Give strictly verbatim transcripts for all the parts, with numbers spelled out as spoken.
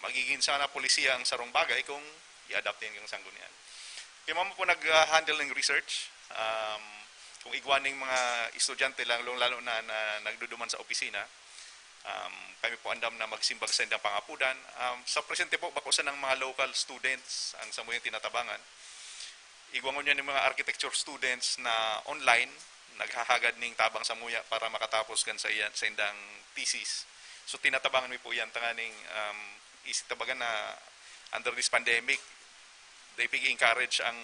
magiging sana polisiya ang sarong bagay kung i-adapt yan ng sanggunian. Kaya mamo po nag-handle ng research. Um, kung igwa ng mga estudyante, lalong-lalo na, na nagduduman sa opisina, um, kami po andam na magsimbag sa indang pangapudan. Um, sa presente po, bako sa ng mga local students ang samuyang tinatabangan. Igwa ngunyan ng mga architecture students na online, naghahagad ning tabang samuya para makatapos kan sa, iyan, sa indang thesis. So, tinatabangan mi po iyan tanganing, um, isitabagan na under this pandemic, they pig-encourage ang,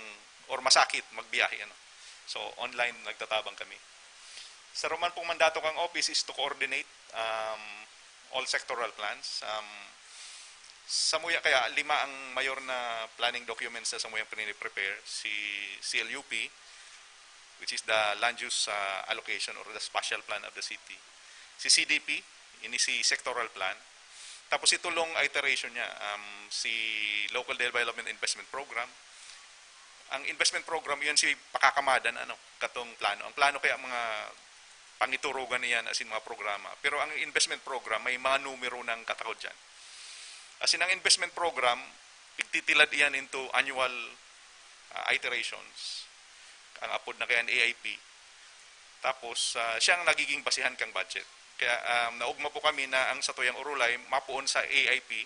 or masakit magbiyahe, ano. So, online nagtatabang kami. Sa roman pong mandato kang office is to coordinate, um, all sectoral plans. Um, samuya kaya lima ang mayor na planning documents na samuyang pinini-prepare, si C L U P, which is the land use, uh, allocation or the spatial plan of the city. Si C D P, ini si sectoral plan. Tapos si tulong iteration niya, um, si local development investment program. Ang investment program, iyan si pakakamadan, ano, katong plano. Ang plano kaya mga pangiturugan iyan asin mga programa. Pero ang investment program, may mga numero ng katakod dyan. Asin ang investment program, pigtitilad iyan into annual, ah, iterations. Ang apod na kaya A I P. Tapos, ah, siya ang nagiging basihan kang budget. Kaya, um, naugma po kami na ang satuyang urulay mapuon sa A I P.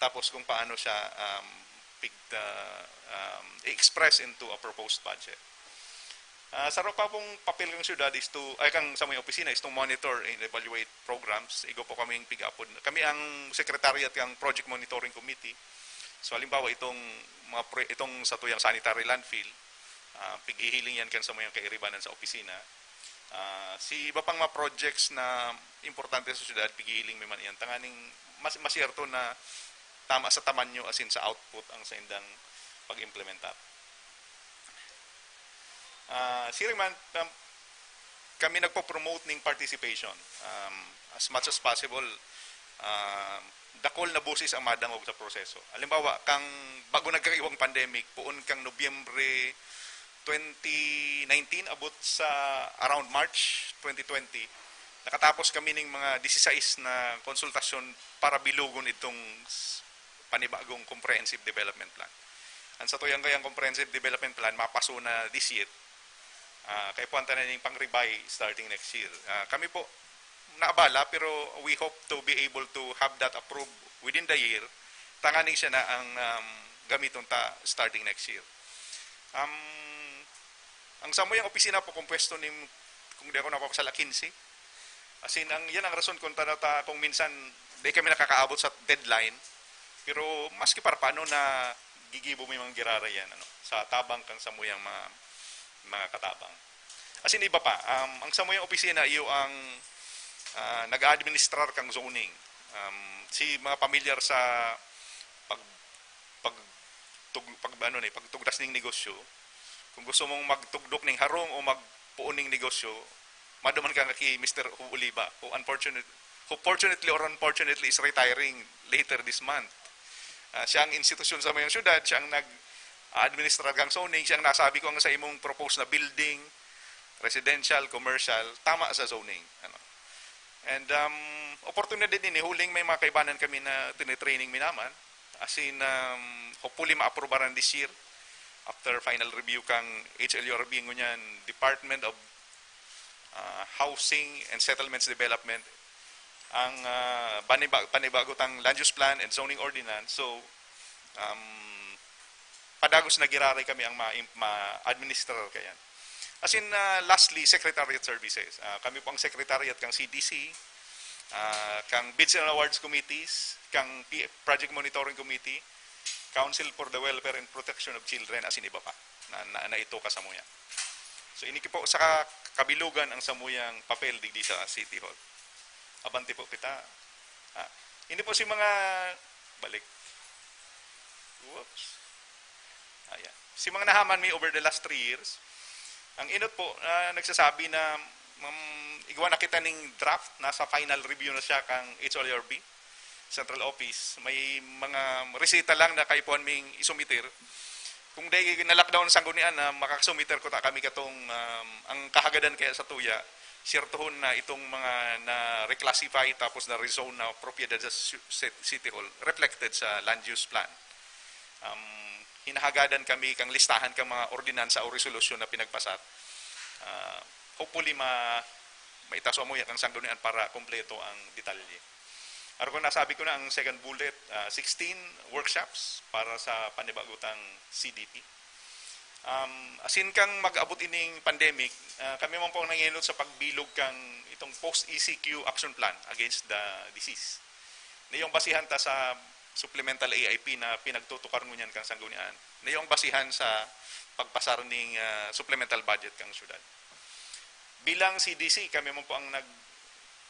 Tapos kung paano siya, um, pig-, ah, um, i-express into a proposed budget. Ah, saro pa pong papel kang syudad is to, ay, kang samuyang opisina is to monitor and evaluate programs. Igwa po kaming pig-apod. Kami ang secretariat kang Project Monitoring Committee. So, halimbawa, itong mga pre-, itong satuyang sanitary landfill, ah, pighihiling yan kan samuyang kairibanan sa opisina. Ah, si iba pang mga projects na importante sa syudad, pighihiling mi man iyan. Tanganing mas-, masyerto na tama sa tamanyo asin sa output ang saindang pag-implementar. Ah, siring man, um, kami nagpo-promote ning participation. Um, as much as possible, um, dakul na boses ang madangog sa proseso. Halimbawa, kang bago nagkaiwang pandemic, poon kang Nobyembre twenty nineteen, abot sa around March twenty twenty, nakatapos kami ning mga disisais na konsultasyon para bilugon itong s-, panibagong comprehensive development plan. Ang satuyang kayang comprehensive development plan, mapaso na this year. Ah, kaya puwan ta na ning pang-revise starting next year. Ah, kami po, naabala, pero we hope to be able to have that approved within the year. Tanganing siya na ang, um, gamiton ta starting next year. Um, ang samuyang opisina po, kompwesto nin, kung di ako napapasala, quince. As in, ang, yan ang rason kung tanaw ta, kung minsan, di kami nakakaabot sa deadline. Pero maski para paano na gigibo mi mga giraray yan, ano, sa tabang kang samuyang mga, mga katabang. As in, iba pa, um, ang samuyang opisina, iyo ang, ah, nag-a-administrar kang zoning. Um, si mga pamilyar sa pag, pag, tug-, pag, ano ni, pagtugdas ning negosyo, kung gusto mong magtugdok ning harong o magpuon ning negosyo, maduman ka nga ki Mister Oliva, who unfortunate-, who fortunately or unfortunately is retiring later this month. Ah, siya ang institusyon sa mayong syudad, siya ang nag-administrar kang zoning, siya ang nasabi ko ang sa imong proposed na building, residential, commercial, tama sa zoning. Ano. And, um, oportunidad din ini, huling may mga kaibanan kami na tinitraining mi naman. As in, um, hopefully, maaprubaran this year after final review kang H L U R B, ngunyan Department of, ah, Housing and Settlements Development, ang, ah, paniba-, panibago tang land use plan and zoning ordinance. So, um, padagos na giraray kami ang ma-, ma-administrar kayan. As in, ah, lastly, secretariat services. Ah, kami po ang secretariat kang C D C, ah, kang Bids and Awards Committees, kang P-, Project Monitoring Committee, Council for the Welfare and Protection of Children, as in iba pa, na, na, na ito kasamuyan. So, ini po sa kabilugan ang samuyang papel digdi sa City Hall. Abante po kita. Ah, ini po si mga, balik. Whoops. Ayan. Si mga nahaman mi over the last three years, ang inot po, ah, nagsasabi na, um, igwa na kita ning draft, nasa final review na siya kang H L R B, Central Office. May mga resita lang na kaipuhan ming isumitir. Kung dahil na-lockdown sa gunian na makakasumitir ko ta kami katong, um, ang kahagadan kaya sa tuya, siyertohon na itong mga na-reclassify tapos na-rezone na propiedad sa City Hall reflected sa land use plan. Um, hinahagadan kami kang listahan kang mga ordinansa o resolusyon na pinagpasar. Uh, hopefully, ma maitaso mo yan kang sanggunian para kompleto ang detalye. Aron kung nasabi ko na ang second bullet, uh, sixteen workshops para sa panibagutang C D P. Um, asin kang mag-abot ining pandemic, uh, kami man po ang nangihinot sa pagbilog kang itong post-E C Q action plan against the disease. Na yung basihan ta sa supplemental A I P na pinagtutukar ngunyan kang sanggunian, na yung basihan sa pagpasar ning uh, supplemental budget kang syudad. Bilang C D C, kami man po ang nag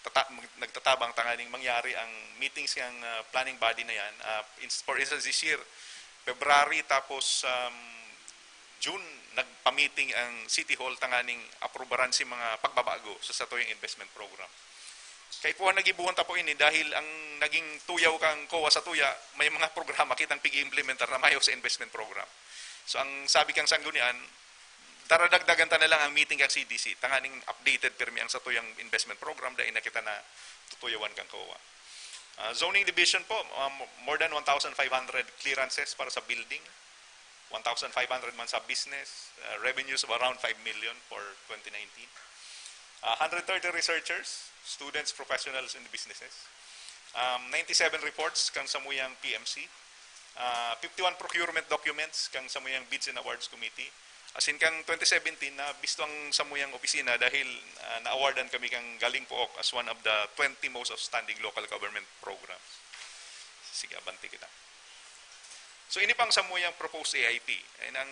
tata- nagtatabang tanganing mangyari ang meetings ng uh, planning body na yan. Uh, in, for instance, this year, February tapos um, June, nagpa-meeting ang City Hall tanganing aprubaran si mga pagbabago sa satuyang investment program. Kaipuhan nagibuhan ta po ini dahil ang naging tuyaw kang COA sa tuya, may mga programa kitang pig-iimplementar na mayo sa investment program. So ang sabi kang sanggunian, daradagdagan ta na lang ang meeting kang C D C, tanganing updated pirmi ang satuyang investment program, dahil na kita na tutuyawan kang COA. Uh, zoning division po, um, more than one thousand five hundred clearances para sa building, one thousand five hundred man sa business, uh, revenues of around five million for twenty nineteen. Uh, one hundred thirty researchers, students, professionals, and businesses. Um, ninety-seven reports kang samuyang P M C. Uh, fifty-one procurement documents kang samuyang Bids and Awards Committee. Asin kang twenty seventeen na bisto ang samuyang opisina dahil uh, na-awardan kami kang Galing Pook as one of the twenty most outstanding local government programs. Sige, abante kita. So ini pang samuyang proposed A I P. Ay nang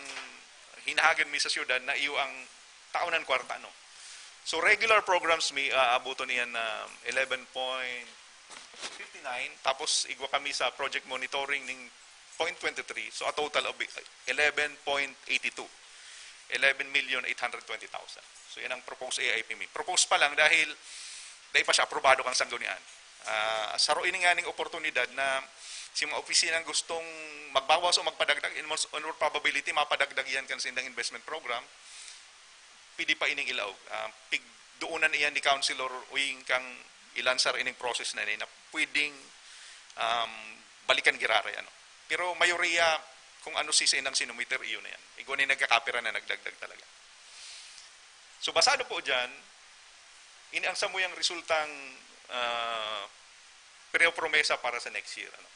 hinahagan mi sa syudad na iyo ang taonan kwarta, no? So regular programs mi, uh, abuton iyan na eleven point fifty-nine, tapos igwa kami sa project monitoring ning point twenty-three, so a total of eleven point eighty-two, eleven million eight hundred twenty thousand. So yan ang proposed A I P mi. Proposed pa lang dahil dai pa siya aprobado kang sanggunian. Uh, saro ini nga ning oportunidad na si mga opisinang gustong magbawas o magpadagdag, in most, in all probability, mapadagdag yan kan sindang investment program, pwede pa ining ilaog. Uh, pigdoonan iyan ni Councilor Uy kang ilansar ining process na ini na pwedeng um, balikan giraray. Ano. Pero mayoriya, kung ano si sa inang sinumiter, iyon na yan. Igwa na yung nagkakapira na nagdagdag talaga. So basado po dyan, ini ang samuyang resultang uh, pinopromesa para sa next year. Ano.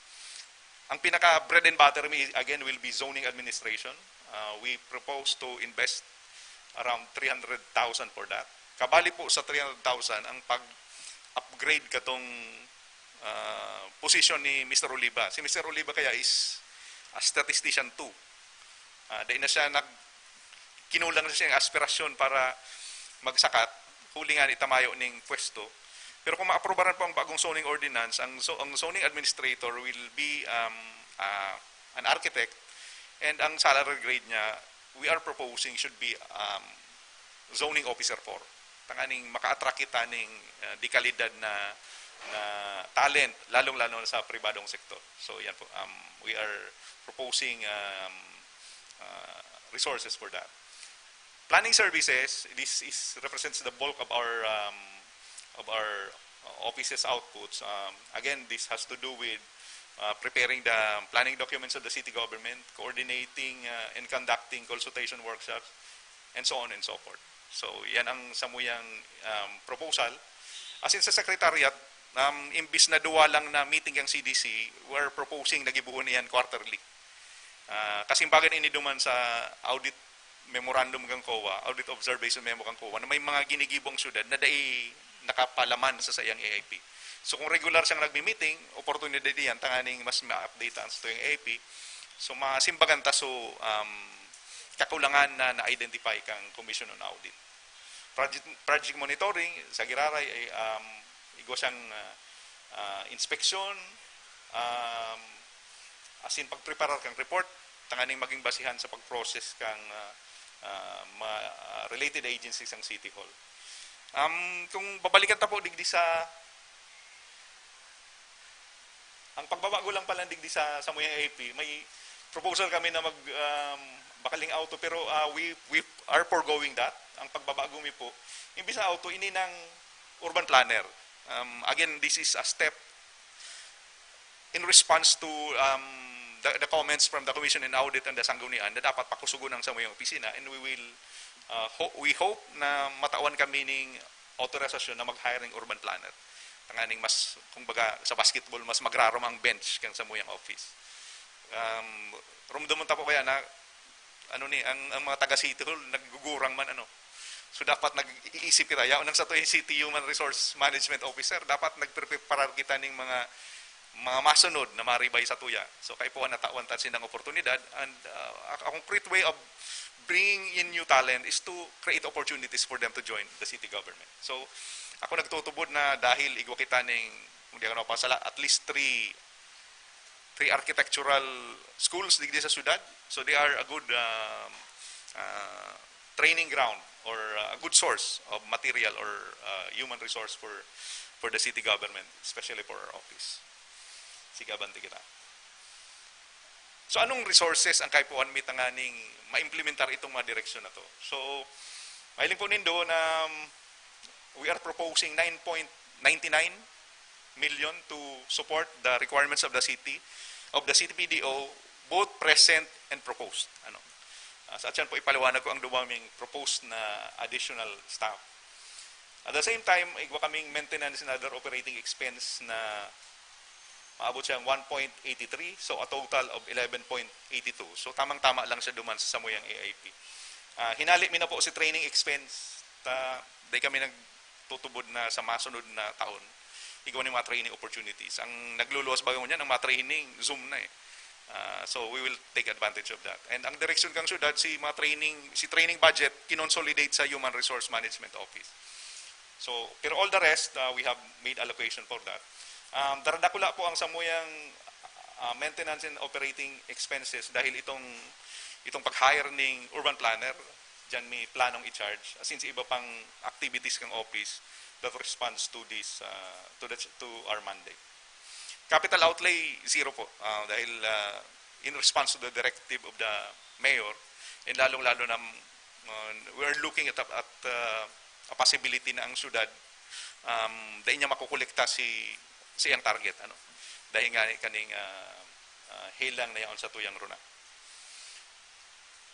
Ang pinaka bread and butter mi again will be zoning administration. Uh, we propose to invest around three hundred thousand for that. Kabali po sa three hundred thousand ang pag-upgrade katong uh, position ni Mister Oliva. Si Mister Oliva kaya is a statistician too. Uh, dahil na siya nag kinulang na siya ng aspirasyon para magsakat, huli nga ni tamayo ning pwesto. Pero kung maaprobaran po ang bagong zoning ordinance, ang, ang zoning administrator will be um, uh, an architect, and ang salary grade niya, we are proposing should be um, zoning officer four. Tanganing maka-attract kita ning uh, dekalidad na na talent, lalong-lalo na sa pribadong sektor. So yan po, um, we are proposing um, uh, resources for that. Planning services, this is represents the bulk of our um, of our uh, office's outputs. Um, again, this has to do with uh, preparing the planning documents of the city government, coordinating uh, and conducting consultation workshops, and so on and so forth. So, yan ang samuyang um, proposal. As in, sa secretariat, um, imbis na duwa lang na meeting ang C D C, we're proposing na gibuhon niyan quarterly. Uh, kasi bagan ini duman sa audit memorandum kang COA, audit observation memo kang COA, na may mga ginigibo ang syudad na dai nakapalaman sa sayang A I P. So kung regular siyang nagmi-meeting, opportunity diyan tanganing mas ma-update ang sa tuyang A I P. So masimbagan ta so um, kakulangan na na-identify kang Commission on Audit. Project, project monitoring, sa giraray, ay um, igwa siyang uh, uh, inspeksyon, um, asin pagpreparar kang report, tanganing maging basihan sa pag-process kang uh, uh, ma, uh, related agencies ang City Hall. Um, kung babalikan ta po digdi sa ang pagbabago lang pala digdi sa samuyang A I P, may proposal kami na mag um, bakaling auto, pero uh, we we are foregoing that. Ang pagbabago mi po, imbis na auto, ini ng urban planner. Um, again, this is a step in response to, um, the, the comments from the Commission in Audit and the Sanggunian na dapat pakusugon ang samuyang opisina, and we will, uh, ho- we hope na matawan kami ning autorisasyon na mag-hire ng urban planner. Tanganing mas, kumbaga, sa basketball, mas magrarom ang bench kan samuyang office. Um, rumdumon ta po kaya na, ano ni, ang, ang mga taga City Hall, naggugurang man, ano. So, dapat nag-iisip kita. Yaon ang sato yung City Human Resource Management Officer, dapat nagpreparar kita ning mga, mga masunod na maribay sa tuya. So, kaipuhan na tawan ta sindang oportunidad, and, uh, a, a concrete way of bringing in new talent is to create opportunities for them to join the city government. So, ako nagtutubod na dahil igwa kita ning, kung di ako napasala, at least three, three architectural schools digdi sa syudad. So, they are a good, um, uh, training ground or, uh, a good source of material or, uh, human resource for, for the city government, especially for our office. Sige, abante kita. So, anong resources ang kaipuhan mi tanganing maimplementar itong mga direksyon na to? So, mahiling po nindo na, um, we are proposing nine point nine nine million to support the requirements of the city, of the C P D O, both present and proposed. Ano? Ah, sa atyan po, ipaliwanag ko ang duwa ming proposed na additional staff. At the same time, igwa kaming maintenance and other operating expense na maabot siyang one point eighty three, so a total of eleven point eighty two. So, tamang-tama lang siya duman sa samuyang A I P. Ah, hinali mi na po si training expense, ta, di kami nagtutubod na sa masunod na taon, igwa ni mga training opportunities. Ang nagluluwas baga ngunyan, ang mga training, Zoom na eh. Ah, so, we will take advantage of that. And ang direksyon kang syudad, si mga training, si training budget, kinonsolidate sa Human Resource Management Office. So, pero all the rest, uh, we have made allocation for that. Um, daradakula po ang samuyang, uh, maintenance and operating expenses dahil itong, itong pag-hire ning urban planner, diyan may planong i-charge. As in, sa iba pang activities kang office that responds to this, uh, to the, to our mandate. Capital outlay, zero po. Uh, dahil, uh, in response to the directive of the mayor, and lalong-lalo na, uh, we're looking at, at, uh, a possibility na ang syudad, um, dai niya makukolekta si, si ang target, ano. Dahil nga kaning, uh, uh, helang na yaon sa tuyang runa.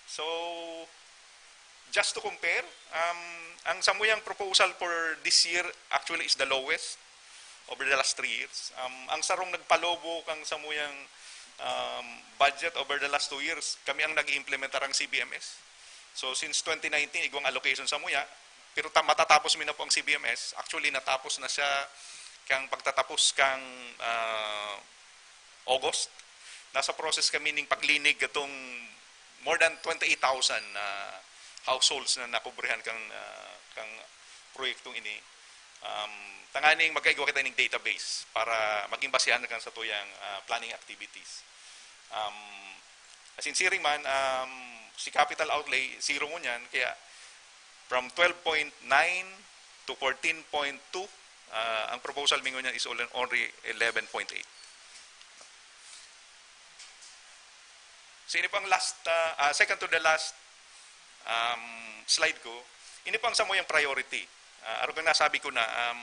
So, just to compare, um, ang samuyang proposal for this year actually is the lowest over the last three years. Um, ang sarong nagpalobo kang samuyang, um, budget over the last two years, kami ang nag-iimplementar ang C B M S. So, since twenty nineteen, igwang allocation samuya, pero ta-, matatapos mi na po ang C B M S. Actually, natapos na siya kang pagtatapos kang, ah, August. Nasa process kami ning paglinig katong more than twenty-eight thousand na households na nakubrehan kang, ah, kang proyektong ini. Um, tanganing magkaigwa kita ning database para maging basehan kan sa tuyang, ah, planning activities. Um, as in, siring man, um, si capital outlay, zero ngunyan, kaya from twelve point nine to fourteen point two, ah, ang proposal mi ngunyan is only, only eleven point eight. So, ini pang last, ah, ah, second to the last, um, slide ko. Ini pang samuyang priority. Ah, arog kan nasabi ko na, um,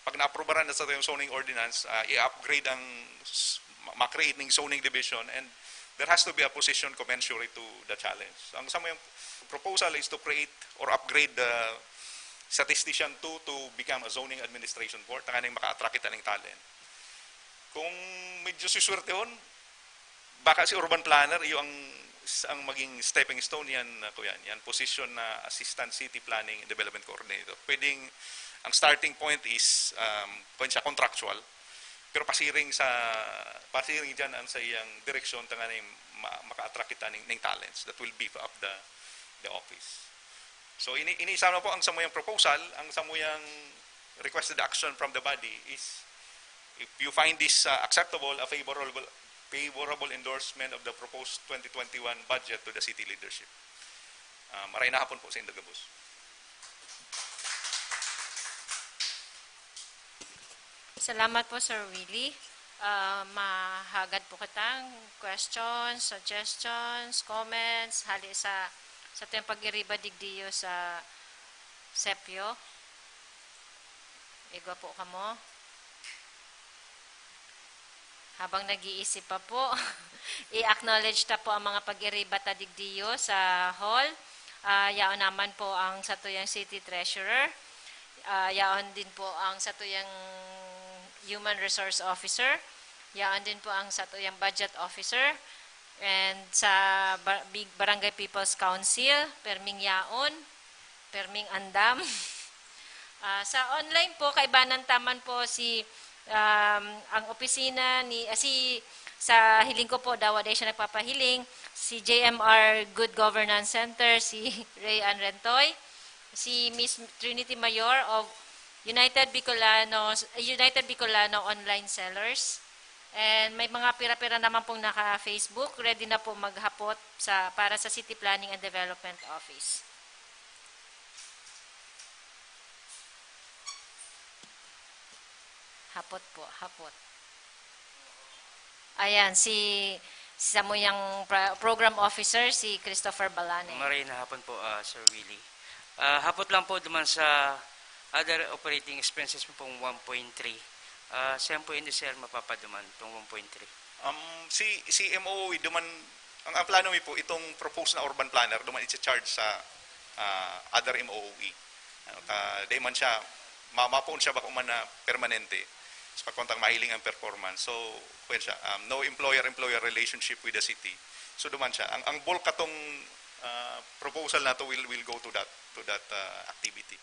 pag naaprubaran na sa yung zoning ordinance, ah, i-upgrade ang s-, ma-, ma-create ning zoning division, and there has to be a position commensurate to the challenge. Ang samuyang proposal is to create or upgrade the statistician two to become a zoning administration board, tanganing maka-attract kita ning talent. Kung medyo siswertehon, baka si urban planner, iyo ang, ang maging stepping stone yan, uh, kuya, yan position na assistant city planning and development coordinator. Pwedeng, ang starting point is, um, kung siya, contractual, pero pasiring sa, pasiring dyan ang sa iyang direksyon, tanganing ma-, maka-attract kita ning, ning talents that will beef up the, the office. So, ini, ini sana po ang samuyang proposal, ang samuyang requested action from the body is, if you find this, uh, acceptable, a favorable, favorable endorsement of the proposed twenty twenty-one budget to the city leadership. Uh, maray na hapon po sa inda gabos. Salamat po, Sir Willie. Ah, mahagad po kitang questions, suggestions, comments, hali sa, sa tuyang pag-iriba digdiyo sa Sepio, igwa po kamo. Habang nag-iisip pa po, i-acknowledge ta po ang mga pag-iriba ta digdiyo sa hall. Ah, yaon naman po ang satuyang city treasurer. Ah, yaon din po ang satuyang human resource officer. Yaon din po ang satuyang budget officer. And sa ba-, big-, Barangay People's Council, perming yaon, perming andam. Ah, sa online po, kaibanan ta man po si, um, ang opisina ni, ah, si, sa hiling ko po, dawa dahil siya nagpapahiling, si J M R Good Governance Center, si Ray Ann Rentoy, si Miss Trinity Mayor of United Bicolano, United Bicolano Online Sellers. And may mga pira-pira naman pong naka-Facebook, ready na po maghapot sa, para sa City Planning and Development Office. Hapot po, hapot. Ayan, si, si samuyang pra-, program officer, si Christopher Balane. Maray na hapon po, ah, Sir Willie. Ah, hapot lang po duman sa other operating expenses mo pong one point three. Ah, saan po yun, sir, mapapaduman itong one point three? Um, si, si M O O E, duman, ang, ang plano mi po, itong proposed na urban planner, duman i-charge sa, ah, other M O O E. Ano, ta, di man siya, ma-, mapoon siya bako man na permanente. Sa pagkontang mahiling ang performance. So, kwan siya, um, no employer-employer relationship with the city. So, duman siya. Ang, ang bulk katong, ah, proposal na to will, will go to that, to that, ah, activity.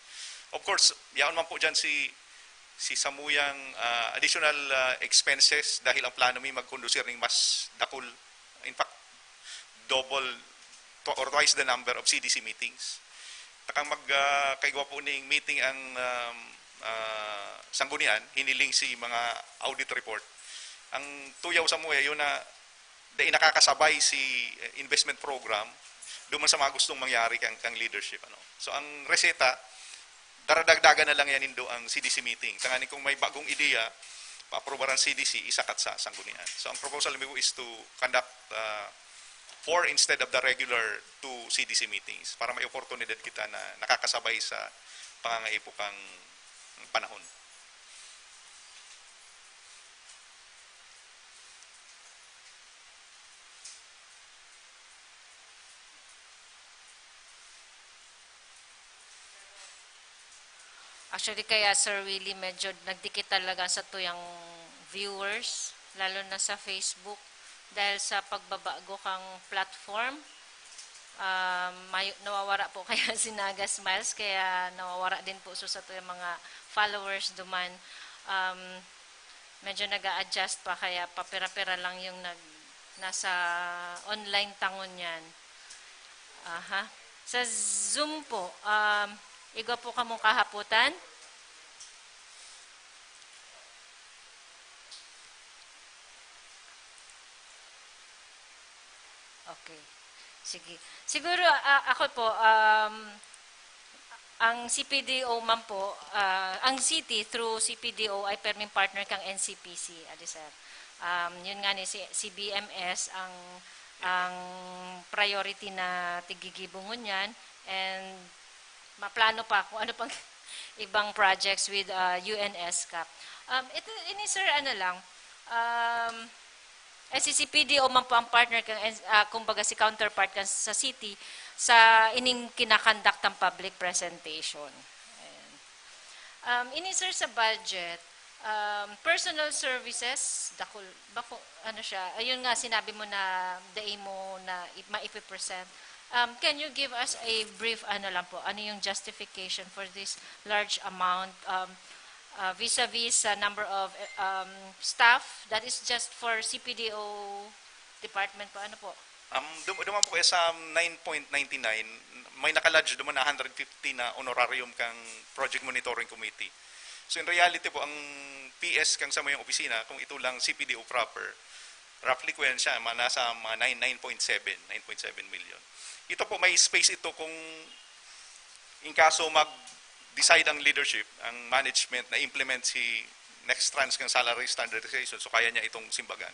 Of course, yaon man po dyan si, si samuyang, ah, additional, ah, expenses dahil ang plano mi magkondusir ning mas dakul. In fact, double to, or twice the number of C D C meetings. Takang mag, ah, kaigwa po ning meeting ang, um, ah, Sanggunian, hiniling si mga audit report. Ang tuyaw sa muya, yun na dai nakakasabay si, eh, investment program duman sa mga gustong mangyari kang, kang leadership. Ano? So, ang reseta, daradagdagan na lang yan nindo ang C D C meeting. Tanganing kung may bagong ideya, paaprobaran C D C, isakat sa sanggunian. So, ang proposal mi po is to conduct, ah, four instead of the regular two C D C meetings para may oportunidad kita na nakakasabay sa pangangaipo kang panahon. Actually, kaya, Sir Willie, medyo nagdikit talaga sa tuyang viewers, lalo na sa Facebook, dahil sa pagbabago kang platform. Um, may, nawawara po kaya si Naga Smiles, kaya nawawara din po so sa tuyang mga followers duman. Um, medyo nag-a-adjust pa, kaya papira-pira lang yung nag-, nasa online ta ngunyan. Aha. Sa Zoom po, um, igwa po kamo kahapotan? Okay. Sige. Siguro, ah, ako po, um, ang C P D O man po, ah, ang city through C P D O ay perming partner kang N C P C, adi, sir. Um, yun nga ni si, si B M S ang, ang priority na tigigibo ngunyan, and maplano pa kung ano pang ibang projects with, ah, U N S cap. Um, ito, ini, sir, ano lang, um, S C C P D O man po ang partner kan, ah, kumbaga si counterpart kan sa city sa ining kinakandaktang public presentation. Ayan. Um, ini, sir, sa budget, um, personal services, dakul, bako, ano siya, ayun nga, sinabi mo na dai mo na i-, maipipresent. Um, can you give us a brief, ano lang po, ano yung justification for this large amount, um, uh, vis-a-vis sa number of, um, staff that is just for C P D O department po? Ano po? Um, dum-, duman po kaya sa nine point nine nine, may nakalodge duman na hundred fifty na honorarium kang Project Monitoring Committee. So, in reality po, ang P S kang sa mayong opisina, kung ito lang C P D O proper, roughly, kuya, siya, ma-, nasa mga nine, nine point seven, nine point seven million. Ito po, may space ito kung in kaso mag-decide ang leadership, ang management na implement si next tranche ng salary standardization, so kaya niya itong simbagan.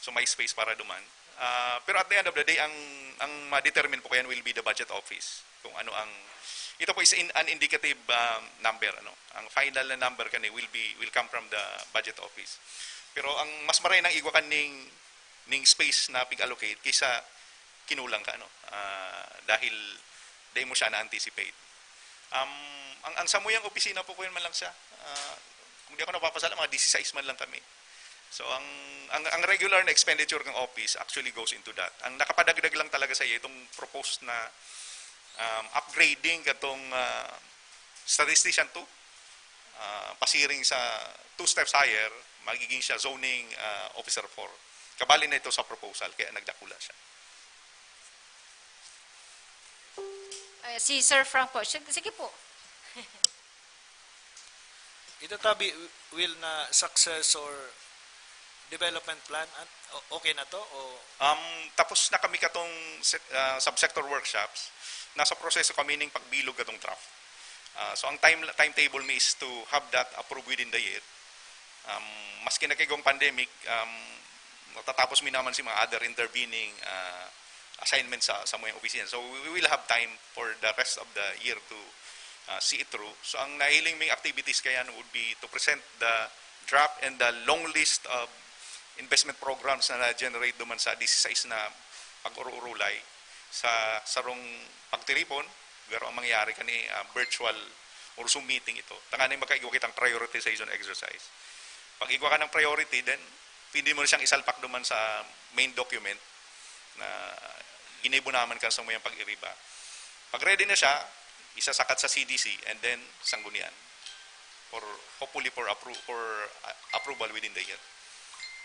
So may space para duman. Ah, pero at the end of the day, ang, ang ma-determine po kayan will be the budget office, kung ano ang Ito po is in, an indicative, um, number, ano. Ang final na number kani will be, will come from the budget office. Pero ang mas maray nang igwa kan ning, ning space na pig-allocate kaysa kinulang ka, ano. Ah, dahil dai mo siya na-anticipate. Um, ang, ang samuyang opisina po, kuyan man lang siya. Ah, kung di ako napapasala, mga disisais man lang kami. So, ang, ang, ang regular na expenditure ng office actually goes into that. Ang nakapadagdag lang talaga sa itong proposed na, um, upgrading katong, ah, statistician two, ah, pasiring sa two steps higher, magiging siya zoning, ah, officer four. Kabali na ito sa proposal, kaya nagdakula siya. Eh, si Sir Frank po. Sige, sige po. Ito tabi, Will, na successor development plan, an- o- okay na to? O Um, tapos na kami katong sec- ah, subsector workshops. Nasa proseso kami ning pagbilog katong draft. Ah, so ang time timetable mi is to have that approved within the year. Um, maski nagkaigwang pandemic, um, natatapos mi naman si mga other intervening ah, assignments sa, sa mga opisina. So we will have time for the rest of the year to ah, see it through. So ang nahiling ming activities kayan would be to present the draft and the long list of investment programs na na-generate duman sa disisais na pag-ururulay sa sarong pagtiripon, pero ang mangyayari kani ah, virtual or Zoom meeting ito. Tanganing magkaigwa kitang prioritization exercise. Pag igwa ka ng priority, then pwede mo na siyang isalpak duman sa main document na ginibo naman kan samuyang pag-iriba. Pag ready na siya, isasakat sa C D C and then sanggunian for hopefully for appro- for uh, approval within the year.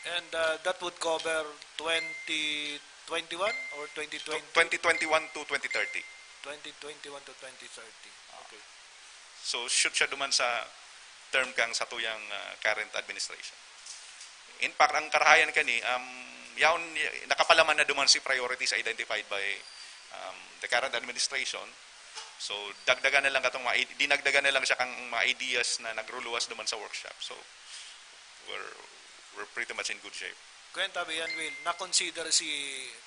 And uh, that would cover twenty twenty-one or twenty twenty? twenty twenty-one to twenty thirty. twenty twenty-one to twenty thirty. Okay. So shoot siya duman sa term kang satuyang uh, current administration. In fact, ang karahayan kani, um, yaon, nakapalaman na duman si priorities identified by um, the current administration. So dagdagan na lang katong mga, dinagdagan na lang siya kang mga ideas na nagruluwas duman sa workshop. So we're we're pretty much in good shape. Kuya Tabi, yan, Will, na-consider si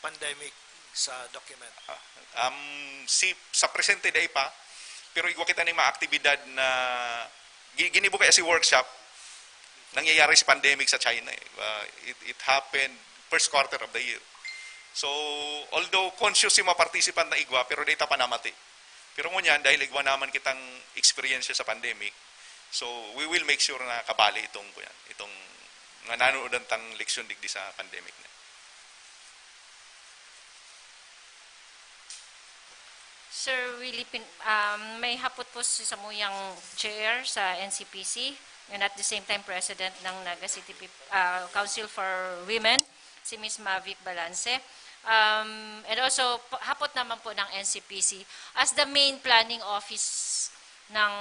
pandemic sa document? Ah, um, si sa presente dai pa, pero igwa kita ni mga aktibidad na gi- ginibo kaya si workshop, nangyayari si pandemic sa China eh. Uh, it, it happened first quarter of the year. So, although conscious si mga participant na igwa, pero dai ta pa namati. Pero ngunyan, dahil igwa naman kitang eksperyensya sa pandemic, so we will make sure na kabali itong kuyan, itong nga nanunodan tang leksyon digdi sa pandemic na. Sir Willie, pin, um, may hapot po si samuyang chair sa N C P C and at the same time president ng Naga City Peop- uh, Council for Women, si Miss Mavic Balance. Um, and also, p- hapot naman po ng N C P C. As the main planning office ng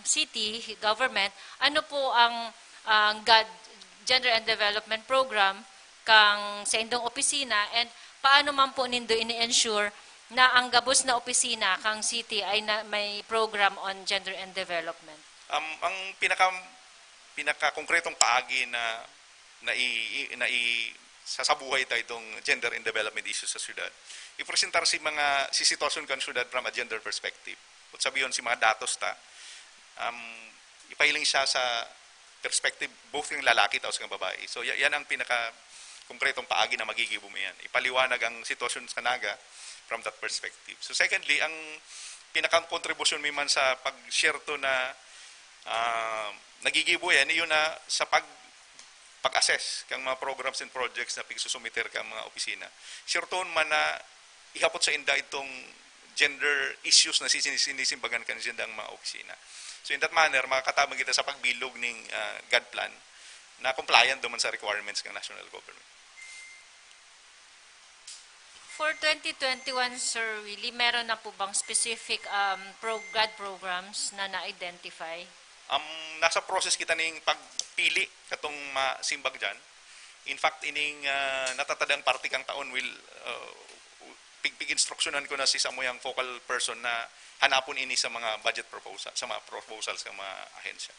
city government, ano po ang uh, GAD, Gender and Development Program, kang sa indong opisina, and paano man po nindo ini-ensure na ang gabos na opisina kang city ay na, may program on gender and development? Um, ang pinaka pinaka konkretong paagi na na i, na i sasabuhay ta itong gender and development issues sa syudad. Ipresentar si mga si sitwasyon kan syudad from a gender perspective. Kung sabihin si mga datos ta, um, ipahiling siya sa perspective both ng lalaki tapos ng babae. So ya- yan ang pinaka konkretong paagi na magigibo mo yan. Ipaliwanag ang sitwasyon sa Naga from that perspective. So secondly, ang pinakakontribusyon mi man sa pag-share to na ah, nagigibo yan, yun na sa pag pag-assess kang mga programs and projects na pigsusumiter kang mga opisina. Sure ton man na ihapot sa inda itong gender issues na sisi- sinisimbagan kan sindang mga opisina. So in that manner, makakatabang kita sa pagbilog ning ah, GAD plan na compliant duman sa requirements ng national government. For twenty twenty-one, Sir Willie, meron na po bang specific um, pro GAD programs na na-identify? Um, nasa process kita ning pagpili katong masimbag dyan. In fact, ining ah, natatadang parte kang taon will uh, pigpig instruksyonan ko na si samuyang focal person na hanapon ini sa mga budget proposal, sa mga proposals ng mga ahensya.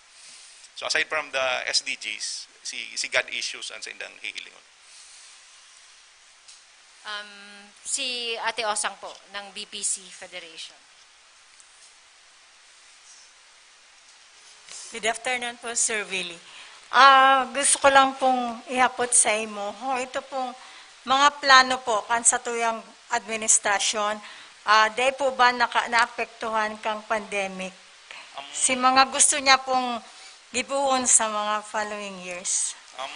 So aside from the S D Gs, si si GAD issues ang sa indang hihilingon. Um, si Ate Osang po ng B P C Federation. Good afternoon po, Sir Willie. Ah, gusto ko lang pong ihapot sa imo. Ho, ito pong mga plano po kan satuyang administrasyon, ah, dai po ba naka-, naapektuhan kang pandemic? Um, Si mga gusto niya pong gibohon sa mga following years? Um,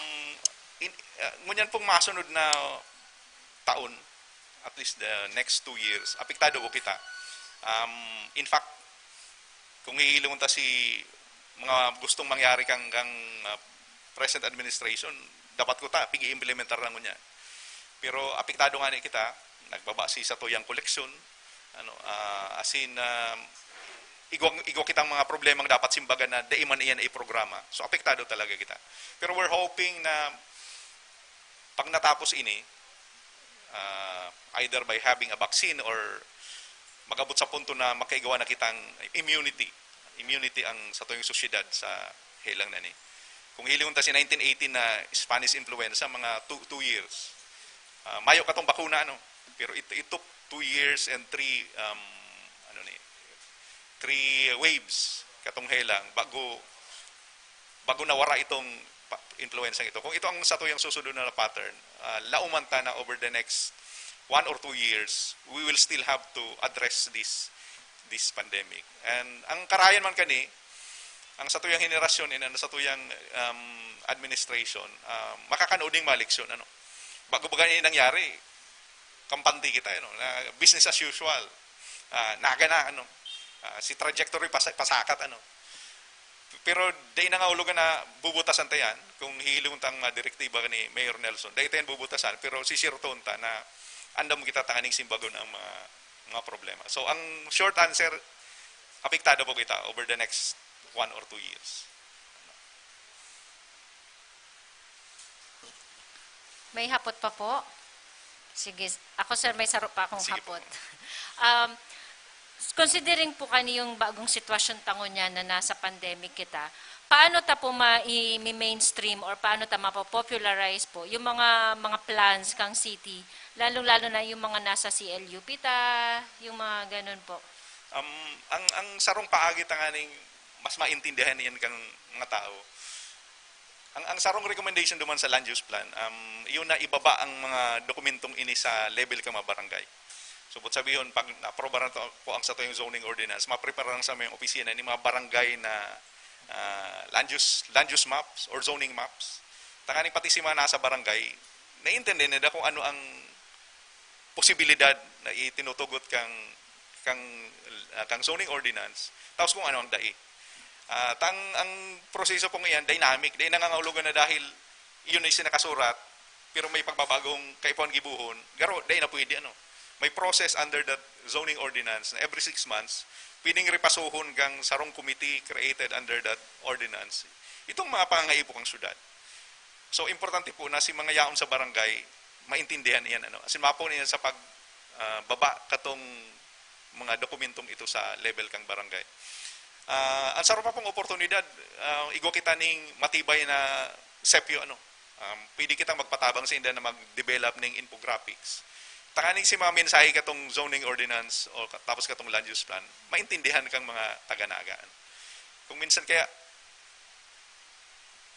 in, ah, ngunyan pong masunod na taon, at least the next two years, apektado po kita. Um, in fact, kung hihilingon ta si mga gustong mangyari kang, kang, ah, present administration, dapat ko ta, pig-iimplementar na ngunyan. Pero apektado nga ni kita, nagbaba si satuyang koleksyon, ano, ah, as in, um, igwa, igwa kitang mga problemang dapat simbagan na dai man iyan ay programa. So, apektado talaga kita. Pero we're hoping na pag natapos ini, ah, either by having a vaccine or mag-abot sa punto na makaigwa na kitang immunity. Immunity ang satuyang sosyedad sa helang na ni. Kung hilingon ta si nineteen eighteen na Spanish influenza, mga two, two years. Ah, mayo katong bakuna, ano? Pero it, it took two years and three, um, ano ni, three waves katong helang bago, bago nawara itong pa-, influenza ito. Kung ito ang satuyang susunod na pattern, ah, lauman ta na over the next one or two years, we will still have to address this, this pandemic. And ang karayan man kani, ang satuyang henerasyon and ang satuyang, um, administration, um, makakanood ning mga leksyon, ano. Bago ba gani nangyari, kampante kita, ano, na business as usual. Ah, naga na, ano. Ah, si trajectory pasa-, pasakat, ano. Pero dai na nga hulugan na bubutasan ta yan kung hihilingon ta ang mga direktiba ni Mayor Nelson. Dai ta yan bubutasan, pero sisirtoon ta na andam kita tanganing simbagon ang mga, mga problema. So, ang short answer, apektado po kita over the next one or two years. May hapot pa po? Sige, ako, sir, may saro pa akong Sige po. hapot. Um, considering po kani yung bagong sitwasyon ta ngunyan na nasa pandemic kita, paano ta po ma-, i-mainstream or paano ta mapopopularize po yung mga, mga plans kang city, lalong-lalo na yung mga nasa C L U P ta, yung mga ganun po? Um, ang, ang sarong paagi tanganing mas maintindihan niyan kang mga tao. Ang, ang sarong recommendation duman sa land use plan, um, yun na ibaba ang mga dokumentong ini sa level ka mga barangay. So, but sabihon, pag na-aprobaran to po ang satuyang zoning ordinance, maprepararan sa mga opisina ni mga barangay na, ah, land use, land use maps or zoning maps. Tanganing pati si mga nasa barangay, naiintindihan nila kung ano ang posibilidad na itinutugot kang, kang, ah, kang zoning ordinance, tapos kung ano ang dai. Ah, tang, ang proseso pong iyan, dynamic, dai nangangahulugan na dahil iyon ay sinakasurat, pero may pagbabagong kaipuhan gibohon, garo, dai na pwede, ano. May process under that zoning ordinance na every six months, pwedeng repasuhon kang sarong committee created under that ordinance itong mga pangangaipo kang syudad. So, importante po na si mga yaon sa barangay, maintindihan iyan, ano. As in, mapo niya sa pag, ah, baba katong mga dokumentong ito sa level kang barangay. Ah, ang saro pa pong oportunidad, ah, igwa kita ning matibay na sepyo, ano. Um, pwede kitang magpatabang sa inda na mag-develop ning infographics. Tanganing si mga mensahe katong zoning ordinance o ka-, tapos katong land use plan, maintindihan kang mga taga-Naga, ano. Kung minsan kaya,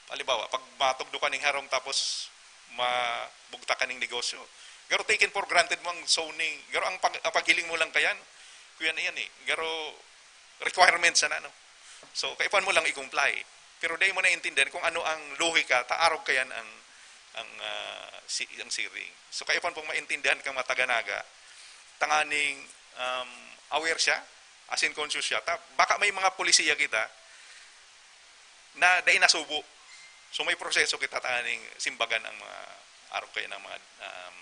halimbawa, pag matugdo ka ning harong tapos mabugtak ka ning negosyo, garo taken for granted mo ang zoning. Garo ang, pag, ang paghiling mo lang kayan, kuya na yan eh. Garo requirements na, no? So, kaipuhan mo lang i-comply. Pero dai mo naintindihan kung ano ang lohika, ta arog kayan ang, ang, ah, si, ang siring. So, kaipuhan pong maintindihan kang mga taga-Naga, tanganing, um, aware siya, as in conscious siya. Ta, baka may mga polisiya kita na dai nasubo. So, may proseso kita tanganing simbagan ang mga arog kayan ang mga, um,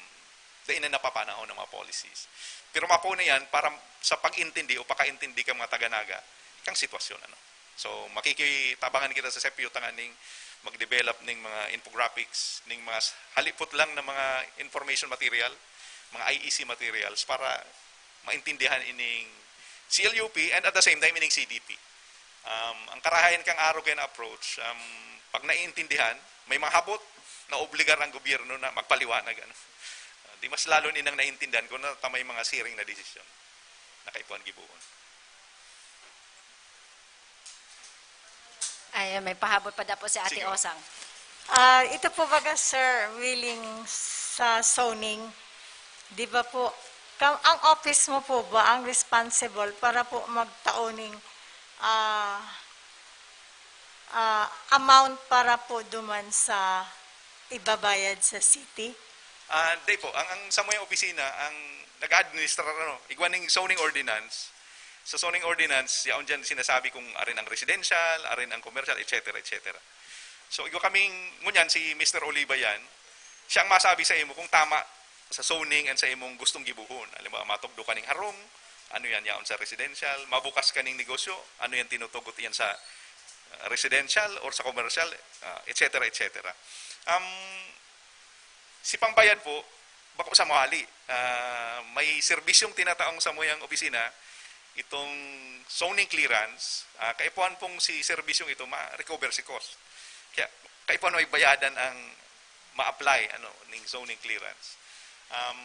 dai na napapanahon ng mga policies. Pero mapo na yan para sa pag-intindi o pakaintindi ka mga taga-Naga kang sitwasyon, ano. So, makikitabangan kita sa sepyo tanganing mag-develop ning mga infographics, ning mga s-, halipot lang na mga information material, mga I E C materials para maintindihan ining C L U P and at the same time ining C D P. Um, ang karahayan kang arog na approach, um, pag naiintindihan, may mga hapot na obligar ang gobyerno na magpaliwanag, ano. Di mas lalo ninang naintindihan kung na may mga siring na desisyon na kaipuhan gibohon. Ay, may pahabol pa daw po si Ate Sige, ma'am. Osang. Ah, ito po baga, Sir Willing, sa zoning, di ba po, kam- ang office mo po ba ang responsible para po magtao ning ah, ah, amount para po duman sa ibabayad sa city? Ah, di po, ang, ang samuyang opisina, ang nag-administrar, ano, igwa ning zoning ordinance. Sa zoning ordinance, yaon dyan sinasabi kung arin ang residential, arin ang commercial, et cetera, et cetera. So, igwa kaming, ngunyan, si Mister Oliva yan, siya ang masabi sa imo kung tama sa zoning and sa imong gustong gibuhon. Halimbawa, matugdo ka ning harong, ano yan, yaon sa residential, mabukas ka ning negosyo, ano yan, tinutugot yan sa uh, residential or sa commercial, uh, et cetera, et cetera. Um, si pambayad po, bako sa mawali. Ah, may serbisyong tinataong samuyang opisina, itong zoning clearance, ah, kaipuhan pong si serbisyong ito ma-recover si cost. Kaya kaipuhan may bayadan ang ma-apply, ano, ning zoning clearance. Um,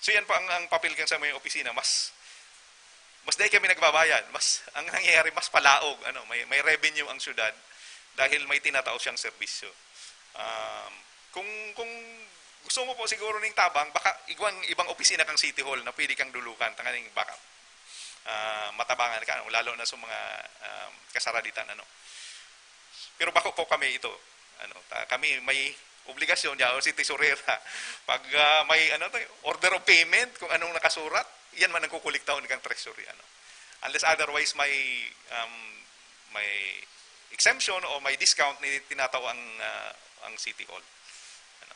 so yan po ang, ang papel kan samuyang opisina, mas mas dai kami nagbabayad, mas ang nangyayari mas palaog, ano, may may revenue ang syudad dahil may tinatao siyang serbisyo. Um, kung kung gusto mo po siguro ning tabang, baka igwang ibang opisina kang City Hall na pwede kang dulukan, tanganing baka ah, matabangan ka, ano, lalo na sa mga um, kasaraditan, ano. Pero bako po kami ito. Ano, ta, kami may obligasyon ya si tesorera. Pag ah, may ano to, order of payment, kung anong nakasurat, yan man ang kukuliktahon kang treasury, ano. Unless otherwise may um, may exemption o may discount ni tinatao ang ah, ang City Hall. Ano.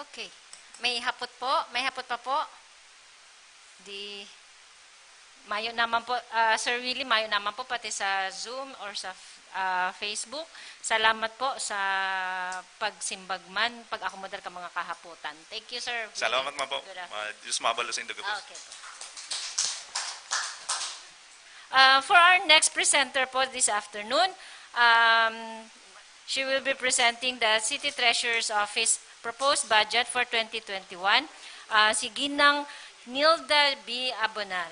Okay. May hapot po? May hapot pa po? Di, mayo naman po, ah, Sir Willie, mayo naman po pati sa Zoom or sa ah, Facebook. Salamat po sa pagsimbag man, pag-akomodar ka mga kahapotan. Thank you, Sir Willie. Salamat man po. Good afternoon. Ma- Diyos mabalos sa Indoor Gabos. Ah, okay po. Uh, for our next presenter po this afternoon, um, she will be presenting the City Treasurer's Office proposed budget for twenty twenty-one. Uh, si Ginang Nilda B. Abonal.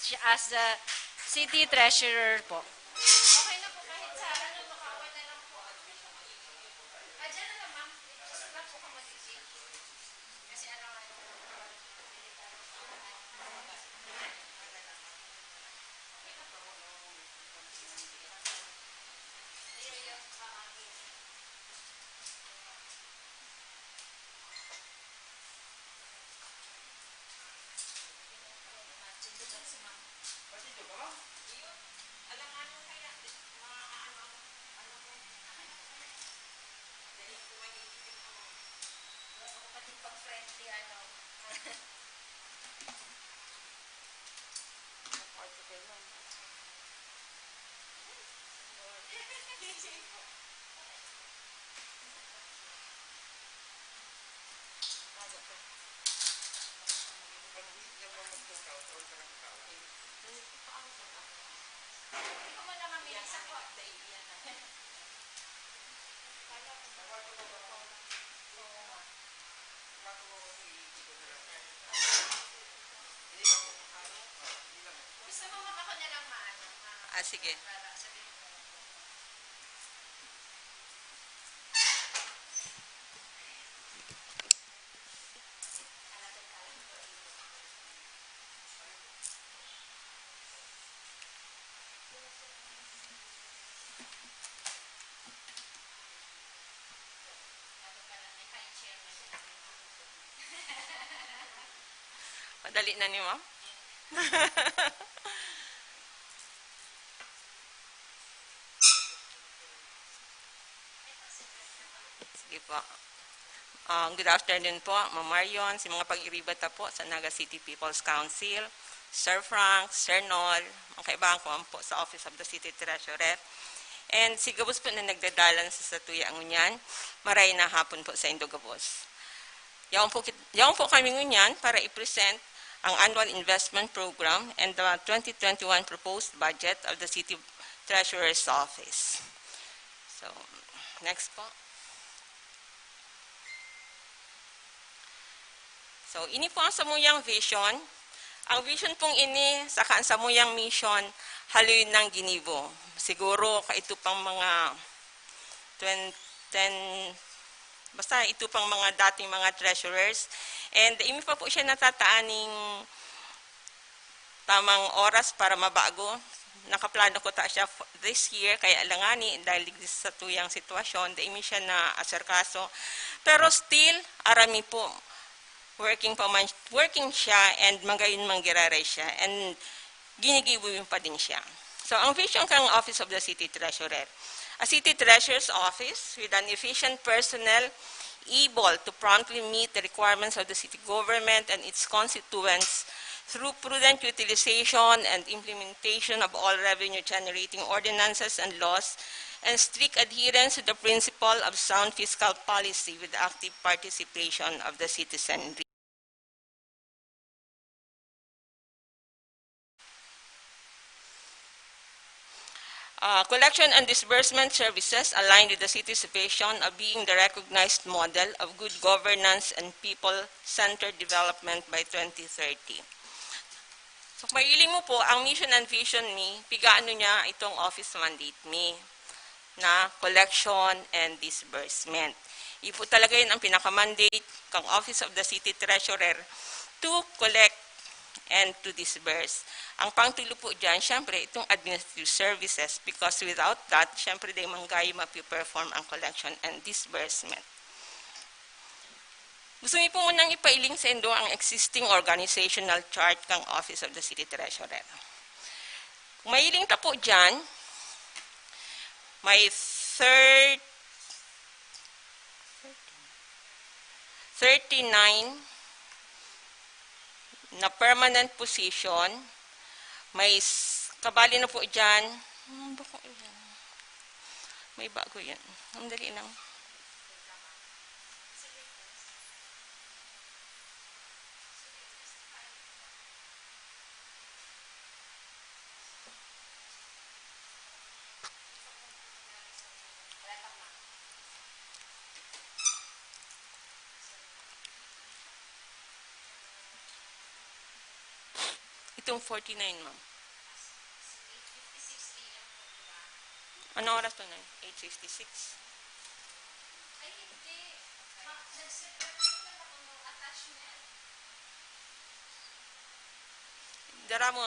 Siya as the City Treasurer po. Okay na po, kahit sa ano, makawan na lang po. Ah, dyan na lang, ma'am. Just lang po kamo dito. Kasi ano nga yung Ah, sige. Madali na ni ma'am. Sige po. Ah, good afternoon po, Ma'am Marion, sa mga pag-iriba ta po sa Naga City People's Council, Sir Frank, Sir Nol, ang kaibahan ko man po sa Office of the City Treasurer. And si gabos po na nagdadalan sa satuya ngunyan, maray na hapon po sa indo gabos. Yaon po, kit- yaon po kami ngunyan para i-present ang annual investment program and the twenty twenty-one proposed budget of the City Treasurer's Office. So, next po. So, ini po ang samuyang vision. Ang vision pong ini, saka ang samuyang mission, haloy nang ginibo. Siguro, kaito pang mga twenty, ten, basta ito pang mga dating mga treasurers. And imi pa po siya natataan ning tamang oras para mabago. Nakaplano ko ta siya f-, this year, kaya lang ngani, dahil digdi sa tuyang sitwasyon, dai mi siya na asarkaso. Pero still, arami po, working pa man, working siya and magayon man giraray siya. And ginigibo mi pa din siya. So, ang vision kang Office of the City Treasurer. A city treasurer's office with an efficient personnel able to promptly meet the requirements of the city government and its constituents through prudent utilization and implementation of all revenue-generating ordinances and laws, and strict adherence to the principle of sound fiscal policy with active participation of the citizenry. Uh, collection and disbursement services aligned with the city's vision of being the recognized model of good governance and people-centered development by twenty thirty. So, kung mailing mo po, ang mission and vision ni, pigaano niya itong office mandate mi na collection and disbursement. Ipo talaga yun ang pinaka-mandate kang Office of the City Treasurer to collect and to disburse. Ang pangtulo po dyan, syempre, itong administrative services, because without that, syempre, di man gayo mapiperform ang collection and disbursement. Gusto mi po munang ipailing sa indo ang existing organizational chart kang Office of the City Treasurer. Kung mailing ta po dyan, may third, thirty-nine na permanent position. May s-, kabali na po dyan. Hmm, bako yan. May bago yan. Ang dali lang. Itong forty-nine, ma'am. Ano oras to, Nay? Eight fifty-six. Dara mo.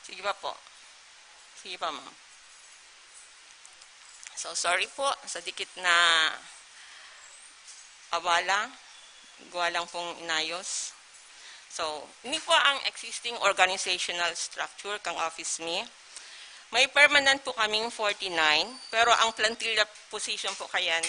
Sige pa po. Sige pa, ma'am. So, sorry po sa dikit na abala. Gawa lang pong inayos. So, ini po ang existing organizational structure kang office mi. May permanent po kaming forty-nine, pero ang plantilla position po kayan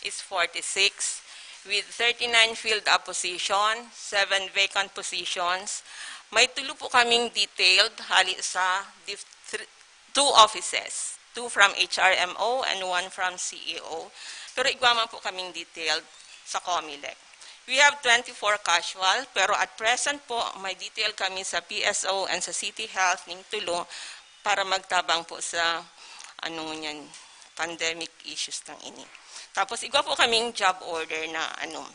is forty-six, with thirty-nine filled up position, seven vacant positions. May tulo po kaming detailed hali sa dif-, thr-, two offices, two from H R M O and one from C E O. Pero igwa man po kaming detailed sa Comelec. We have twenty-four casual, pero at present po, may detail kami sa P S O and sa City Health ning tulo para magtabang po sa, ano niyan, pandemic issues ng ini. Tapos igwa po kaming job order na ano.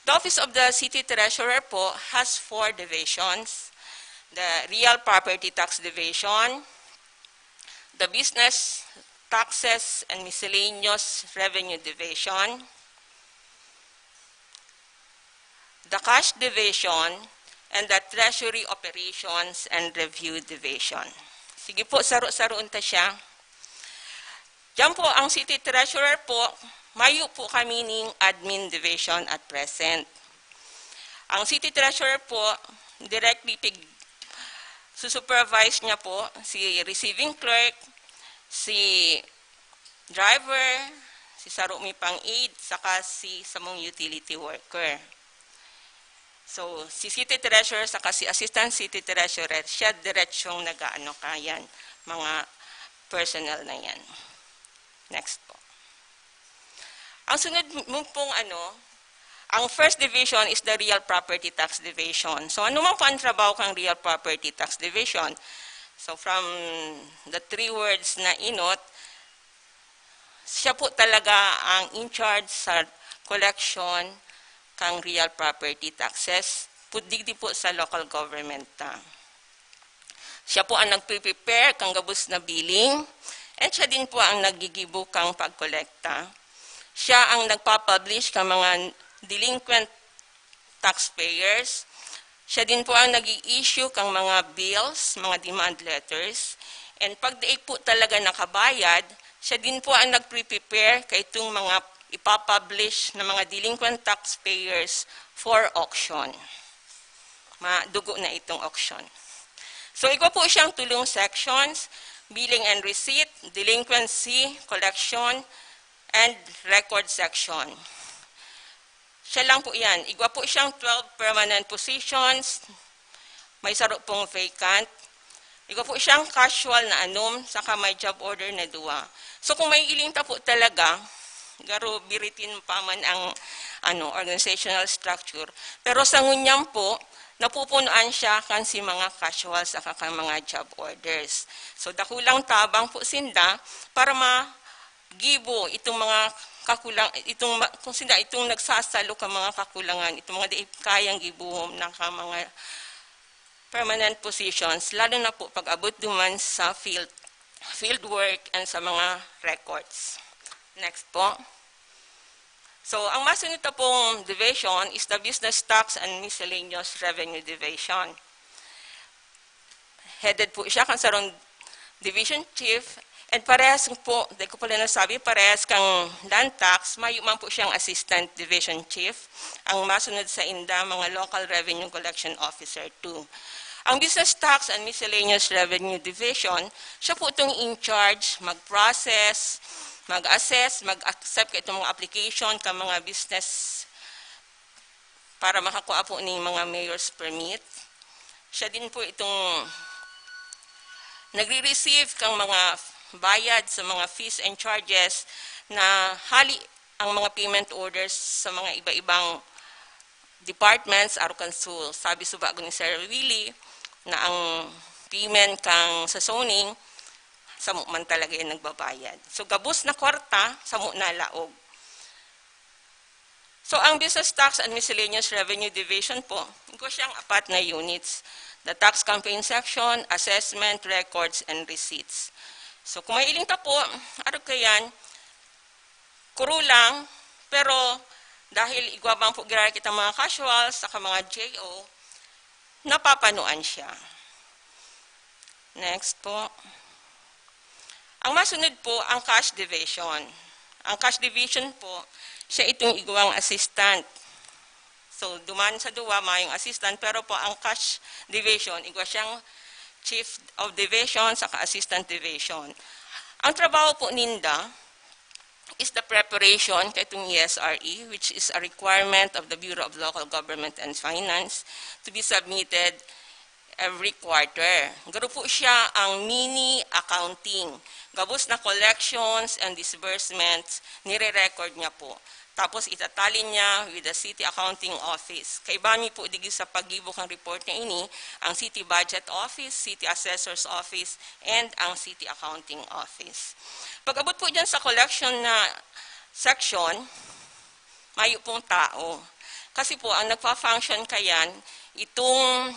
The Office of the City Treasurer po has four divisions. The Real Property Tax Division, the Business Taxes and Miscellaneous Revenue Division, the Cash Division, and the Treasury Operations and Review Division. Sige po, saro-saroon ta siya. Diyan po, ang City Treasurer po, mayo po kami ning admin division at present. Ang City Treasurer po, directly pig susupervise niya po si receiving clerk, si driver, si saro mi pang aid, saka si samong utility worker. So, si City Treasurer saka si Assistant City Treasurer, siya diretsyong nag-aano kayan, mga personnel na yan. Next po. Ang sunod mo pong ano, ang first division is the Real Property Tax Division. So, ano man po ang trabaho kang Real Property Tax Division? So, from the three words na inot, siya po talaga ang in charge sa collection kang real property taxes, po digdi po sa local government ta. Siya po ang nagpre-prepare kang gabos na billing, and siya din po ang naggigibo kang pagkolekta. Siya ang nagpapublish kang mga delinquent taxpayers. Siya din po ang nag-i-issue kang mga bills, mga demand letters. And pag daig po talaga nakabayad, siya din po ang nagpre-prepare kaitong mga ipapublish na mga delinquent taxpayers for auction. Madugo na itong auction. So, igwa po siyang tulong sections, billing and receipt, delinquency, collection, and record section. Siya lang po yan. Igwa po siyang twelve permanent positions, may saro pong vacant. Igwa po siyang casual na anom, saka may job order na duwa. So, kung may iling ta po talaga, garo biritin pa man ang ano, organizational structure. Pero sa ngunyan po, napupunuan siya kan si mga casual saka kan mga job orders. So, dakulang tabang po sinda para ma-, gibo itong mga kakulang-, itong ma-, kung sila itong nagsasalo ka mga kakulangan, itong mga di kayang gibuhom na ka mga permanent positions, lalo na po pag abot duman sa field, field work and sa mga records. Next po. So, ang masunod na pong division is the Business Tax and Miscellaneous Revenue Division. Headed po siya kan sarong division chief, and parehas po, di ko pala nasabi, parehas kang land tax, mayo man po siyang assistant division chief. Ang masunod sa inda, mga local revenue collection officer two. Ang Business Tax and Miscellaneous Revenue Division, siya po itong in charge, mag-process, mag-assess, mag-accept ka itong mga application ka mga business para makakuha po ning mga mayor's permit. Siya din po itong nagre-receive kang mga bayad sa mga fees and charges na hali ang mga payment orders sa mga iba-ibang departments, arog kan su-, sabi subago ni Sir Willie, na ang payment kang sa zoning, samo man talaga yan nagbabayad. So, gabos na kwarta, samo na laog. So, ang Business Tax and Miscellaneous Revenue Division po, igwa siyang apat na units. The Tax Campaign Section, Assessment, Records, and Receipts. So, kung may iling ta po, arog kayan, kuro lang, pero dahil igwa bang po giraray kitang mga casuals, saka mga J O, napapanuan siya. Next po. Ang masunod po, ang Cash Division. Ang Cash Division po, siya itong igwang assistant. So, duman sa duwa, mayong assistant, pero po ang Cash Division, igwa siyang Chief of Division saka Assistant Division. Ang trabaho po ninda is the preparation kaitong E S R E, which is a requirement of the Bureau of Local Government and Finance to be submitted every quarter. Garo po siya ang mini accounting. Gabos na collections and disbursements, nire-record niya po. Tapos itatali niya with the City Accounting Office. Kaiba mi po digi sa paggibo kan report na ini, ang City Budget Office, City Assessor's Office, and ang City Accounting Office. Pag-abot po dyan sa collection na section, mayo pong tao. Kasi po, ang nagpa-function kayan, itong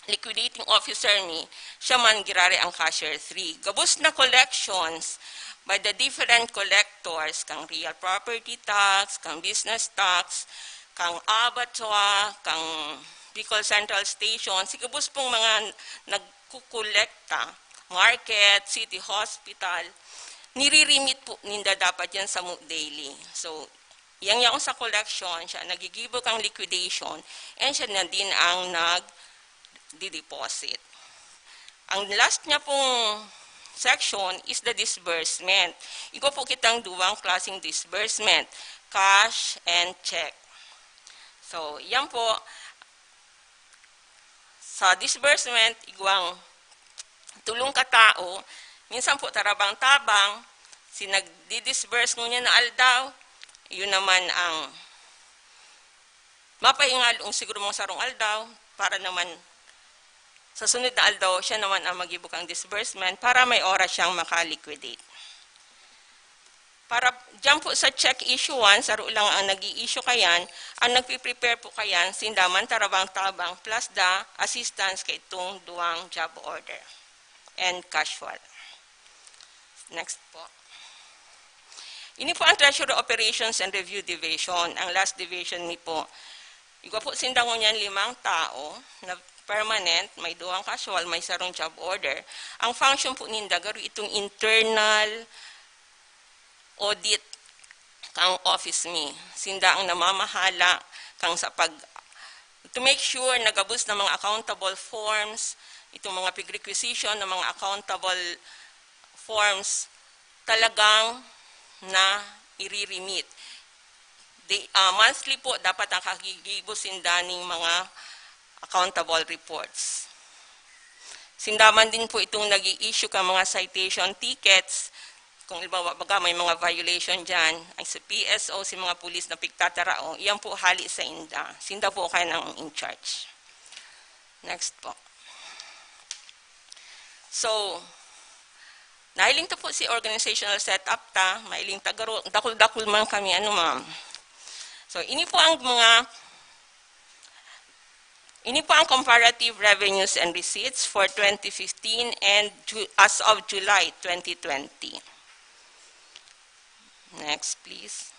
liquidating officer mi, siya man girare ang cashier three. Gabos na collections by the different collectors, kang real property tax, kang business tax, kang abattoir, kang Bicol Central Station, si gabos pong mga nagkukolekta, market, city hospital, nire-remit po ninda dapat yan sa Mo Daily. So, yang yaon sa collection, siya nagigibo kang liquidation, and siya na din ang nagdi-deposit. Ang last niya pong section is the disbursement. Igwa po kitang duwang klaseng disbursement, cash and check. So, yan po, sa disbursement, igwang tulong katao, minsan po tarabang-tabang, si nagdi-disburse ngunyan na aldaw, yun naman ang mapahingaloong siguro mga sarong aldaw, para naman sa sunod na aldaw, siya naman ang magibog ang disbursement para may oras siyang makaliquidate. Para diyan po sa check issuance, saro lang ang nag-i-issue kayan, ang nagpi-prepare po kayan, sinda man tarabang-tabang plus the assistance kaitong duwang job order and casual. Next po. Ini po ang Treasury Operations and Review Division, ang last division ni po. Igwa po sinda ngunyan limang tao na permanent, may duwang casual, may sarong job order. Ang function po ninda, garo itong internal audit kang office mi. Sinda ang namamahala kang sa pag, to make sure na gabos na mga accountable forms, itong mga pig-requisition ng mga accountable forms, talagang na iririmit. Di, ah, monthly po, dapat nakagigibo sinda ning mga accountable reports. Sinda man din po itong nag-i-issue ka mga citation tickets. Kung halimbawa, baga may mga violation dyan, ang sa P S O, si mga pulis na pigtataraon, iyan po hali sa inda. Sinda po kaya ang in charge. Next po. So, nahiling ta po si organizational setup ta, mahiling ta garo-, dakul-dakul man kami, ano, ma'am. So, ini po ang mga, ini po ang comparative revenues and receipts for twenty fifteen and Ju-, as of July twenty twenty. Next, please.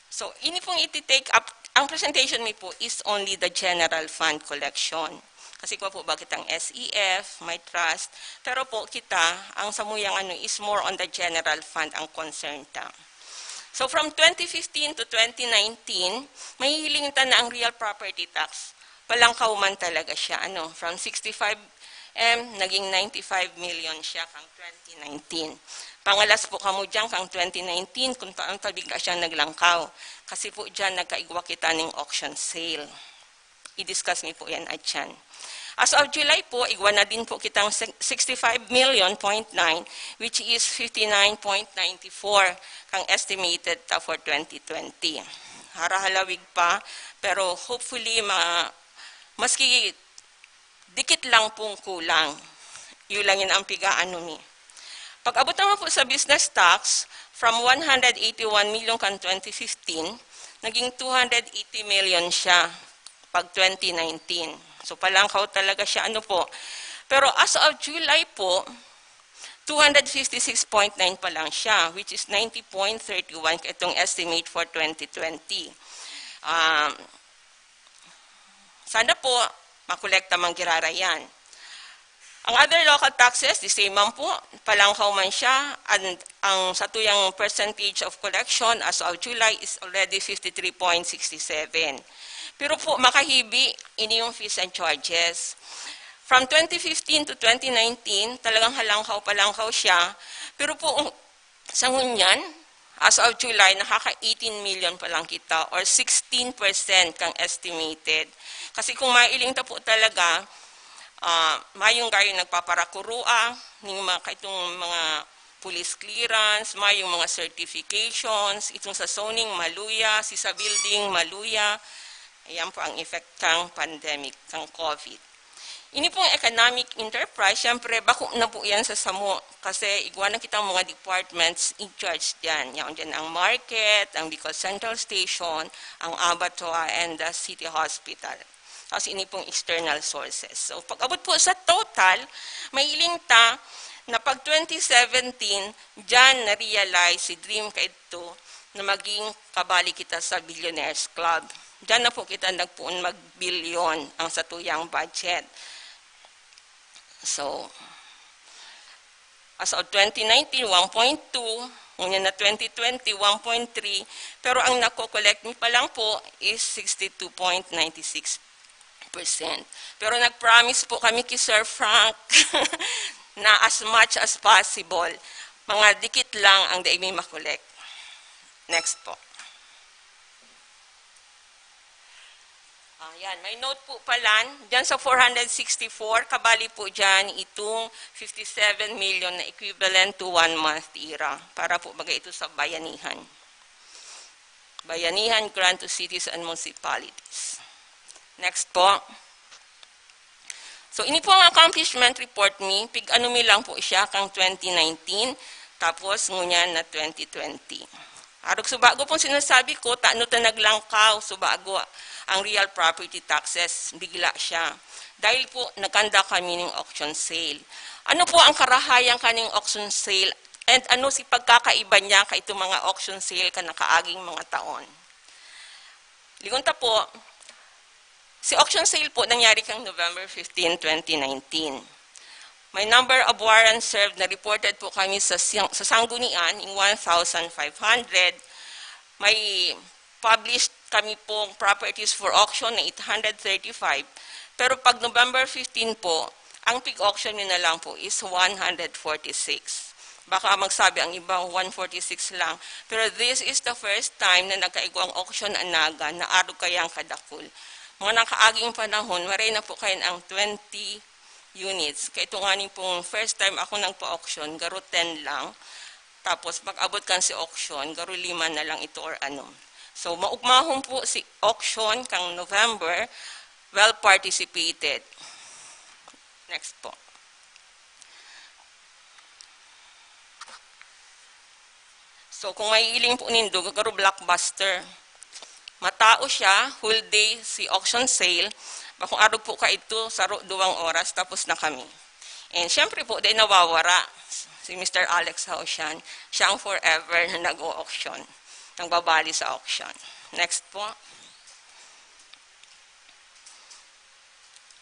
So, ini pong iti-take up, ang presentation mi po is only the general fund collection. Kasi igwa po ba kitang S E F, may trust, pero po kita, ang samuyang ano is more on the general fund ang concern ta. So, from twenty fifteen to twenty nineteen, mahihiling ta na ang real property tax. Palangkaw man talaga siya, ano, from sixty-five M, naging ninety-five million siya kang twenty nineteen. Pangalas po kamo diyan kang twenty nineteen kung paano ta bigla siyang naglangkaw. Kasi po diyan nagkaigwa kita ning auction sale. I-discuss mi po yan atyan. As of July po, igwa na din po kitang si-, sixty-five million point nine, which is fifty-nine point nine four kang estimated ta for twenty twenty. Harahalawig pa, pero hopefully, ma-, maski dikit lang pong kulang. Yun lang yun ang pigaano mi. Pag-abot naman po sa business tax, from one hundred eighty-one million kan twenty fifteen, naging two hundred eighty million siya pag twenty nineteen. So, palangkaw talaga siya, ano po. Pero as of July po, two hundred fifty-six point nine pa lang siya, which is ninety point three one itong estimate for twenty twenty. Um, sana po, makolekta man giraray yan. Ang other local taxes, the same man po, palangkaw man siya, and ang satuyang percentage of collection as of July is already fifty-three point six seven. Pero po, makahibi, ini yung fees and charges. From twenty fifteen to twenty nineteen, talagang halangkaw-palangkaw siya. Pero po, sa ngunyan, as of July, nakaka eighteen million pa lang kita, or sixteen percent kang estimated. Kasi kung mailing ta po talaga, ah, mayong gayo nagpaparakurua, ning mga, kaitong mga police clearance, mayong mga certifications, itong sa zoning, maluya, si sa building, maluya. Ayan po ang effect kang pandemic, kang COVID. Ini pong economic enterprise, siyempre, bako na po yan sa samo. Kasi igwa na kitang mga departments in charge dyan. Yan dyan ang market, ang Bicol Central Station, ang abattoir, and the city hospital. Tapos ini pong external sources. So, pag-abot po sa total, mailing ta na pag twenty seventeen, dyan na-realize si Dream Kaidto na maging kabali kita sa Billionaires Club. Dyan na po kita nagpoon mag-bilyon ang satuyang budget. So, as of twenty nineteen, one point two, ngunyan na twenty twenty, one point three, pero ang nako-collect mi pa lang po is sixty two point nine six percent. Pero nag-promise po kami kay Sir Frank na as much as possible, mga dikit lang ang dai mi ma-collect. Next po. Ayan, may note po pala. Diyan sa four hundred sixty-four, kabali po diyan itong fifty-seven million na equivalent to one month tira. Para po bagay ito sa bayanihan. Bayanihan Grant to Cities and Municipalities. Next po. So, ini po ang accomplishment report mi. Pig-ano mi lang po siya kang twenty nineteen, tapos ngunyan na twenty twenty. Arog subago pong sinasabi ko, tano ta naglangkaw, subago ang real property taxes, bigla siya. Dahil po, nagkanda kami ng auction sale. Ano po ang karahayan kaning auction sale? And ano si pagkakaiba niya ka itong mga auction sale ka nakaaging mga taon? Ligon ta po, si auction sale po nangyari kang November fifteen, twenty nineteen. May number of warrants served na reported po kami sa, siyang- sa sanggunian, in one thousand five hundred. May published kami pong properties for auction na eight hundred thirty-five. Pero pag November fifteen po, ang pig-auction mi na lang po is one hundred forty-six. Baka magsabi ang iba, one forty-six lang. Pero this is the first time na nagkaigwang auction ang Naga na arog kayang kadakul. Mga nakaaging panahon, maray na po kayan ang twenty units. Kaya ito nga ni pong first time ako nagpa-auction, garo ten lang. Tapos pag-abot kan si auction, garo lima na lang ito or ano. So, maugmahon po si auction kang November, well participated. Next po. So, kung maiiling po nindo, garo blockbuster. Matao siya, whole day si auction sale. Bakong arog po ka ito, saro, duwang oras, tapos na kami. And syempre po, di nawawara si Mister Alex Haosyan. Siya ang forever na nag-o-auction. Nagbabali sa auction. Next po.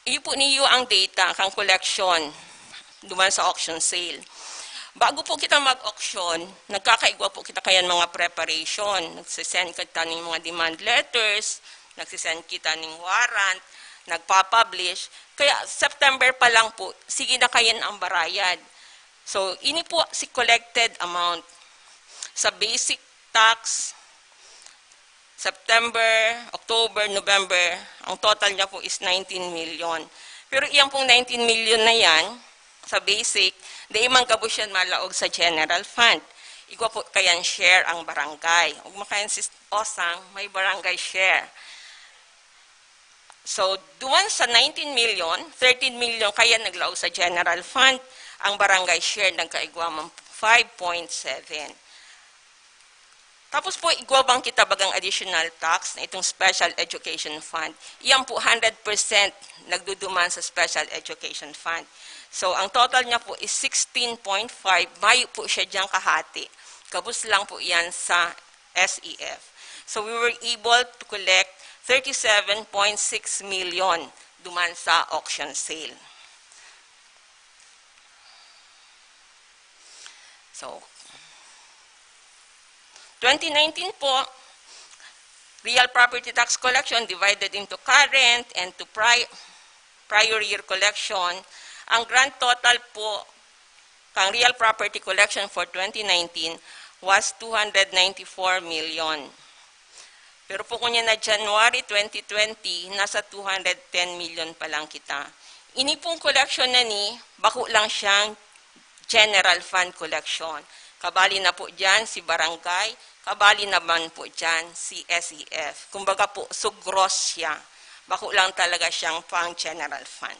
Iyo po niyo ang data kang collection duman sa auction sale. Bago po kita mag-auction, nagkakaigwa po kita kayan mga preparation. Nagsisend kita ning mga demand letters, nagsisend kita ning warrant, nagpapublish. Kaya September pa lang po, sige na kayan ang barayad. So, ini po si collected amount. Sa basic tax, September, October, November, ang total niya po is nineteen million. Pero iyang pong nineteen million na yan, sa basic, di man gabos yan malaog sa general fund. Igwa po kayan share ang barangay. Ug makayan si Osang, may barangay share. So, duman sa nineteen million, thirteen million kaya naglaog sa general fund, ang barangay share nagkaigwa man five point seven. Tapos po, igwa bang kita bagang additional tax na itong special education fund? Iyan po, hundred percent nagduduman sa special education fund. So, ang total niya po is sixteen point five. Mayo po siya diyang kahati. Gabos lang po iyan sa S E F. So, we were able to collect thirty-seven point six million duman sa auction sale. So, twenty nineteen po, real property tax collection divided into current and to pri-, prior year collection. Ang grand total po kang real property collection for twenty nineteen was two hundred ninety-four million. Pero po kunya na January twenty twenty, nasa two hundred ten million pa lang kita. Ini pong collection na ni, bako lang siyang general fund collection. Kabali na po dyan si barangay, kabali naman po dyan si S E F. Kumbaga po, sugros siya. Bako lang talaga siyang pang general fund.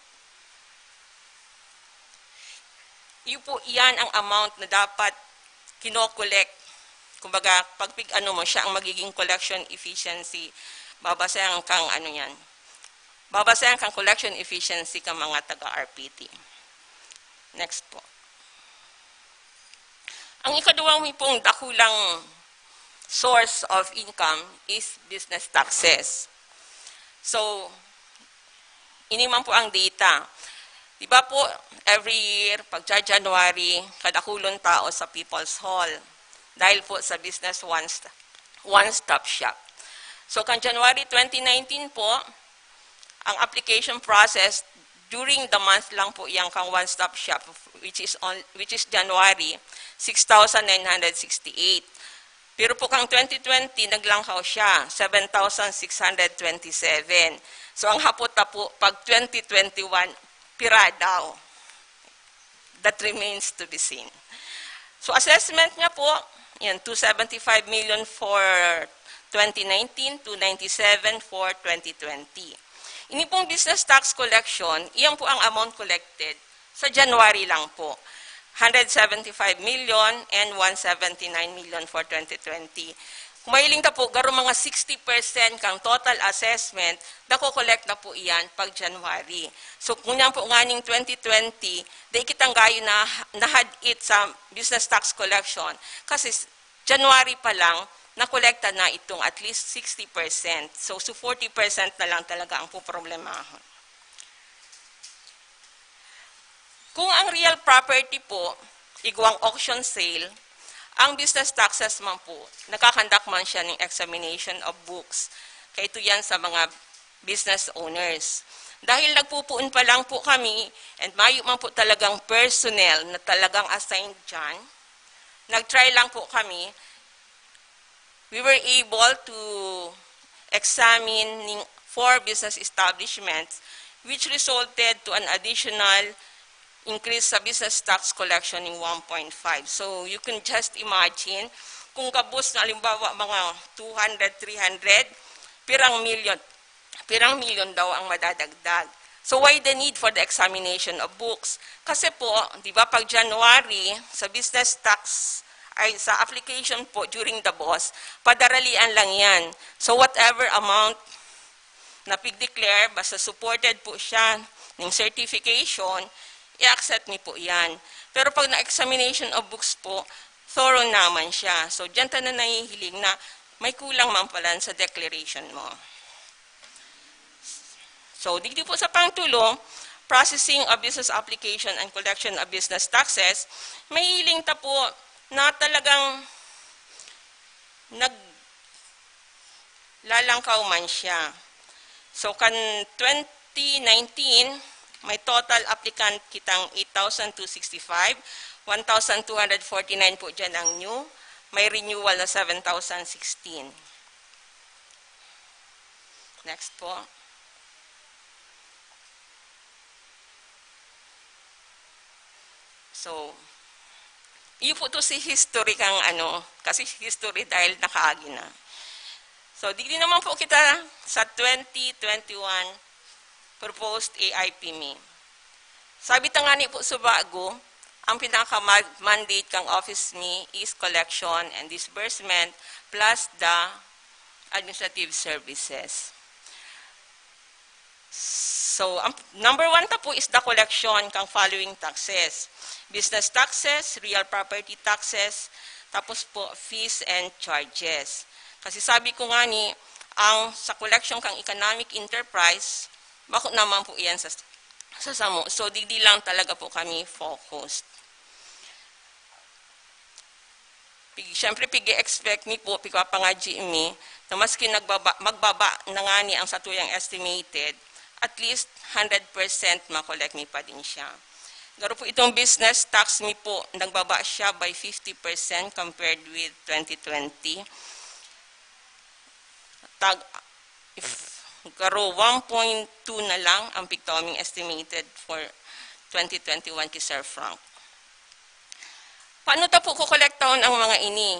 Iyo po, iyan ang amount na dapat kinokolek. Kumbaga, pag pig-ano mo, siya ang magiging collection efficiency. Babasayan kang ano yan. Babasayan kang collection efficiency kang mga taga-R P T. Next po. Ang ikaduwang pong dakulang source of income is business taxes. So, ini man po ang data. Di ba po, every year, pagka January, kadakulon tao sa People's Hall. Dahil po sa business one st-, one-stop shop. So, kan January twenty nineteen po, ang application process during the month lang po yan kang one-stop shop, which is on, which is January, six thousand nine hundred sixty-eight. Pero po kang twenty twenty, naglangkaw siya, seven thousand six hundred twenty-seven. So, ang hapot na po, pag twenty twenty-one, pira daw? That remains to be seen. So, assessment niya po, yan, two seventy-five million for twenty nineteen, two ninety-seven for twenty twenty. Ini pong business tax collection, iyan po ang amount collected sa January lang po. Hundred seventy-five million and one seventy-nine million for twenty twenty. Kung mahiling ta po, garo mga sixty percent kang total assessment, nako-collect na po iyan pag January. So, ngunyan po nganing twenty twenty, dai kitang gayo na nahad-it sa business tax collection kasi s-, January pa lang, nakolekta na itong at least sixty percent. So, so forty percent na lang talaga ang puproblemahon. Kung ang real property po, igwang auction sale, ang business taxes man po, nakakandak man siya ng examination of books. Kaya ito yan sa mga business owners. Dahil nagpupuon pa lang po kami, and mayo man po talagang personnel na talagang assigned dyan, nag-try lang po kami. We were able to examine ning four business establishments, which resulted to an additional increase sa business tax collection ng one point five. So, you can just imagine, kung gabos na, halimbawa, mga two hundred, three hundred, pirang milyon, pirang milyon daw ang madadagdag. So, why the need for the examination of books? Kasi po, di ba, pag January, sa business tax, ay sa application po during the boss, padaralian lang yan. So, whatever amount na pig-declare, basta supported po siya ng certification, i-accept mi po yan. Pero pag na-examination of books po, thorough naman siya. So, diyan ta na nahihiling na may kulang man pala sa declaration mo. So, digdi po sa pangtulo, processing of business application and collection of business taxes, mahiling ta po na talagang naglalangkaw man siya. So, kan twenty nineteen, may total applicant kitang eight thousand two sixty-five, one thousand two hundred forty-nine po dyan ang new, may renewal na seven thousand sixteen. Next po. So, iyo po to si history kang ano, kasi history dahil nakaagi na. So, digdi naman po kita sa twenty twenty-one proposed A I P mi. Sabi ta ngani po sa bago, ang pinaka-mandate kang office mi is collection and disbursement plus the administrative services. So, ang number one ta po is the collection kang following taxes. Business taxes, real property taxes, tapos po fees and charges. Kasi sabi ko ngani, ang sa collection kang economic enterprise, bako naman po iyan sa, sa samo. So, digdi lang talaga po kami focused. Pig-, siyempre, pig-expect mi po, pigpapangadyi mi, na maski nagbaba, magbaba na ngani ang satuyang estimated, at least hundred percent ma-collect mi pa din siya. Garo po itong business tax mi po, nagbaba siya by fifty percent compared with twenty twenty. Tag, if garo one point two na lang ang pigtaw ming estimated for twenty twenty-one ki Sir Frank. Paano ta po kokolektahon ang mga ini?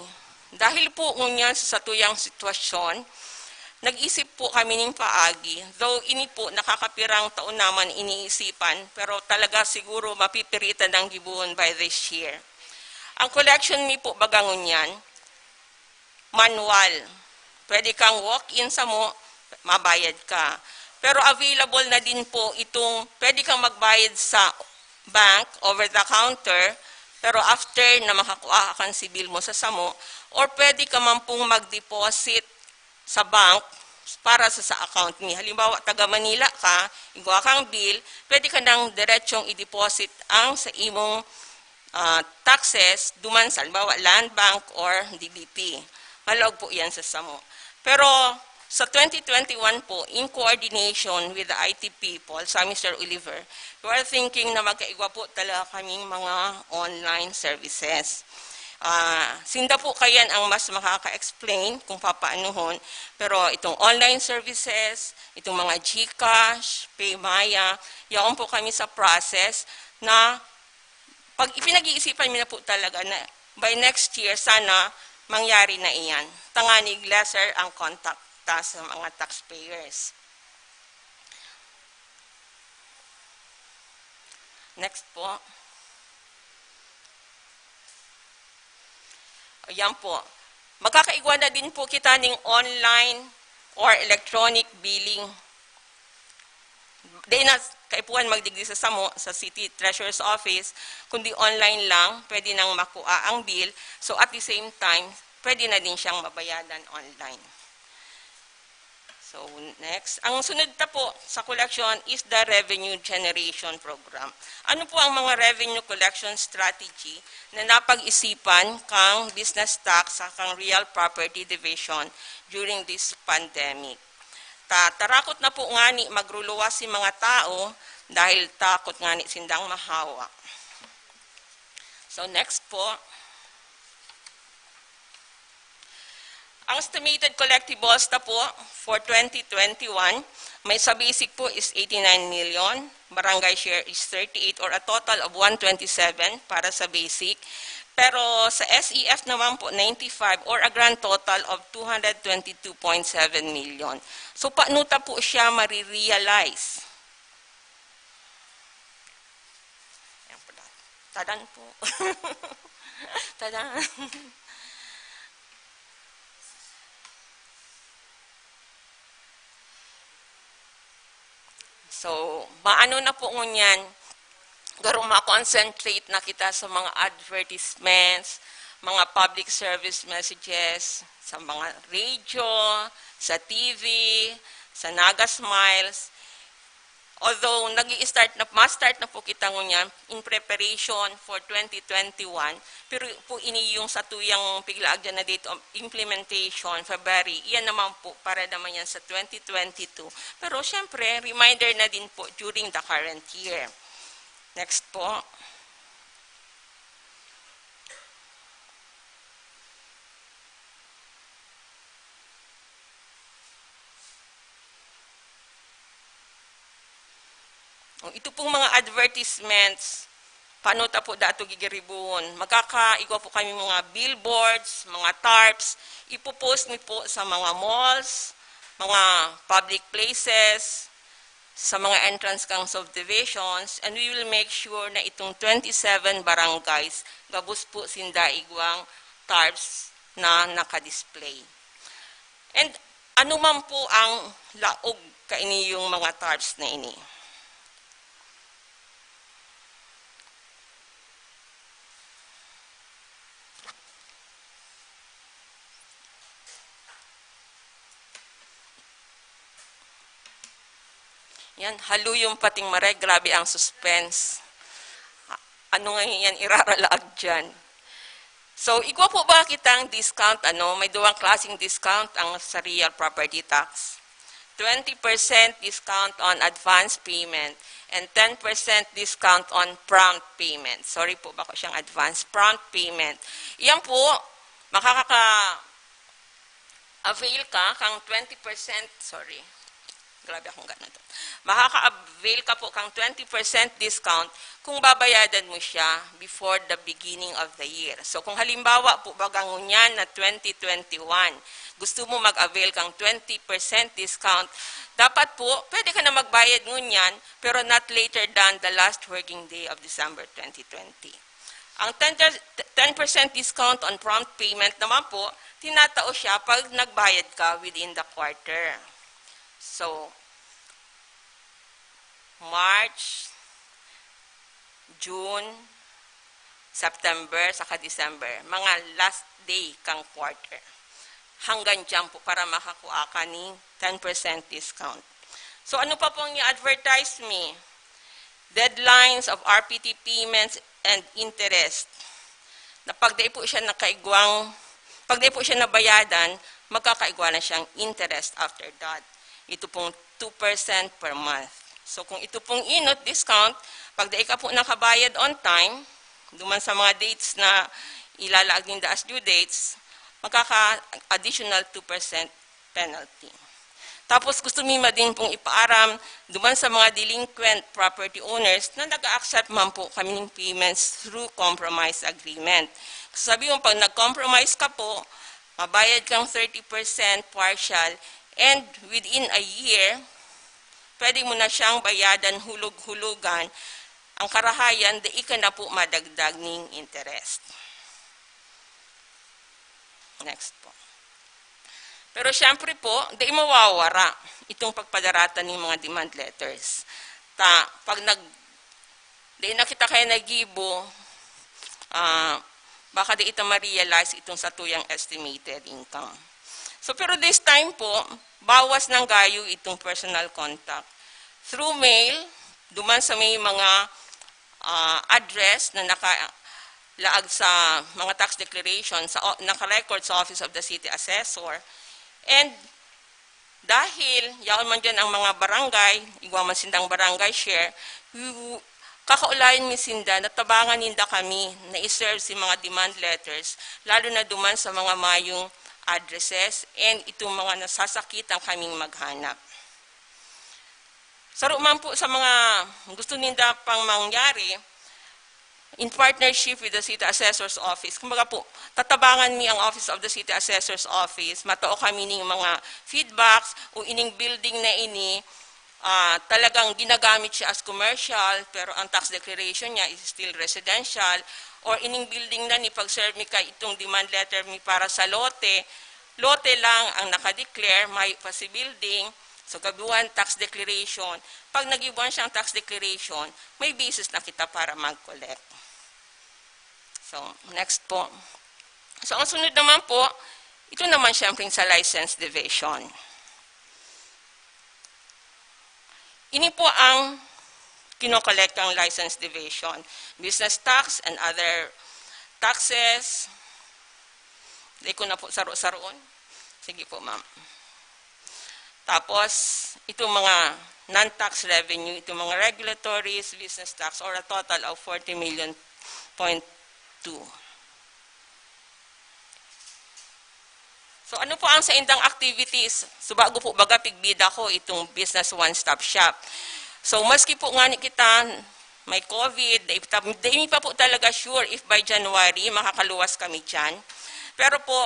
Dahil po ngunyan sa satuyang sitwasyon, Nag-isip po kami ning paagi, though ini po nakakapirang taon naman iniisipan, pero talaga siguro mapipiritan ng gibohon by this year. Ang collection mi po baga ngunyan, manual. Pwede kang walk-in samo, mabayad ka. Pero available na din po itong pwede kang magbayad sa bank, over the counter, pero after na makakuha ka kan sibil mo sa samo, or pwede ka man pong mag-deposit sa bank para sa, sa account mi. Halimbawa, taga Manila ka, igwa kang bill, pwede ka nang diretsong i-deposit ang sa imong, ah, taxes duman sa, halimbawa, Land Bank or D B P. Malaog po yan sa samo. Pero sa twenty twenty-one po, in coordination with the I T people, sa Mister Oliver, we are thinking na magkaigwa po talaga kaming mga online services. Ah, sinda po kayan ang mas makaka-explain kung papaanuhon, pero itong online services, itong mga GCash, PayMaya, yaon po kami sa process na pag ipinag-iisipan mi na po talaga na by next year, sana mangyari na iyan. Tanganing lesser ang contact ta sa mga taxpayers. Next po. Ayan po. Magkakaigwa na din po kita ning online or electronic billing. Di na kaipuhan magdigdi sa samo, sa City Treasurer's Office, kundi online lang, pwede nang makua ang bill. So, at the same time, pwede na din siyang mabayadan online. So, next. Ang sunod na po sa collection is the revenue generation program. Ano po ang mga revenue collection strategy na napag-isipan kang business tax sa kang Real Property Division during this pandemic? Ta-, tarakot na po ngani magruluwas si mga tao dahil takot ngani sindang mahawa. So, next po. Ang estimated collectibles na po for twenty twenty-one, may sa basic po is eighty-nine million, barangay share is thirty-eight, or a total of one twenty-seven para sa basic. Pero sa S E F naman po, ninety-five, or a grand total of two hundred twenty-two point seven million. So, paano ta po siya marirealize? Ayan po lahat. Tadan po. Tadan. So, maano na po ngunyan, garo ma-concentrate na kita sa mga advertisements, mga public service messages, sa mga radio, sa T V, sa Naga Smiles. Although nag-i-start na, ma-start na po kita ngunyan in preparation for twenty twenty-one, pero po ini yung satuyang piglaagyan na date of implementation, February, iyan naman po para naman yan sa twenty twenty-two. Pero siyempre, reminder na din po during the current year. Next po. Ang ito pong mga advertisements, paano ta po dato gigiribuon? Magkakaigwa po kami mga billboards, mga tarps, ipopost mi po sa mga malls, mga public places, sa mga entrance kang subdivisions, and we will make sure na itong twenty-seven barangays, gabos po sinda igwang tarps na nakadisplay. And ano man po ang laog kaini yung mga tarps na ini? Yan, halo yung pating maray, grabe ang suspense. Ano nga yan, iraralaag dyan? So, igwa po ba kitang discount? Ano, may duwang klaseng discount ang sa real property tax. Twenty percent discount on advance payment and ten percent discount on prompt payment. Sorry po, bako siyang advance, prompt payment. Iyan po, makakaka-avail ka kang twenty percent, sorry. Grabe akong ganun. Makaka-avail ka po kang twenty percent discount kung babayadan mo siya before the beginning of the year. So, kung halimbawa po, baga ngunyan na twenty twenty-one, gusto mo mag-avail kang twenty percent discount, dapat po, pwede ka na magbayad ngunyan, pero not later than the last working day of December twenty twenty. Ang ten, ten percent discount on prompt payment naman po, tinatao siya pag nagbayad ka within the quarter. So, March, June, September, saka December, mga last day kang quarter. Hanggang dyan po para makakuha ka ni ten percent discount. So, ano pa pong i-advertise mi? Deadlines of R P T payments and interest. Na pag dai po siya nakaigwang, pag dai po siya nabayadan, magkakaigwa na siyang interest after that. Ito pong two percent per month. So, kung ito pong inot discount, pag dai ka po nakabayad on time, duman sa mga dates na ilalaag ninda as due dates, magkaka-additional two percent penalty. Tapos gusto mi ma din pong ipaaram duman sa mga delinquent property owners na nag-a-accept man po kami ng payments through compromise agreement. Sabi mo, pag nag-compromise ka po, mabayad kang thirty percent partial, and within a year, pwede mo na siyang bayadan hulog-hulugan. Ang karahayan, dai ka na po madagdag ning interest. Next po. Pero siyempre po, dai mawawara itong pagpadaratan ng mga demand letters. Ta, pag nag, dai na kita kaya nagibo, ah, baka di ita ma-realize itong satuyang estimated income. So, pero this time po, bawas ng gayo itong personal contact. Through mail, duman sa may mga, ah, address na nakalaag sa mga tax declaration, sa o-, naka-record sa Office of the City Assessor. And dahil yaon man dyan ang mga barangay, igwa man sindang barangay share, wi-, kakaulayan mi sinda na tabangan ninda kami na i-serve si mga demand letters, lalo na duman sa mga mayong addresses and itong mga nasasakitan kaming maghanap. Saro man po sa mga gusto ninda pang mangyari, in partnership with the City Assessor's Office, kumbaga po, tatabangan mi ang Office of the City Assessor's Office, matao kami ning mga feedbacks o ining building na ini, ah, talagang ginagamit siya as commercial, pero ang tax declaration niya is still residential, or ining building na ni pag-serve mi kay itong demand letter mi para sa lote, lote lang ang nakadeclare, may pa si building, so gabuhan tax declaration. Pag nagibuhan siyang tax declaration, may basis na kita para mag-collect. So, next po. So, ang sunod naman po, ito naman siyempre sa license division. Ini po ang kinokollect ng license division. Business tax and other taxes. Di ko na po saro-saroon. Sige po, ma'am. Tapos, itong mga non-tax revenue, itong mga regulatories, business tax, or a total of forty million point two. So, ano po ang saindang activities? So, bago po baga, pigbida ko itong Business One Stop Shop. So, maski po nga ni kita may COVID, dai, dai mi pa po talaga sure if by January makakaluwas kami dyan. Pero po,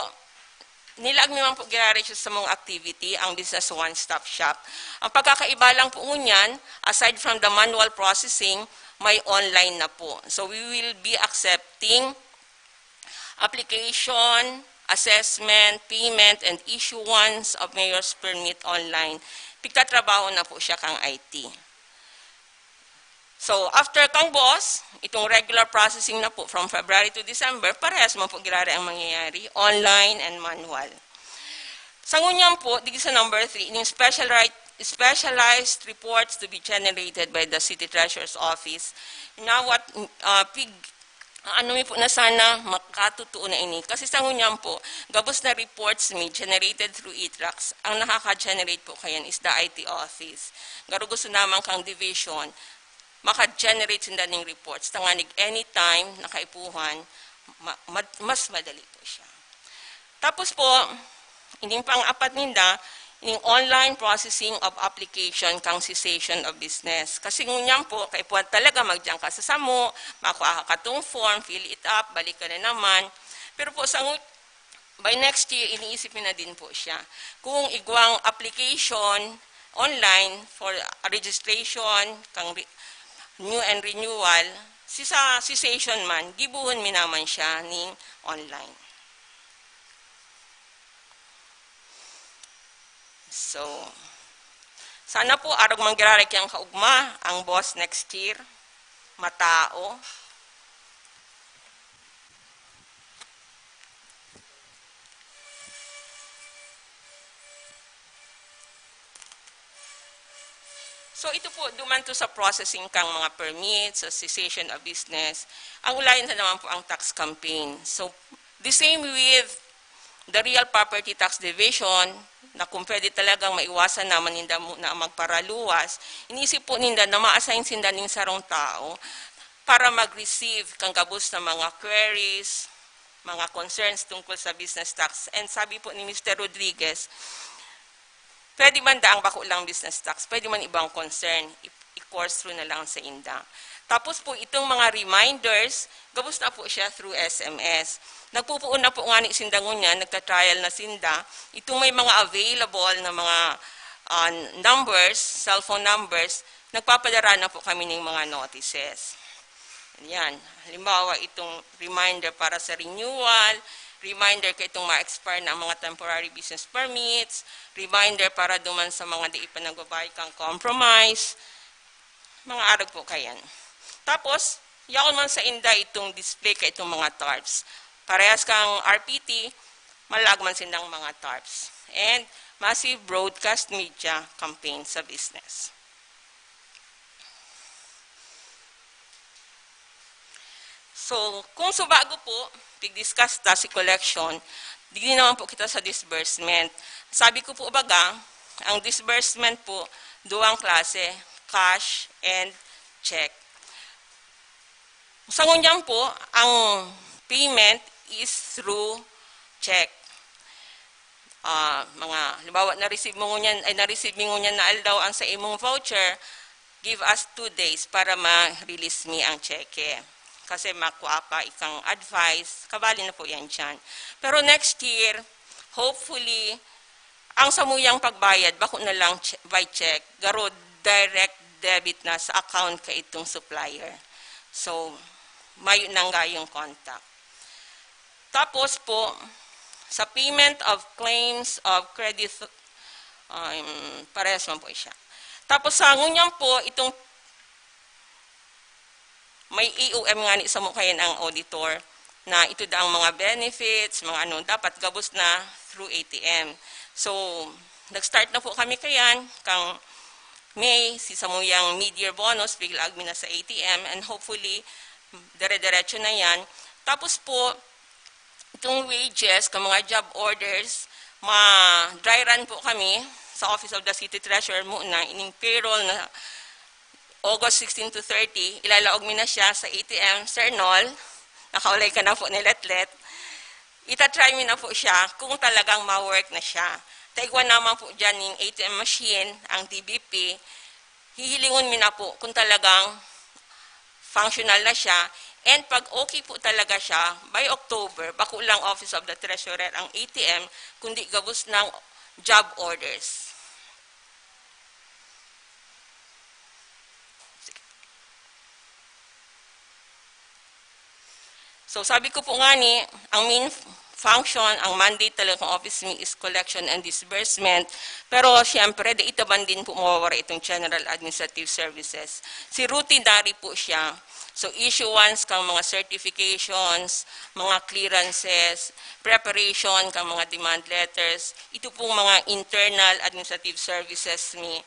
nilaag mi man po giraray siya sa mga activity, ang Business One Stop Shop. Ang pagkakaiba lang po ngunyan, aside from the manual processing, may online na po. So, we will be accepting application, assessment, payment, and issuance of mayor's permit online. Pigtatrabaho na po siya kang I T. So, after kang boss, itong regular processing na po from February to December, parehas man po giraray ang mangyayari, online and manual. Sa ngunyan po, dito sa number three, ining special right, specialized reports to be generated by the City Treasurer's Office. Now, what, uh, pig, ano mi po na sana, makatotoo na ini. Kasi sa ngunyan po, gabos na reports mi generated through e-trax. Ang nakaka-generate po kayan is the I T office. Garo gusto naman kang division, maka-generate sinda ning reports. Tanganig anytime, nakaipuhan, ma-, mad-, mas madali po siya. Tapos po, ining pang-apat ninda, Ning online processing of application kang cessation of business. Kasi ngunyan po, kay puwan talaga magdiyan ka sa samo, makuha ka katong form, fill it up, balik ka na naman. Pero po sa ngu-, by next year, iniisip na din po siya. Kung igwang application online for registration, kang re-, new and renewal, si sa cessation man, gibuhon mi naman siya ning online. So, sana po arog manggiraray kiyang kaugma ang boss next year. Matao. So, ito po, duman to sa processing kang mga permits, sa cessation of business. Ang ulayan na naman po ang tax campaign. So, the same with the Real Property Tax Division, na kung pwede talagang maiwasan naman ninda muna ang magparaluwas, inisip po ninda na ma-assign sinda ning sarong tao para mag-receive kang gabos na mga queries, mga concerns tungkol sa business tax. And sabi po ni Mister Rodriguez, pwede man daang bako lang business tax, pwede man ibang concern, i-, i-course through na lang sa inda. Tapos po, itong mga reminders, gabos na po siya through S M S. Nagpupuon na po nga ni sinda ngunyan, nagta-trial na sinda. Itong may mga available na mga, ah, numbers, cellphone numbers, nagpapadara na po kami ng mga notices. Yan. Halimbawa, itong reminder para sa renewal, reminder kay itong ma-expire na ang mga temporary business permits, reminder para duman sa mga di pa nagbabayad kang compromise, mga arog po kayan. Tapos, yaon man sa inda itong display kay itong mga tarps. Parehas kang R P T, malag man sindang mga tarps. And massive broadcast media campaign sa business. So, kung subago po, pig-discuss ta si collection, di naman po kita sa disbursement. Sabi ko po baga, ang disbursement po, duwang klase, cash and check. Sa ngunyan po, ang payment is through check. Ah, mga, halimbawa, na-receive mo ngunyan, ay, na-receive mi ngunyan na aldaw ang sa imong voucher, give us two days para ma-release mi ang cheque. Kasi makuha pa ikang advice, kabali na po yan dyan. Pero next year, hopefully, ang samuyang pagbayad, bako na lang che-, by check, garo direct debit na sa account ka itong supplier. So, mayo nang gayong contact. Tapos po, sa payment of claims of credit, um, parehas man po siya. Tapos sa ngunyan po, itong may E O M nga ni sa mukhayan ang auditor na ito daang mga benefits, mga ano, dapat gabos na through A T M. So, nag-start na po kami kayan, kang May, si samuyang mid-year bonus, bigla agmi na sa A T M, and hopefully, dire-diretso na yan. Tapos po, itong wages, kang mga job orders, ma-dry run po kami sa Office of the City Treasurer muna, ining payroll na August sixteen to thirty, ilalaog mi na siya sa A T M, Sir Nol, nakaulay ka na po ni Letlet. Ita-try mi na po siya kung talagang ma-work na siya. Ta igwa naman po dyan ning A T M machine, ang D B P, hihilingon mi na po kung talagang functional na siya. And pag okay po talaga siya, by October, bako lang Office of the Treasurer ang A T M, kundi gabos ng job orders. So, sabi ko po nga ni, ang main function, ang mandate talaga ng office mi is collection and disbursement. Pero, siyempre, di ito man din po mawawara itong general administrative services. Si routinary po siya. So, issuance kang mga certifications, mga clearances, preparation kang mga demand letters, ito pong mga internal administrative services mi,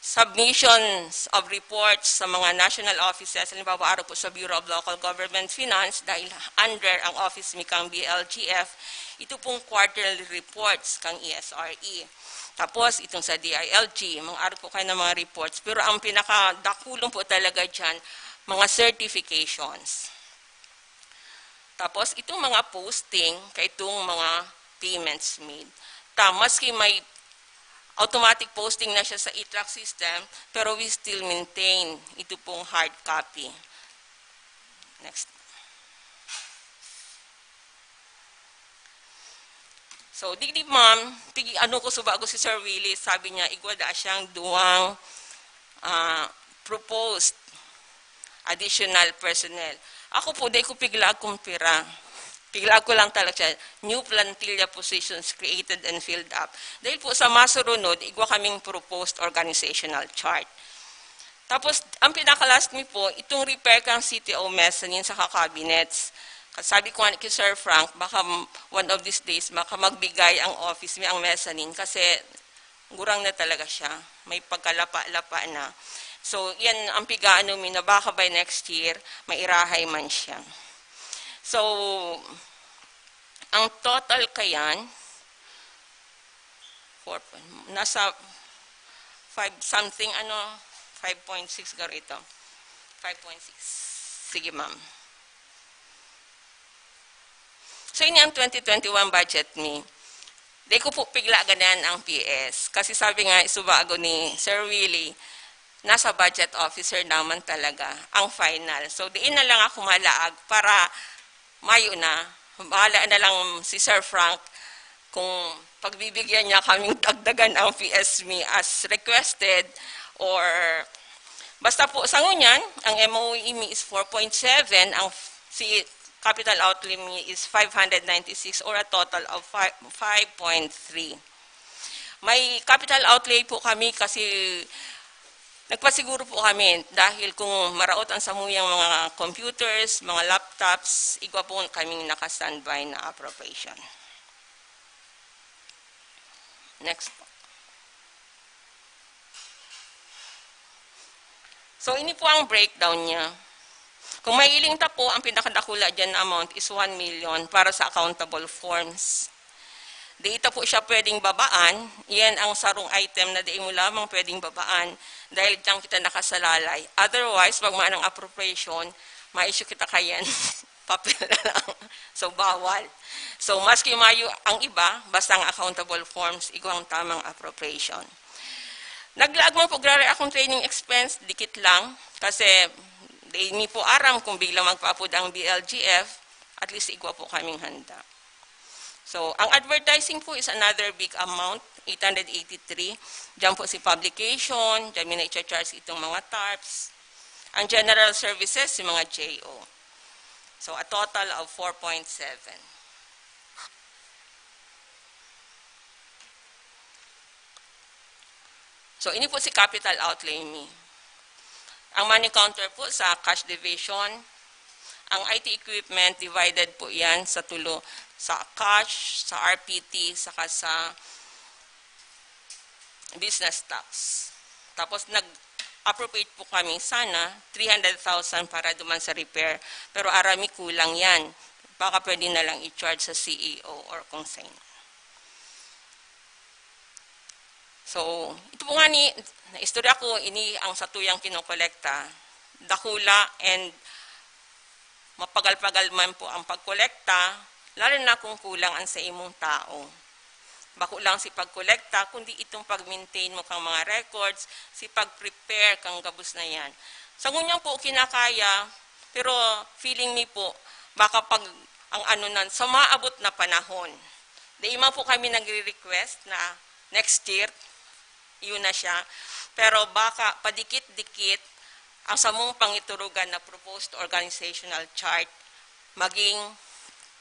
submissions of reports sa mga national offices, halimbawa, araw po sa Bureau of Local Government Finance, dahil under ang office mi kang B L G F, ito pong quarterly reports kang E S R E. Tapos, itong sa D I L G, mga araw po kayo ng mga reports. Pero ang pinakadakulong po talaga dyan, mga certifications. Tapos, itong mga posting, kay itong mga payments made. Ta, maski may automatic posting na siya sa e-track system, pero we still maintain ito pong hard copy. Next. So, digdi, ma'am, tigi ano ko suba ko si Sir Willie, sabi niya, igwa da siyang duwang, ah, proposed additional personnel. Ako po, di ko pigla kung pira. Pigla ko lang talaga siya, new plantilla positions created and filled up. Dahil po sa masurunod, igwa kaming proposed organizational chart. Tapos, ang pinaka-last mi po, itong repair kang C T O mezzanine sa cabinets. Sabi ko nga kay Sir Frank, baka m- one of these days, baka magbigay ang office mi ang mezzanine kasi gurang na talaga siya. May pagkalapa-lapa na. So, yan ang pigaano mi na baka by next year, mairahay man siya. So, ang total kayan, four, nasa five something, ano, five point six garo ito. Five point six. Sige, ma'am. So, ini ang twenty twenty-one budget mi. Di ko po pigla ganyan ang P S. Kasi sabi nga, isubago ni Sir Willie, nasa budget officer naman talaga ang final. So, diin na lang ako malaag para mayo na. Bahala na lang si Sir Frank kung pagbibigyan niya kaming dagdagan ang P S mi as requested or basta po sa ngunyan, ang M O E mi is four point seven, ang si capital outlay mi is five hundred ninety-six or a total of five, five point three. May capital outlay po kami kasi nagpasiguro po kami dahil kung maraot ang samuyang mga computers, mga laptops, igwa po kaming naka-standby na appropriation. Next po. So, ini po ang breakdown niya. Kung mailing ta po, ang pinakadakula dyan na amount is one million para sa accountable forms. Di ita po siya pwedeng babaan. Iyan ang sarong item na di mo lamang pwedeng babaan dahil diyan kita nakasalalay. Otherwise, pag maanang appropriation, ma-issue kita kayan. Papel na lang. So, bawal. So, maski mayo ang iba, basta ang accountable forms, igwang tamang appropriation. Naglaag man po, grabe akong training expense, dikit lang. Kasi, di mi po aram kung biglang magpaapod ang B L G F, at least igwa po kaming handa. So, ang advertising po is another big amount, eight hundred eighty-three. Diyan po si publication, diyan mi na i-charge itong mga tarps. Ang general services, si mga J O. So, a total of four point seven. So, ini po si capital outlay mi. Ang money counter po sa cash division, ang I T equipment, divided po yan sa tulo, sa cash, sa R P T, saka sa business tax. Tapos nag-appropriate po kami sana three hundred thousand para duman sa repair. Pero aram mi kulang yan. Baka pwede na lang i-charge sa C E O or kung saan. So, ito po nga ni, naistorya ko, ini ang satuyang kinokolekta. Dakula and mapagal-pagal man po ang pagkolekta, lalo na kung kulang ang sa imong tao. Bako lang si pagkolekta, kundi itong pag-maintain mo kang mga records, si pag-prepare kang gabos na yan. Sa ngunyan po, kinakaya, pero feeling mi po, baka pag ang ano nan, sa maabot na panahon, di man po kami nagre-request na next year, yun na siya. Pero baka padikit-dikit ang samong pangiturugan na proposed organizational chart maging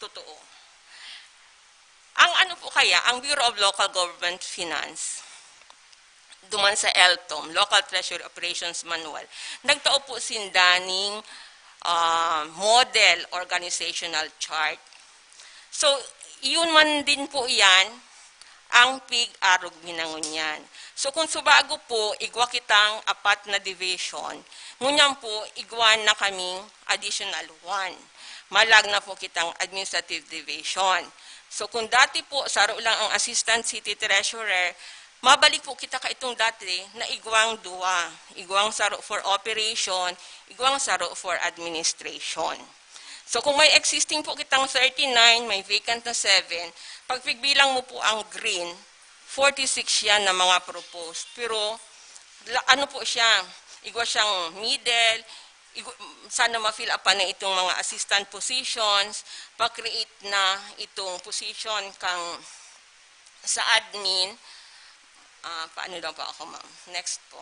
totoo. Ang ano po kaya, ang Bureau of Local Government Finance, duman sa LTOM, Local Treasury Operations Manual, nagtao po sinda ning, ah, model organizational chart. So, yun man din po yan, ang pig-arog mi na ngunyan. So, kung subago po, igwa kitang apat na division, ngunyan po, igwa na kaming additional one. Malag na po kitang administrative division. So, kung dati po, saro lang ang assistant city treasurer, mabalik po kita ka itong dati na igwang duwa. Igwang saro for operation, igwang saro for administration. So, kung may existing po kitang thirty-nine, may vacant na seven, pag pigbilang mo po ang green, forty-six yan na mga proposed. Pero la- ano po siya, igwa siyang middle, igwa, sana ma-fill up pa na itong mga assistant positions, pa-create na itong position kang sa admin. Ah, paano daw po ako, ma'am? Next po.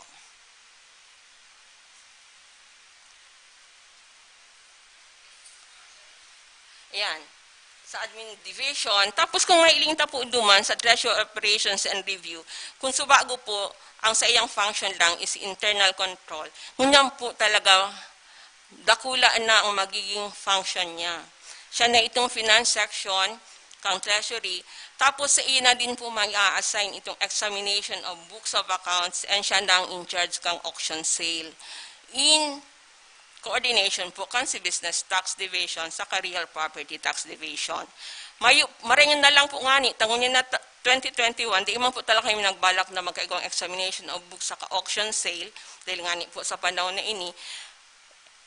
Ayan. Sa admin division. Tapos kung may iling tapo duman sa treasury operations and review, kung subago po, ang sa iyang function lang is internal control. Ngunyan po talaga, dakula na ang magiging function niya. Siya na itong finance section, kang treasury. Tapos sa iya na din po may a-assign itong examination of books of accounts and siya na ang in charge kang auction sale. In coordination po kan si Business Tax Division sa Real Property Tax Division. Mayo, marangon na lang po ngani, ta ngunyan na ta- twenty twenty-one, di man po talaga kami nagbalak na magkaigwang examination of books sa auction sale, dahil ngani po sa panahon na ini,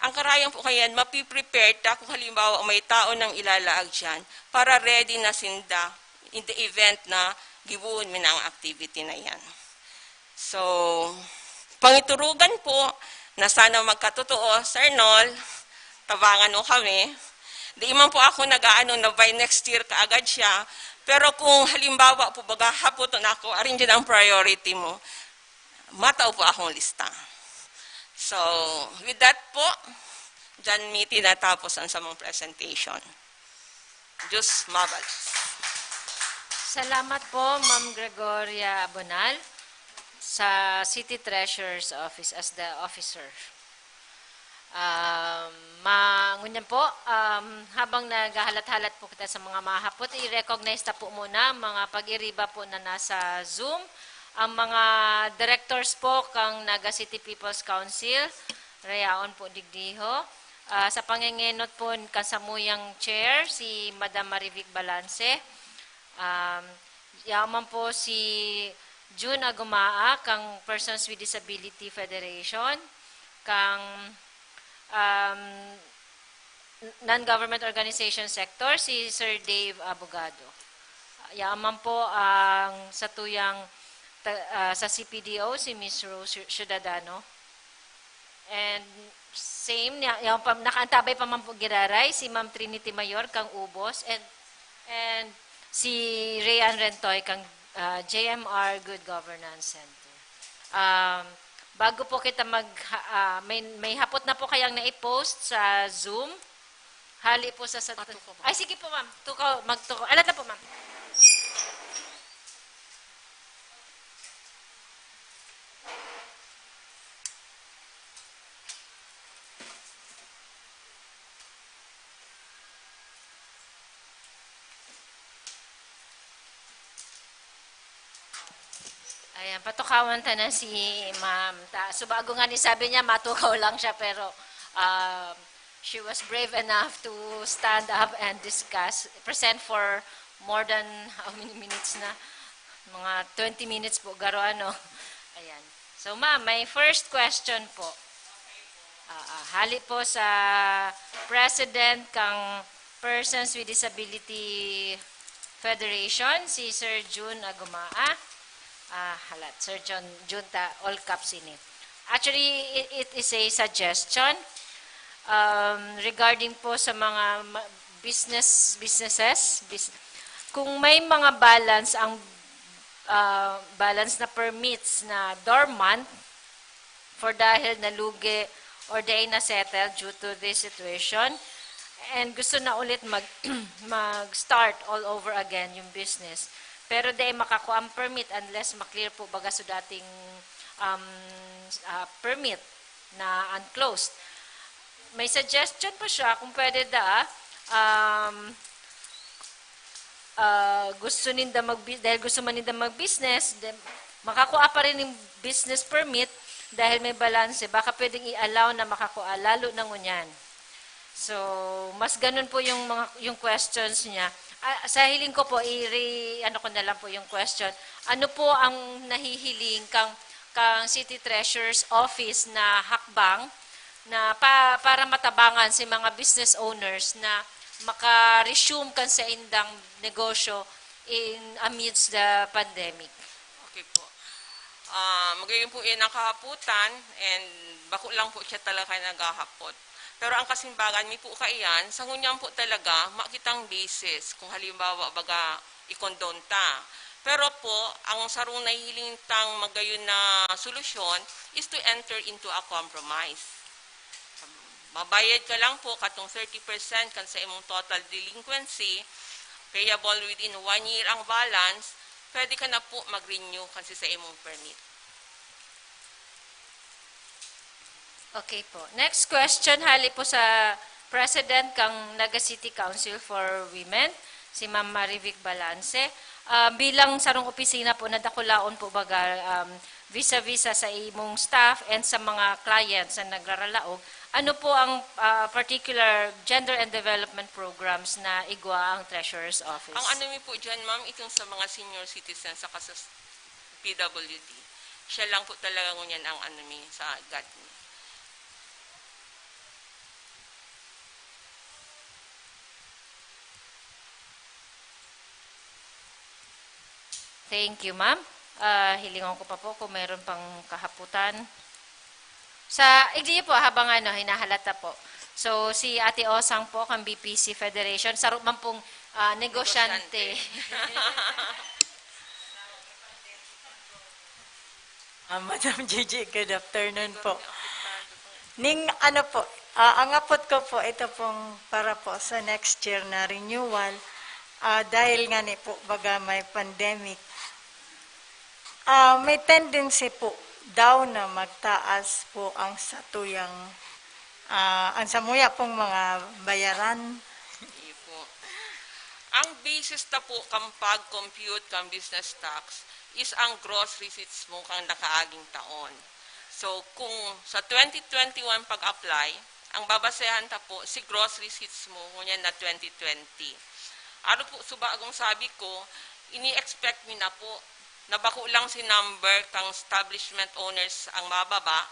ang karayan po kayan, mapiprepare ta kung halimbawa may tao nang ilalaag dyan para ready na sinda in the event na gibohon mi na ang activity na yan. So, pangiturugan po na sana magkatotoo, Sir Nol, tabangan mo kami. Di man po ako nag-aano na by next year kaagad siya. Pero kung halimbawa po, baga hapoton ako, arin dyan ang priority mo, matao po akong lista. So, with that po, dyan mi tinatapos ang samong presentation. Diyos mabalos. Salamat po, Ma'am Gregoria Abonal, sa City Treasurer's Office as the officer. Um, ma ngunyan po, um, habang naghahalat-halat po kita sa mga mahapot, i-recognize ta po muna ang mga pag-iriba po na nasa Zoom, ang mga directors po kang Naga City People's Council, rayaon po digdiho. Ah, sa pangengenot po kan samuyang chair, si Madam Marivic Balance. Um, yaman po si June Agumaa kang Persons with Disability Federation, kang um, non-government organization sector, si Sir Dave Abogado. Yaman po ang satuyang ta- ah, sa C P D O, si Miss Rose Ciudadano. And same, ya- yung, pam- nakaantabay pa man po giraray, si Ma'am Trinity Mayor kang Ubos, and, and si Rayan Rentoy kang ah, J M R Good Governance Center. Um, bago po kita mag... ha- ah, may, may hapot na po kayang na-post sa Zoom. Hali po sa... sa Matukaw po. Ay, sige po, ma'am. Tukaw, magtukaw. Alat na po, ma'am. Ayan, patukawan ta na si ma'am. Ta, so bago nga ni sabi niya, matukaw lang siya, pero um, she was brave enough to stand up and discuss, present for more than how many minutes na? Mga twenty minutes po, garo ano. Ayan. So ma'am, my first question po. Ah, ah, hali po sa President kang Persons with Disability Federation, si Sir Jun Agumaa. Ah, halat, Sir John, Junta, all caps ini. Actually, it, it is a suggestion um, regarding po sa mga ma- business businesses. Bis- kung may mga balance ang ah, balance na permits na dormant for dahil nalugi or dahil na-settle due to this situation, and gusto na ulit mag mag-start all over again yung business, pero di makakua ang permit unless ma-clear po baga sa dating um, ah, permit na unclosed. May suggestion pa siya kung pwede da um, ah, gusto ninda mag dahil gusto man ninda mag-business, then makakua pa rin yung business permit dahil may balanse, baka pwedeng i-allow na makakua lalo na ngunyan. So, mas ganun po yung mga yung questions niya. Ah, sa hiling ko po, i ano ko na lang po yung question. Ano po ang nahihiling kang kang City Treasurer's Office na hakbang na pa, para matabangan si mga business owners na maka-resume kan sa indang negosyo in amidst the pandemic? Ah, magayon po yan ang kahaputan, and bako lang po siya talaga naghahapot. Pero ang kasimbagan, may po kaiyan, sa ngunyan po talaga, makitang basis kung halimbawa, baga, i-condone ta. Pero po, ang sarong nahihiling tang magayon na solusyon is to enter into a compromise. Mabayad ka lang po katong thirty percent kan sa imong total delinquency, payable within one year ang balance, pwede ka na po mag-renew kan sa imong permit. Okay po. Next question, hali po sa President kang Naga City Council for Women, si Ma'am Marivic Balance. Ah, bilang sarong opisina po na dakulaon po baga, um, visa-visa sa imong staff and sa mga clients na nagraralaog, ano po ang ah, particular gender and development programs na igwa ang Treasurer's Office? Ang ano mi po dyan, ma'am, itong sa mga senior citizens sa kasas P W D. Siya lang po talaga ngunyan ang ano mi sa GAD mi. Thank you, ma'am. Ah, hilingon ko pa po kung mayroon pang kahaputan. Sa, igdi po, habang ano, hinahalata po. So, si Ate Osang po, kang B P C Federation, saro man pong ah, negosyante. Ah, Madam Gigi, good afternoon po. Ning ano po, ah, ang apot ko po, ito pong para po sa next year na renewal, ah, dahil nga ni po baga may pandemic, ah, may tendency po daw na magtaas po ang satuyang, ah, ang samuya pong mga bayaran. Iyo po. Ang basis ta po kan pag-compute kan business tax is ang gross receipts mo kan nakaaging taon. So, kung sa twenty twenty-one pag-apply, ang babasehan ta po si gross receipts mo ngunyan na twenty twenty. Aro po, suba akong sabi ko, ini-expect mi na po na bako lang si number kang establishment owners ang mababa,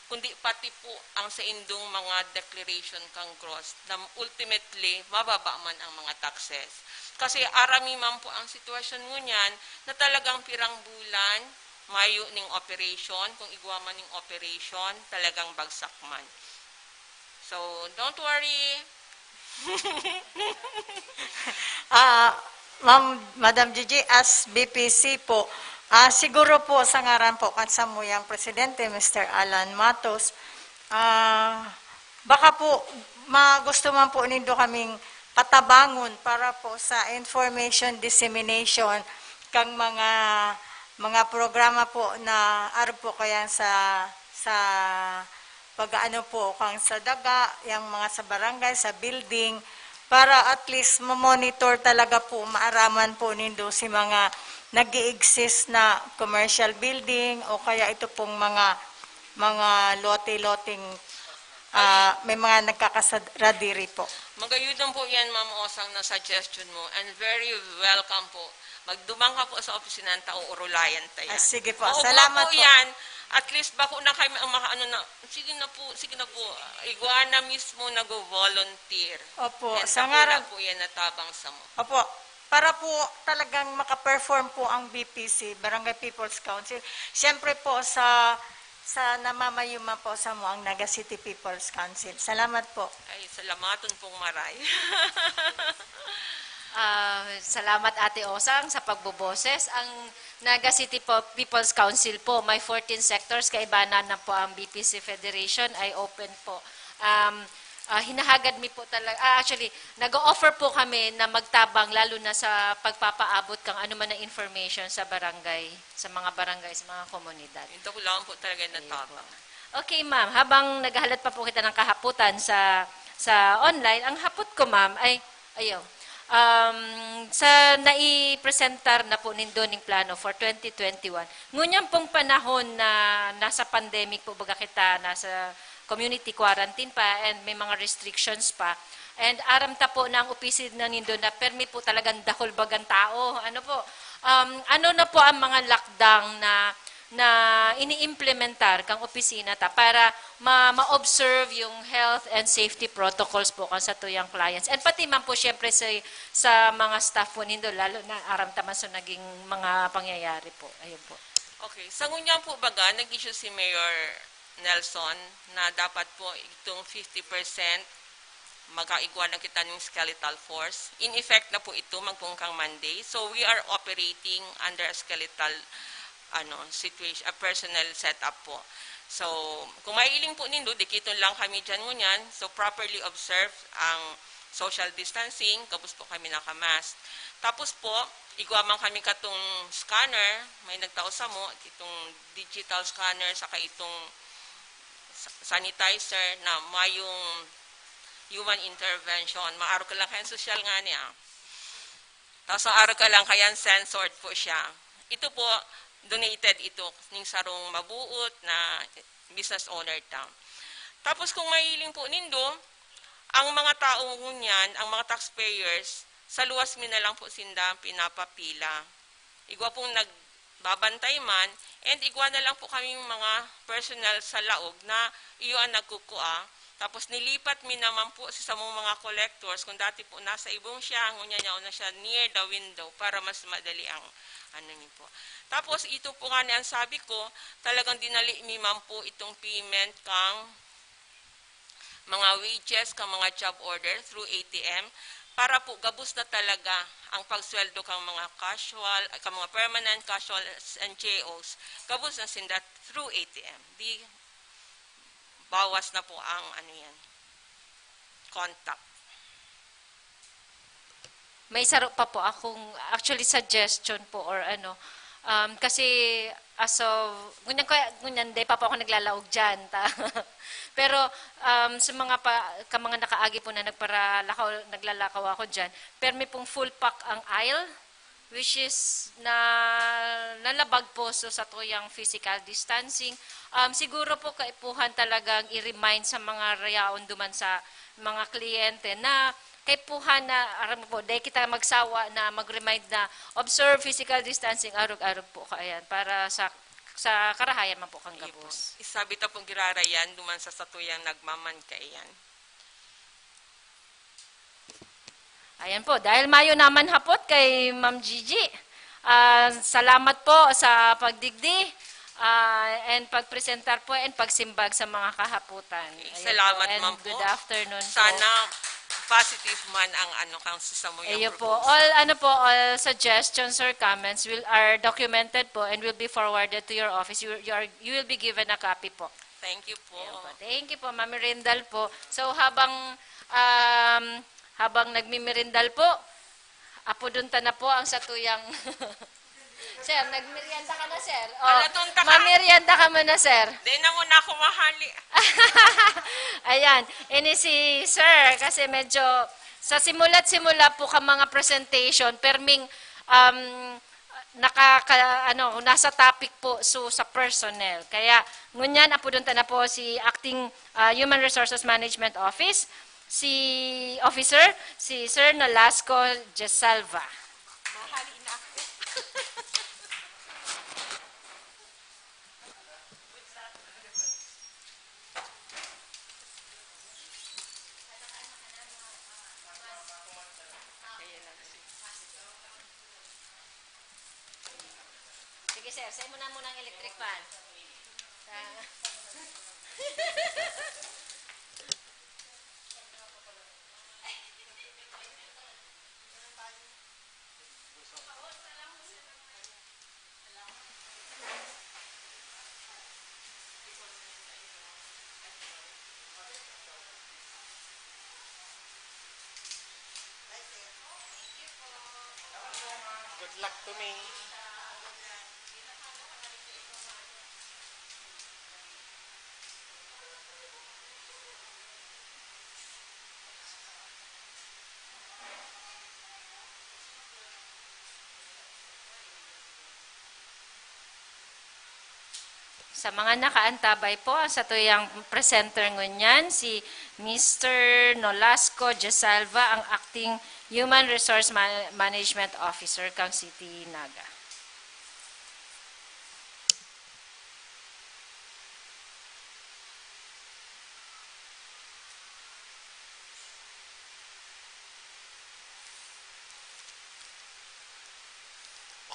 kundi pati po ang saindong mga declaration kang gross na ultimately mababa man ang mga taxes. Kasi arami man po ang sitwasyon ngunyan na talagang pirang bulan mayo ning operation, kung igwa man ning operation, talagang bagsak man. So, don't worry. Ah, Ma'am, Madam Gigi, as B P C po, ah, siguro po sa ngaran po kan samuyang presidente, Mister Alan Matos, ah, baka po ma gusto man po nindo kaming patabangon para po sa information dissemination kang mga mga programa po na arog po kaya sa sa pag-aano po kang sa daga, yung mga sa barangay, sa building, para at least ma-monitor talaga po, maaraman po nindo si mga nag exist na commercial building o kaya ito pong mga mga lote-loteng ah, may mga nagkakasara diri po. Magayudon po yan, Ma'am Osang, na suggestion mo, and very welcome po. Magduman ka po sa opisina ta, uurulayan ta yan. Ah, sige po. Maugma Salamat po po. yan. At least bako na kayo ang makaano na, sige na po, sige na po. Igwa na mismo nag-volunteer. Opo, And sa dakula ngaran- po yan natabang sa mo. Opo, para po talagang maka-perform po ang B P C, Barangay People's Council. Siyempre po sa sa namamayuman po sa mo ang Naga City People's Council. Salamat po. Ay, salamaton pong maray. Ah, salamat Ate Osang sa pagboboses. Ang Naga City po, People's Council po, may fourteen sectors. Kaibanan na po ang B P C Federation ay open po. Um, ah, hinahagad mi po talaga, ah, actually, nag-o-offer po kami na magtabang lalo na sa pagpapaabot kang ano man na information sa barangay, sa mga barangay, sa mga komunidad. Ito ko lang po talaga Ayun natabang. po. Okay, ma'am. Habang naghahalat pa po kita ng kahaputan sa sa online, ang hapot ko, ma'am, ay, ayo, um, sa naipresentar na po nindo ning plano for twenty twenty-one, ngunyan pong panahon na nasa pandemic po, baga kita, nasa community quarantine pa and may mga restrictions pa, and aram ta po na ang opisina nindo na permi po talagang dakul bagang tao. Ano po, um, ano na po ang mga lakdang na na iniimplementar kang opisina ta para ma- ma-observe yung health and safety protocols po kan satuyang clients. And pati man po, syempre, sa, sa mga staff po nindo, lalo na aram ta man sa naging mga pangyayari po. Ayun po. Okay, sa ngunyan po baga, nag-issue si Mayor Nelson na dapat po itong fifty percent magkaigwa na kita ng skeletal force. In effect na po ito magpungkang Monday. So we are operating under a skeletal ano, situation, a personnel setup po. So, kung mailing po nindo, dikiton lang kami dyan ngunyan. So, properly observe ang social distancing, gabos po kami naka-mask. Tapos po, igwa man kami katong scanner, may nagtao samo, itong digital scanner, saka itong sa-, sanitizer na mayong human intervention. Maaro ka lang kayang sosyal nga niya. Tapos ang aro ka lang kayang censored po siya. Ito po, donated ito ning sarong mabuot na business owner ta. Tapos kung mahiling po nindo, ang mga tao ngunyan, ang mga taxpayers, sa luwas mi na lang po sinda pinapapila. Igwa pong nagbabantay man, and igwa na lang po kaming mga personnel sa laog na iyo ang nagkukua. Tapos nilipat mi naman po sa samong mga collectors. Kung dati po nasa ibong siya, ngunyan niya na siya near the window para mas madali ang ano niyo po. Tapos ito po nga ni ang sabi ko, talagang dinali mi man po itong payment kang mga wages, kang mga job order through A T M para po gabos na talaga ang pagsweldo kang mga casual, kang mga permanent, casual, and J Os. Gabos na sinda through A T M. Di bawas na po ang ano yan, contact. May saro pa po akong, actually, suggestion po or ano, um, kasi as of, ngunyan, ko, ngunyan, day pa po ako naglalaog dyan. Ta. Pero um, sa mga pa, ka mga nakaagi po na nagparalakaw, naglalakaw ako dyan, permi pong full pack ang aisle, which is na nalabag po so sa tuyang physical distancing. Um, siguro po kaipuhan talagang i-remind sa mga rayaon duman sa mga kliyente na kaipuhan na, aram mo po, dahil kita magsawa na mag-remind na observe physical distancing, arog-arog po kaayan para sa sa karahayan man po kang gabos. Isabi ta pong girarayan duman sa satuyang nagmaman kaiyan. Ayan po, dahil mayo naman hapot kay Ma'am Gigi. Ah, salamat po sa pagdigdi ah, and pagpresentar po and pagsimbag sa mga kahaputan. Ayun Salamat, po. And ma'am, po. Good afternoon po. Sana positive man ang ano kang sa samuyang Ayun po. proposal. All ano po, all suggestions or comments will are documented po and will be forwarded to your office. You, you, are, you will be given a copy po. Thank you po. Ayun po. Thank you po, Ma'am Rindal po. So habang um, habang nagmimirindal po, apodon ta na po ang satuyang Sir, nagmerienda ka na, sir. O, Alaton ta ka. Mamerienda ka muna, sir. Di na muna ako mahali. Ayan. Ini si sir, kasi medyo sa simula't simula po ka mga presentation, perming um, nakaka, ano, nasa topic po so sa personnel. Kaya ngunyan, apodon ta na po si Acting ah, Human Resources Management Office, si Officer, si Sir Nolasco Gesalva. Mahali na ako. Sige, sir. Sa'yo mo na muna ang electric fan. Ah. Good luck to me. Sa mga nakaantabay po, ang satuyang presenter ngunyan, si Mister Nolasco Gesalva, ang Acting Human Resource Ma- Management Officer kang City Naga.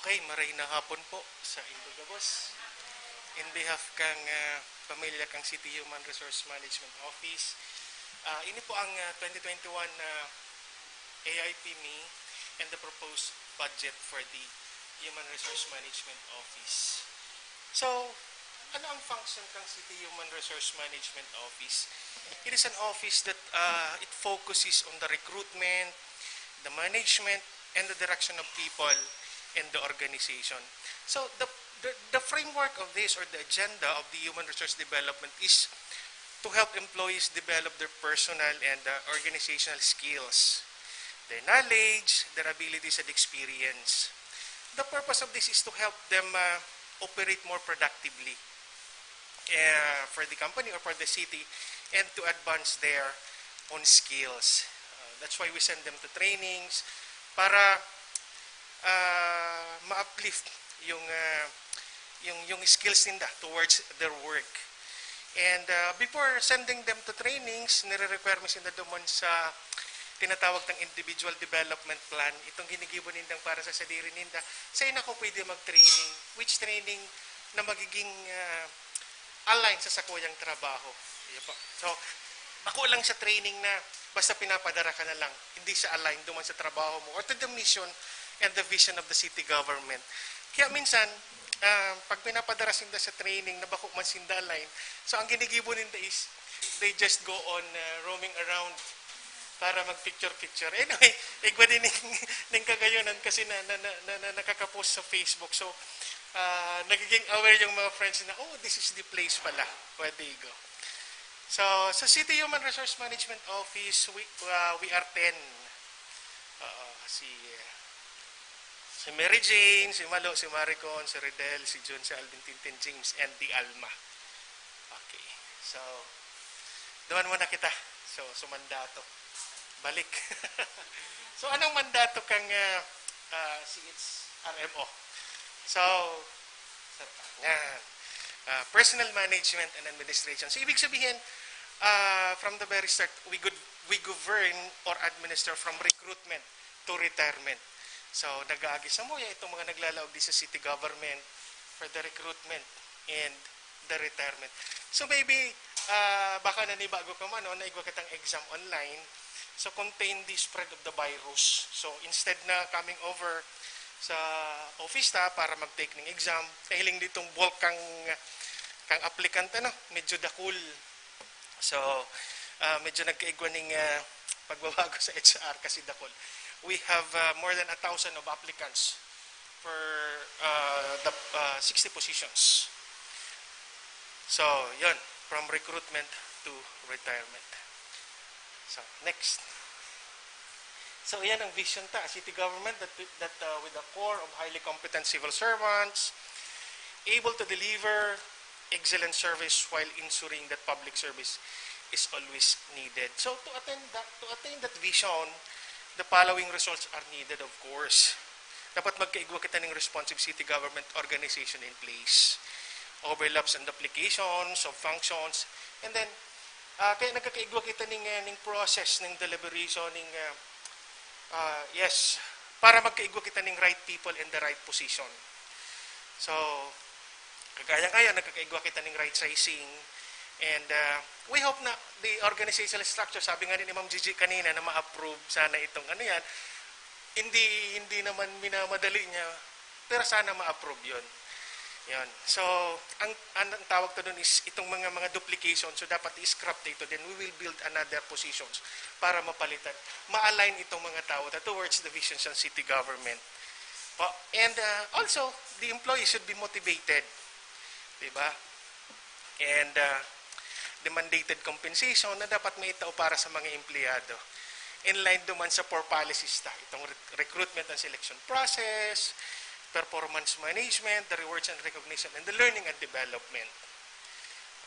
Okay, maray na hapon po sa indo gabos. In behalf kang ah, pamilya kang City Human Resource Management Office, ah, ini po ang ah, twenty twenty-one na A I P me and the proposed budget for the Human Resource Management Office. So, ano ang function kang City Human Resource Management Office? It is an office that uh, it focuses on the recruitment, the management, and the direction of people in the organization. So the, the, the framework of this or the agenda of the human resource development is to help employees develop their personal and uh, organizational skills, their knowledge, their abilities, and experience. The purpose of this is to help them uh, operate more productively uh, for the company or for the city and to advance their own skills. Uh, that's why we send them to trainings para uh, ma-uplift yung uh, yung yung skills ninda towards their work. And uh, before sending them to trainings, nire-require mi sinda duman sa tinatawag tang individual development plan. Itong ginigibo nindang para sa sadiri ninda. Sa ina ko pwede mag-training. Which training na magiging uh, align sa sakuyang trabaho. Iyo po. So, ako lang sa training na basta pinapadara ka na lang, hindi siya align duman sa trabaho mo or to the mission and the vision of the city government. Kaya minsan, uh, pag pinapadara sinda sa training na bako man sinda align, so ang ginigibo ninda is they just go on uh, roaming around para mag-picture-picture. Anyway, igwa din ning, ning kagayonan kasi na, na, na, na, na nakakapost sa Facebook. So, uh, nagiging aware yung mga friends na, oh, this is the place pala where they go. So, sa City Human Resource Management Office, we, uh, we are ten. Uh, si, uh, si Mary Jane, si Malo, si Maricon, si Ridel, si Jun, si Alvin Tintin, James, and the Alma. Okay. So, duman muna kita. So, sumandato. Balik. So, anong mandato kang uh, uh, C H R M O? So, sir, yan. Uh, personal management and administration. So, ibig sabihin, uh, from the very start, we, good, we govern or administer from recruitment to retirement. So, nag-aagi sa muya itong mga naglalaog di sa city government for the recruitment and the retirement. So maybe, uh, baka nanibago ka man, no, naigwa kitang exam online. So contain the spread of the virus. So instead na coming over sa office ta para mag-take ng exam, kahiling ditong bulk kang, kang applicant, ano, medyo dakul. So, uh, medyo nagkaigwa ning uh, pagbabago sa H R kasi dakul. We have uh, more than a thousand of applicants for uh, the uh, sixty positions. So, yon, from recruitment to retirement. So, next. So, yan ang vision ta, a city government that, that uh, with a core of highly competent civil servants, able to deliver excellent service while ensuring that public service is always needed. So, to attain that, to attain that vision, the following results are needed, of course. Dapat magkaigwa kita ng responsive city government organization in place. Overlaps and duplications of functions. And then, uh, kaya nagkakaigwa kita ng, uh, ng process ng deliberation, ng, uh, uh, yes, para magkaigwa kita ng right people in the right position. So, kagaya ngayon, nagkakaigwa kita ng right sizing. And uh, we hope na the organizational structure, sabi nga ni Ma'am Gigi kanina na ma-approve sana itong ano yan, hindi hindi naman minamadali niya, pero sana ma-approve yon. Yan. So, ang, ang, ang tawag to doon is itong mga mga duplication. So, dapat i-scrap na ito. Then, we will build another positions para mapalitan. Ma-align itong mga tao na towards the vision ng city government. Po. And uh, also, the employee should be motivated. Diba? And uh, the mandated compensation na dapat maitao para sa mga empleyado. In line duman sa four policies ta, itong recruitment and selection process, performance management, the rewards and recognition, and the learning and development.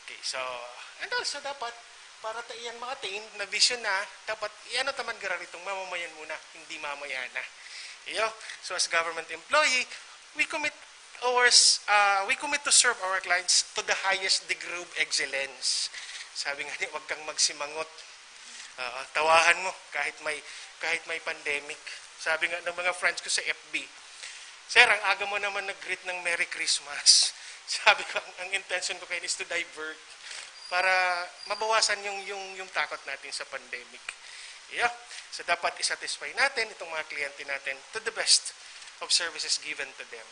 Okay, so, and also dapat, para ta iyan ma-attain, na vision na, dapat iano ta man giraritong mamamayan muna, hindi mamaya na. Iyo, so as government employee, we commit ours, uh, we commit to serve our clients to the highest degree of excellence. Sabi nga ni, wag kang magsimangot. Uh, tawahan mo kahit may kahit may pandemic. Sabi nga ng mga friends ko sa F B, "Sir, ang aga mo naman nag-greet ng Merry Christmas." Sabi ko, "Ang, ang intention ko kayo is to divert para mabawasan yung, yung, yung takot natin sa pandemic." Yeah. So, dapat isatisfy natin itong mga kliyente natin to the best of services given to them.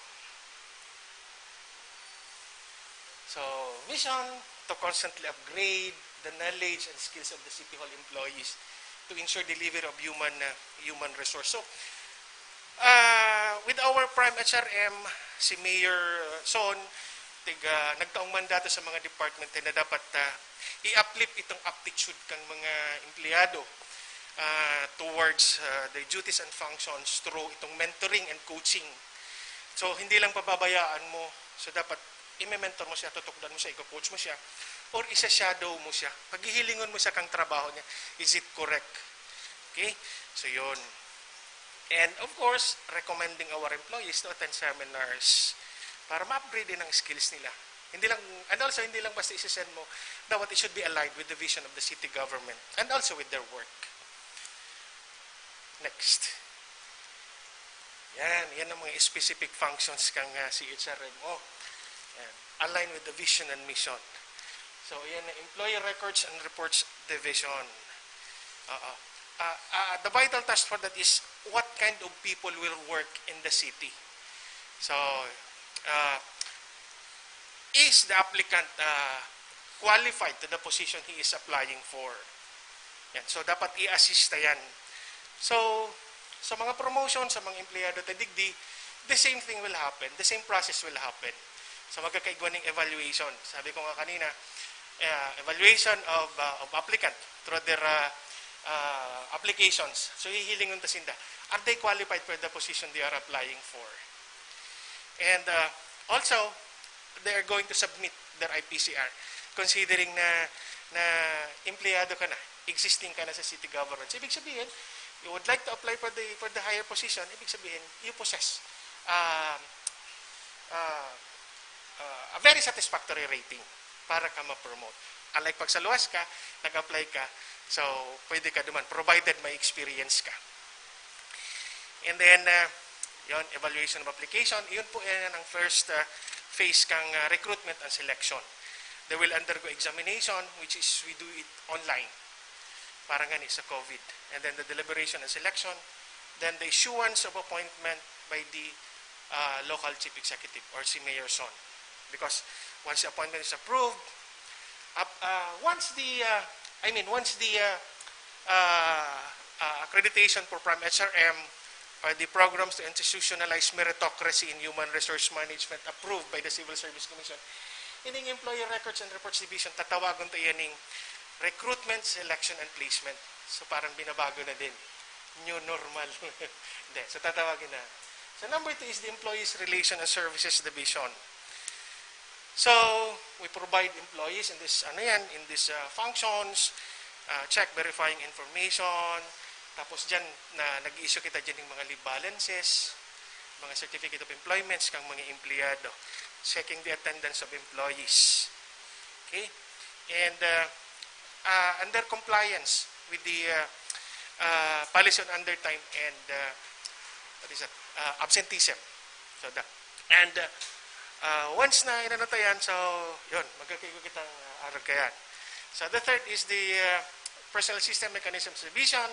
So, mission to constantly upgrade the knowledge and skills of the City Hall employees to ensure delivery of human, uh, human resource. So, uh, with our Prime H R M, si Mayor Son, tiga, nagtaong mandato sa mga department na dapat, uh, i-uplift itong aptitude kang mga empleyado, uh, towards, uh, their duties and functions through itong mentoring and coaching. So, hindi lang pababayaan mo. So, dapat i-mentor mo siya, tutukdan mo siya, i-coach mo siya, or isa-shadow mo siya. Paghihilingon mo siya kang trabaho niya. Is it correct? Okay? So, yun. And of course, recommending our employees to attend seminars para ma-upgrade din ang skills nila. Hindi lang, and also, hindi lang basta isi-send mo, dapat it should be aligned with the vision of the city government and also with their work. Next. Yan, yan ang mga specific functions kang, ah, C H R M O. Yan. Align with the vision and mission. So, yan ang Employee Records and Reports Division. Oo. Ah, ah, the vital task for that is what kind of people will work in the city. So, ah, is the applicant, ah, qualified to the position he is applying for? Yan. So, dapat i-assist ta yan. So, sa mga promotion, sa mga empleyado ta digdi, the same thing will happen. The same process will happen. So, magkakaigwa ning evaluation. Sabi ko nga kanina, ah, evaluation of, ah, of applicant through their, ah, ah, applications. So, hihilingon ta sinda. Are they qualified for the position they are applying for? And, ah, also, they are going to submit their I P C R, considering na, na empleyado ka na, existing ka na sa city government. So, ibig sabihin, you would like to apply for the, for the higher position, ibig sabihin, you possess, um, uh, uh, a very satisfactory rating para ka ma-promote. Unlike pag sa luwas ka, nag-apply ka, so pwede ka duman, provided may experience ka. And then, uh, yun, evaluation of application, yun po yan ang first, uh, phase kang, uh, recruitment and selection. They will undergo examination, which is we do it online. Parang gani sa COVID. And then the deliberation and selection, then the issuance of appointment by the, uh, local chief executive or si Mayor Son. Because once the appointment is approved, ap-, uh, once the, uh, I mean, once the, uh, uh, uh, accreditation for Prime H R M or the programs to institutionalize meritocracy in human resource management approved by the Civil Service Commission, ining Employee Records and Reports Division, tatawagon ta iyan ning recruitment, selection, and placement. So, parang binabago na din. New normal. Hindi. So, tatawagin na. So, number two is the Employees Relation and Services Division. So, we provide employees in this, ano yan, in this, uh, functions, uh, check verifying information, tapos dyan, na, nag-i-issue kita dyan ng mga leave balances, mga certificate of employments kang mga empleyado, checking the attendance of employees. Okay? And, uh, uh, under compliance with the, uh, uh, policy on undertime and, uh, what is that? Uh, absenteeism. So, that. And, uh, uh, once na inano ta yan, so, yun, magkakaigo kitang, uh, arog kayan. So, the third is the, uh, Personnel System Mechanisms Division,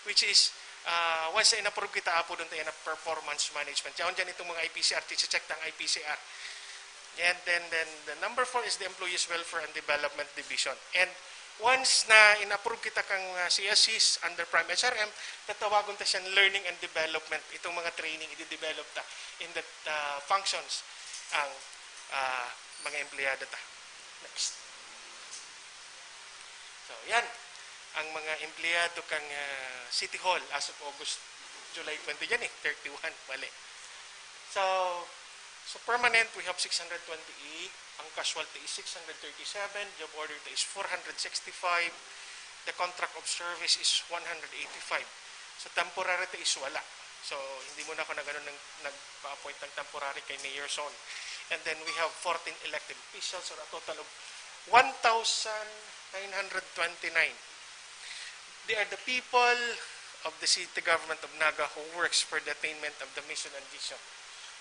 which is, uh, once na in-approve kita, apo doon tayo na performance management. Yaon dyan itong mga I P C R, check ang I P C R. And then, then the number four is the Employees Welfare and Development Division. And once na in-approve kita kang, uh, C S Cs under Prime H R M, tatawagon ta siyang learning and development. Itong mga training, i-develop ta in that, uh, functions ang, uh, mga empleyado ta. Next. So, yan. Ang mga empleyado kang, uh, City Hall as of August, July twenty dyan eh, thirty-one, mali. So, so permanent, we have six hundred twenty-eight, ang casualty is six hundred thirty-seven, job order ta is four hundred sixty-five, the contract of service is one hundred eighty-five. So, temporary ta is wala. So, hindi mo na ako nag-ano, nag-, nagpa-appoint ng temporary kay Mayor Son. And then we have fourteen elected officials, or a total of one thousand nine hundred twenty-nine. They are the people of the city government of Naga who works for the attainment of the mission and vision.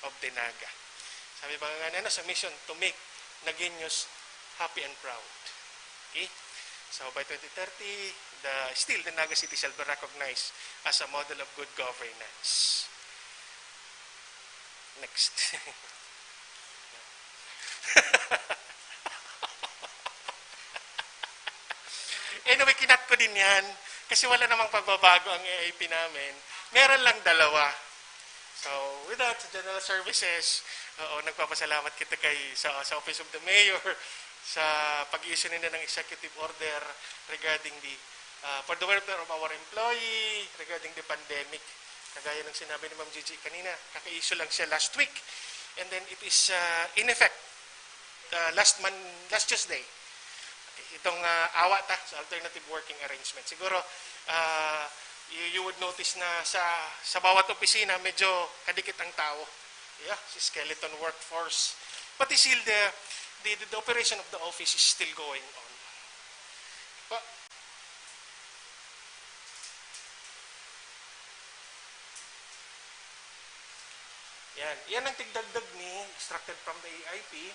of the Naga. Sabi pa nga ano, sa mission, to make Nagueños happy and proud. Okay? So, by twenty thirty, the, still the Naga City shall be recognized as a model of good governance. Next. Anyway, kinat ko din yan. Kasi wala namang pagbabago ang A I P namin. Meron lang dalawa. So, with that, sa General Services, oo, nagpapasalamat kita kay, sa, sa Office of the Mayor sa pag-issue nila ng executive order regarding the, uh, for the welfare of our employee, regarding the pandemic. Kagaya ng sinabi ni Ma'am Gigi kanina, kaka-issue lang siya last week. And then it is, uh, in effect, uh, last Mon-, last Tuesday. Okay, itong, uh, awa ta sa alternative working arrangement. Siguro, uh, you, you would notice na sa, sa bawat opisina, medyo kadikit ang tao. Yeah, si skeleton workforce. Pati still the, the, the operation of the office is still going on. Pa- Yan. Yan ang tigdagdag ni, extracted from the A I P.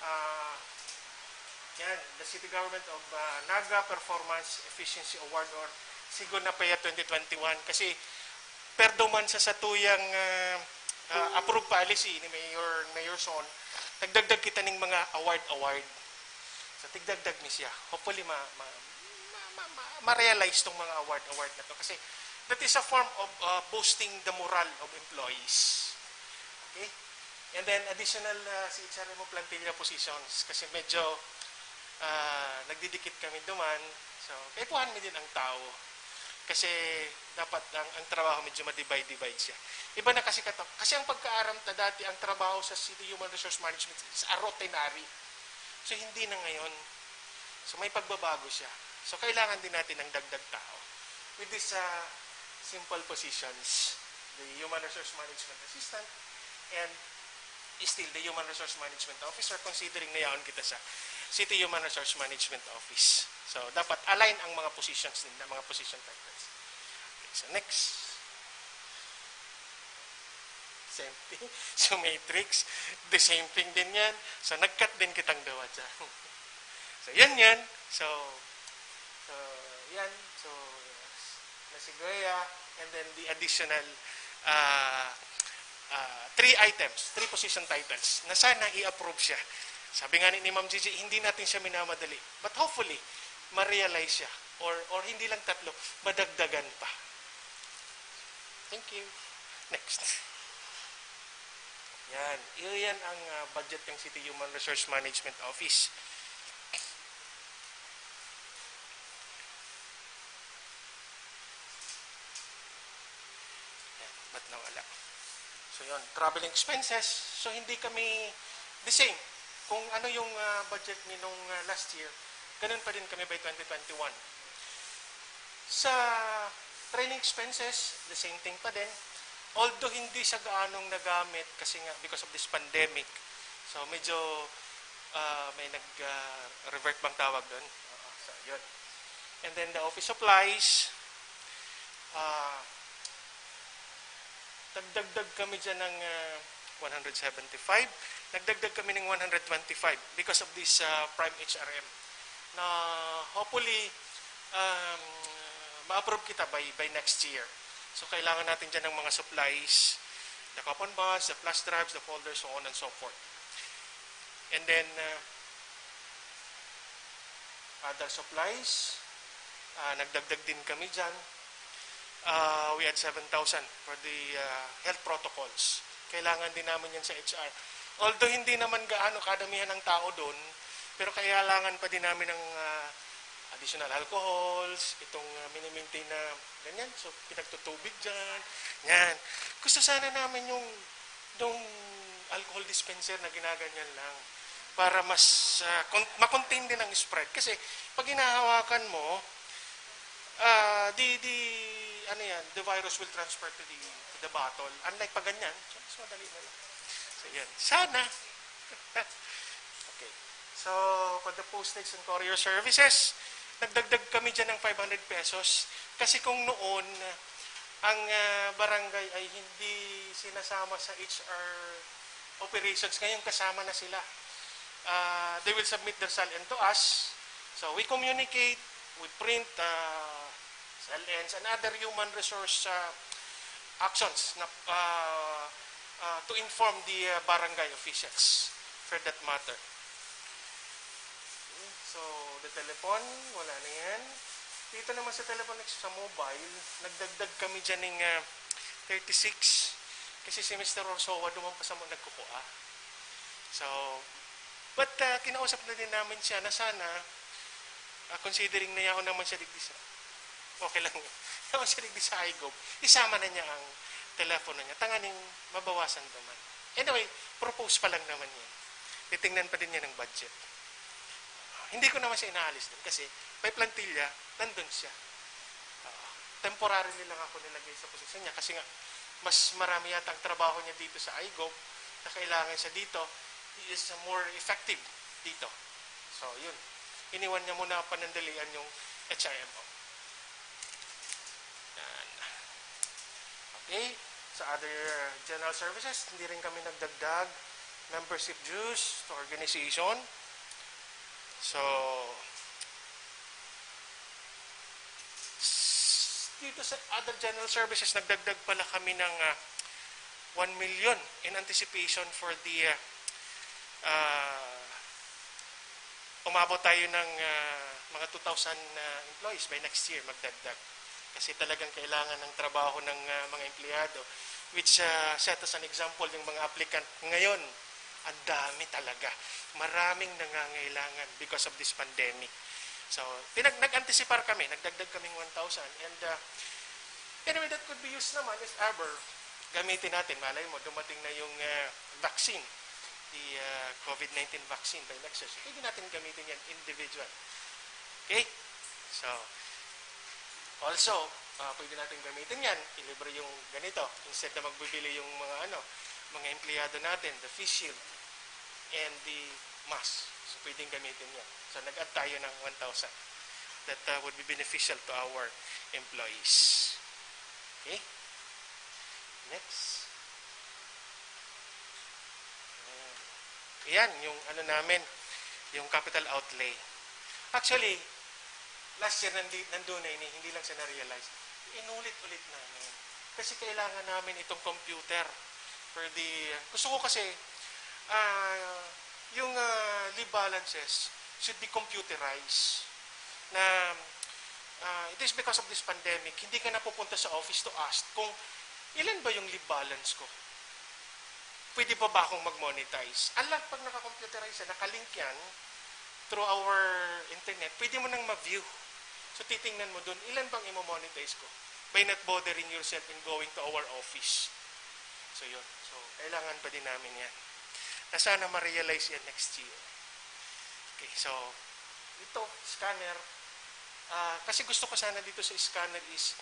Ah, yan, the City Government of, ah, Naga Performance Efficiency Award or Sigo na Pea twenty twenty-one. Kasi perdo man sa satuyang, ah, ah, approved policy ni Mayor, Mayor Son, nagdagdag kita ning mga award-award. So, tigdagdag ni siya. Hopefully, ma-, ma-, ma-, ma-, ma-, ma-realize tong mga award-award na to. Kasi that is a form of, uh, boosting the morale of employees. Okay? And then, additional, uh, C H R M O plantilla positions. Kasi medyo, uh, nagdidikit kami duman. So, kaipuhan mi din ang tao. Kasi dapat ang, ang trabaho medyo ma-divide-divide siya. Iba na kasi kato. Kasi ang pagkaaram ta dati, ang trabaho sa City Human Resource Management is a routinary. So, hindi na ngayon. So, may pagbabago siya. So, kailangan din natin ng dagdag tao with these, uh, simple positions, the Human Resource Management Assistant and still the Human Resource Management Officer, considering na yaon kita sa City Human Resource Management Office. So, dapat align ang mga positions nila, mga position titles. Okay, so next. Same thing. So, matrix, the same thing din yan. So, nag-cut din kitang duwa dyan. So, yan yan. So, so, yan. So, Nasigaya, and then the additional, ah, ah, three items, three position titles na sana i-approve siya. Sabi nga ni, ni Ma'am Gigi, hindi natin siya minamadali. But hopefully, ma-realize siya. Or, or hindi lang tatlo, madagdagan pa. Thank you. Next. Yan. Iyan ang, ah, budget ng City Human Resource Management Office. Yan. Ba't nawala? So, yun. Travel expenses. So, hindi kami the same. Kung ano yung, ah, budget ni nung, ah, last year, ganun pa din kami by twenty twenty-one. Sa training expenses, the same thing pa din. Although hindi siya gaanong nagamit kasi nga because of this pandemic. So, medyo, ah, may nag, ah, revert bang tawag doon? Oo, so, yun. And then the office supplies, ah, nagdagdag kami dyan ng, ah, one hundred seventy-five. Nagdagdag kami ng one hundred twenty-five because of this, ah, Prime H R M. Na hopefully, um, ma-approve kita by, by next year. So, kailangan natin dyan ng mga supplies, the coupon bonds, the flash drives, the folders, so on and so forth. And then, uh, other supplies, uh, nagdagdag din kami dyan. Uh, we had seven thousand for the, uh, health protocols. Kailangan din namin yan sa H R. Although hindi naman gaano kadamihan ang tao doon, pero kailangan pa din namin ng, uh, additional alcohols, itong, uh, minimaintain na ganyan. So, pinagtutubig dyan. Yan. Gusto sana namin yung, yung alcohol dispenser na ginaganyan lang para mas, uh, con-, ma-contain din ang spread. Kasi, pag hinahawakan mo, uh, the, the, ano yan, the virus will transfer to the, to the bottle. Unlike pag ganyan, so, mas madali na lang. So, yan. Sana. Okay. So, for the postage and courier services, nagdagdag kami dyan ng five hundred pesos. Kasi kung noon, Ang, ah, barangay ay hindi sinasama sa H R operations. Ngayon, kasama na sila. Ah, they will submit their SALN to us. So, we communicate, we print, ah, SALNs and other human resource, ah, actions na, ah, ah, to inform the, ah, barangay officials for that matter. Okay, so, the telephone, wala na yan. Dito naman sa telephone, sa mobile, nagdagdag kami dyan ng, ah, thirty-six. Kasi si Mister Orsowa, duman pa sa mga nagkukua. So, but, ah, kinausap na din namin siya na sana, ah, considering na yaon naman siya digdi sa, okay lang yun. Yaon siya digdi sa IGOV, isama na niya ang telepono niya. Tanganing mabawasan duman. Anyway, propose pa lang naman yan. Titingnan pa din niya ng budget. Ah, hindi ko naman siya inaalis dun kasi may plantilla, nandun siya. Ah, temporarily lang ako nilagay sa posisyon niya kasi nga, mas marami yata ang trabaho niya dito sa IGOV na kailangan siya dito. He is more effective dito. So, yun. Iniwan niya muna panandalian yung H I M O. Yan. Okay. Sa other general services, hindi rin kami nagdagdag membership dues to organization. So, s- dito sa other general services, nagdagdag pala kami ng, ah, one million in anticipation for the, ah, ah, umabot tayo ng, ah, mga two thousand, ah, employees by next year, magdagdag. Kasi talagang kailangan ng trabaho ng, ah, mga empleyado, which, ah, set as an example, yung mga applicant ngayon, ang dami talaga. Maraming nangangailangan because of this pandemic. So, pinag-, nag-anticipar kami, nagdagdag kaming one thousand. And, ah, anyway, that could be used naman if ever gamitin natin. Malay mo, dumating na yung, ah, vaccine, the, ah, COVID nineteen vaccine by next year. So, pwede natin gamitin yan individual. Okay? So, also, ah, pwede natin gamitin yan. Ilibre yung ganito. Instead na magbibili yung mga, ano, mga empleyado natin, the face shield and the mask. So, pwedeng gamitin yan. So, nag-add tayo ng one thousand. That, ah, would be beneficial to our employees. Okay? Next. Ayan. Ayan, yung ano namin, yung capital outlay. Actually, last year nandi-, nandun na ini, hindi lang siya na-realize. Inulit-ulit namin. Kasi kailangan namin itong computer. For the, gusto ko kasi, ah, yung, ah, leave balances should be computerized. Na, ah, it is because of this pandemic, hindi ka napupunta sa office to ask kung ilan ba yung leave balance ko. Pwede pa ba akong mag-monetize? Unlike pag naka-computerize siya, nakalink yan through our internet, pwede mo nang ma-view. So, titingnan mo dun, ilan bang imo-monetize ko by not bothering yourself in going to our office. So, yun. So, kailangan pa din namin yan. Na sana ma-realize yan next year. Okay, so, ito, scanner. Ah, kasi gusto ko sana dito sa scanner is,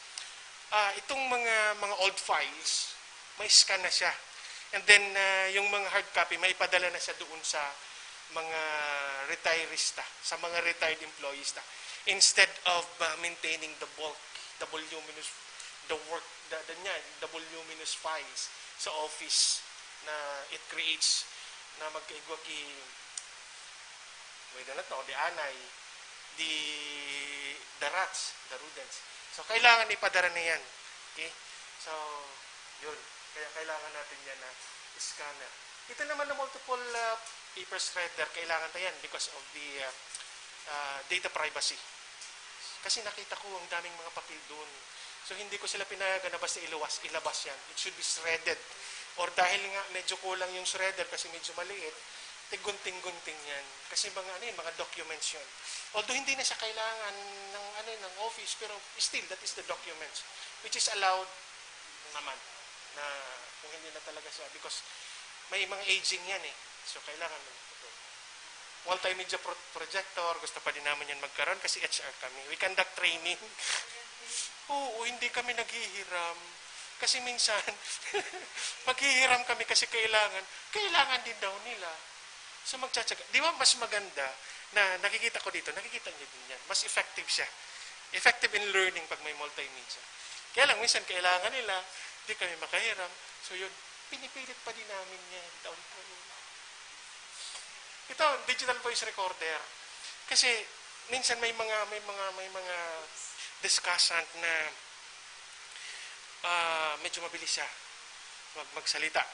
ah, itong mga, mga old files, may scan na siya. And then, ah, yung mga hard copy, may ipadala na siya doon sa mga retirees ta, sa mga retired employees ta. Instead of, ah, maintaining the bulk, the voluminous, the work, the, the, niya, the voluminous files sa office na it creates na magkaigwa ki, may danat na, o di anay, di the rats, the rodents. So, kailangan ipadara na yan. Okay? So, yun. Kaya kailangan natin yan na scanner. Ito naman na multiple, ah, paper shredder, kailangan na yan because of the, ah, ah, data privacy. Kasi nakita ko ang daming mga papel doon. So, hindi ko sila pinayagan na basta iluwas, ilabas yan. It should be shredded. Or dahil nga medyo kulang yung shredder kasi medyo maliit, tigunting-gunting yan. Kasi mga ano yun, mga documents yun. Although hindi na siya kailangan ng, ano, ng office, pero still, that is the documents, which is allowed naman na kung hindi na talaga siya, because may mga aging yan eh. So, kailangan mo ito. Multimedia pro- projector, gusto pa din namin yan magkaroon kasi H R kami. We conduct training. Oo, hindi kami naghihiram. Kasi minsan, maghihiram kami kasi kailangan, kailangan din daw nila. So, magtsatsaga. Di ba mas maganda na nakikita ko dito, nakikita niyo din yan. Mas effective siya. Effective in learning pag may multimedia. Kaya lang, minsan kailangan nila, di kami makahiram. So yun, pinipilit pa din namin yan, taon-taon. Ito, digital voice recorder. Kasi minsan may mga, may mga, may mga discussant na ah, medyo mabilis siya mag-, magsalita.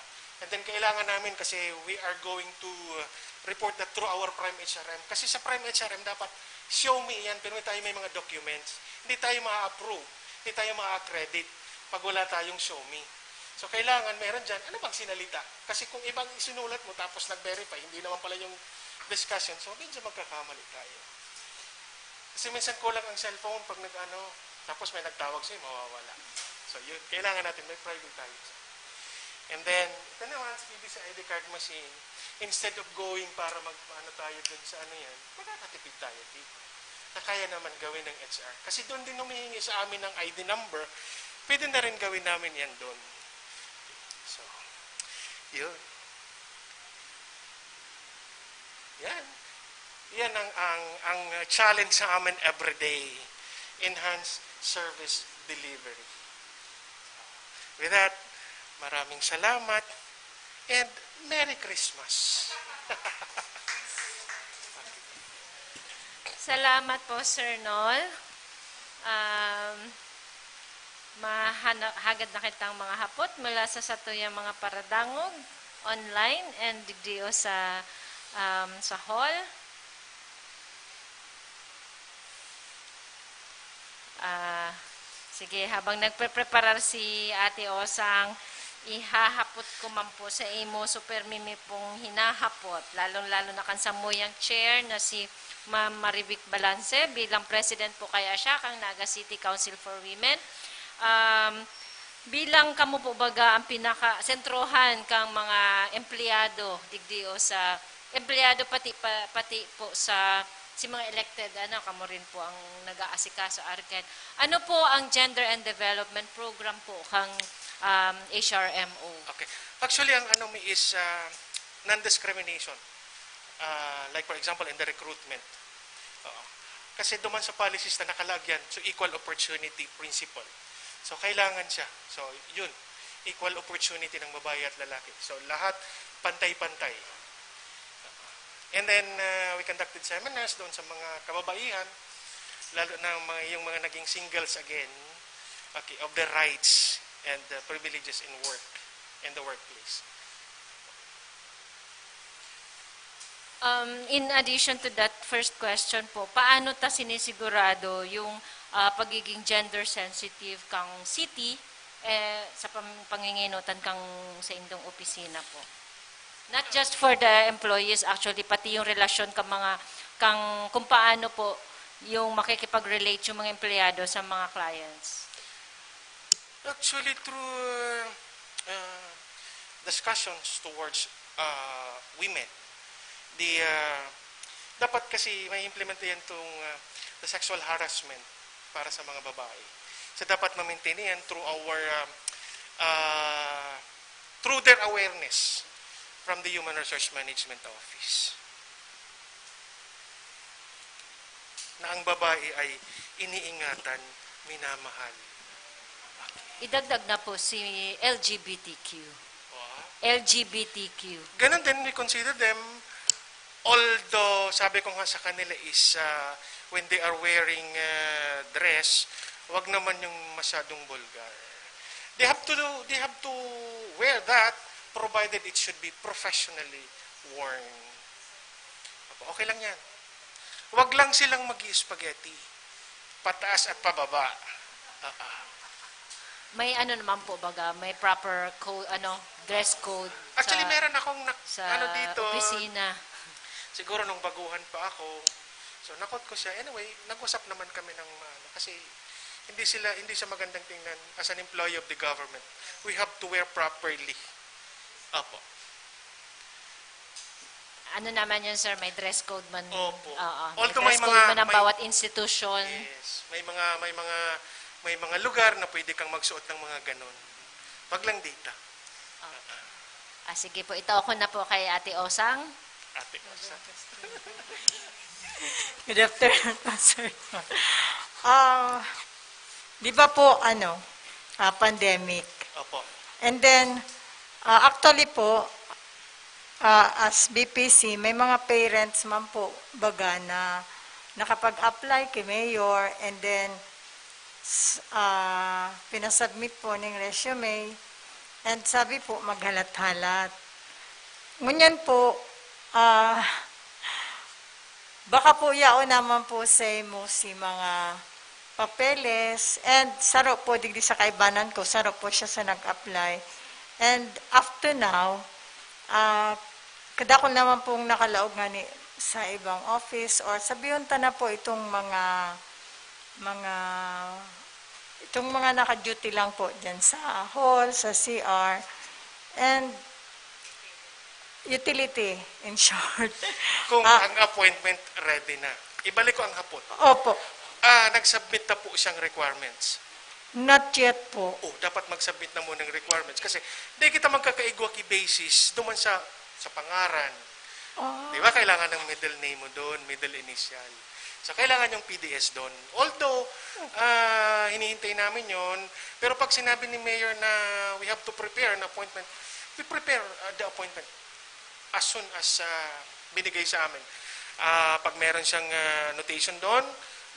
And then kailangan namin kasi we are going to uh, report that through our Prime H R M. Kasi sa Prime H R M dapat show me yan, pero may tayo may mga documents. Hindi tayo ma-approve, hindi tayo ma-accredit pag wala tayong show me. So kailangan meron dyan, ano bang sinalita? Kasi kung ibang isinulat mo tapos nag-verify, hindi naman pala yung discussion, so medyo magkakamali tayo. Kasi minsan kulang ang cellphone pag nag-ano, tapos may nagtawag sa'yo, mawawala. So yun, kailangan natin may private tayo. And then, ito naman, sa P B C I D card machine, instead of going para mag-ano tayo dun sa ano yan, makakatipid tayo dito. Na kaya naman gawin ng H R. Kasi doon din humihingi sa amin ng I D number, pwede na rin gawin namin yan doon. So, yun. Yan. Yan ang, ang, ang challenge sa amin everyday. Enhance service delivery. With that, maraming salamat and Merry Christmas. Salamat po, Sir Nol. Um, mahana- hagad na kitang mga hapot mula sa satuyang mga paradangog, online, and digdi o sa, um, sa hall. Ah, sige, habang nagprepreparar si Ate Osang, ihahapot ko man po sa imo, so permi mi pong hinahapot, lalong-lalo na kan samuyang chair na si Ma'am Marivic Balance, bilang president po kaya siya kang Naga City Council for Women. Um, bilang kamo po baga ang pinaka-sentrohan kang mga empleyado digdi o sa empleyado pati pa, pati po sa si mga elected, ano, kamo rin po ang nag-aasikaso, Arken. Ano po ang Gender and Development Program po kang um, H R M O? Okay. Actually, ang ano mi is uh, non-discrimination. Uh, like for example, in the recruitment. Oo. Kasi duman sa policies na nakalagyan, so equal opportunity principle. So kailangan siya. So yun, equal opportunity ng babae at lalaki. So lahat pantay-pantay. And then uh, we conducted seminars doon sa mga kababaihan, lalo na mga, yung mga naging singles again, okay, of the rights and the privileges in work, in the workplace. Um, in addition to that first question po, paano ta sinisigurado yung ah, pagiging gender sensitive kang city eh, sa pam- panginginotan kang sa indong opisina po? Not just for the employees, actually, pati yung relasyon ka mga kang kung paano po yung makikipag-relate yung mga empleyado sa mga clients. Actually, through uh, uh, discussions towards uh, women, the uh, dapat kasi may implement yan itong uh, the sexual harassment para sa mga babae. So dapat ma-maintain yan through our um, uh, through their awareness from the Human Resource Management Office. Na ang babae ay iniingatan, minamahal. Idagdag na po si L G B T Q. Wow. L G B T Q. Ganun din, we consider them, although sabi ko nga sa kanila is uh, when they are wearing uh, dress, wag naman yung masyadong vulgar. They have to do, they have to wear that provided it should be professionally worn. Opo, okay lang yan. Wag lang silang mag spaghetti pataas at pababa. Ah, ah. May ano naman po baga, may proper code, ano, dress code Actually, sa, meron akong nak- sa ano dito. Opisina. Siguro nung baguhan pa ako, so nakot ko siya. Anyway, nag-usap naman kami ng ano, kasi hindi sila hindi siya magandang tingnan as an employee of the government. We have to wear properly. Opo. Ano naman yun, sir? May dress code man. Opo. Oo, Although may may dress code mga- man ang may- bawat institution. Yes, may mga may mga may mga lugar na pwede kang magsuot ng mga ganon. Wag lang dito. Ah, sige po, ito ako na po kay Ate Osang. Ate Osang. Good afternoon, Pastor. Ah, di ba po, ano, ah, pandemic. Opo. And then, ah, actually po, ah, as B P C, may mga parents man po baga na nakapag-apply kay Mayor, and then, s-, ah, pinasubmit po ning resume, and sabi po, maghalat-halat. Ngunyan po, ah, baka po yaon naman po sa imo si mga papeles, and saro po digdi sa kaibanan ko, saro po siya sa nag-apply. And up to now, ah, kadakol naman pong nakalaog ngani sa ibang office, or sabihon ta na po itong mga, mga, itong mga naka-duty lang po dyan sa hall, sa C R, and utility, in short. Kung Ah. ang appointment ready na. Ibalik ko ang hapot. Opo. Ah, nag-submit na po siyang requirements. Not yet po. Oh, dapat mag-submit na muna ng requirements. Kasi, di kita magkakaigwa ki basis duman sa, sa pangaran. Ah. Di ba? Kailangan ng middle name mo doon, middle initial. So, kailangan yung P D S doon. Although, ah, hinihintay namin yon, pero pag sinabi ni Mayor na we have to prepare an appointment, we prepare, ah, the appointment as soon as, ah, binigay sa amin. Ah, pag meron siyang, ah, notation doon,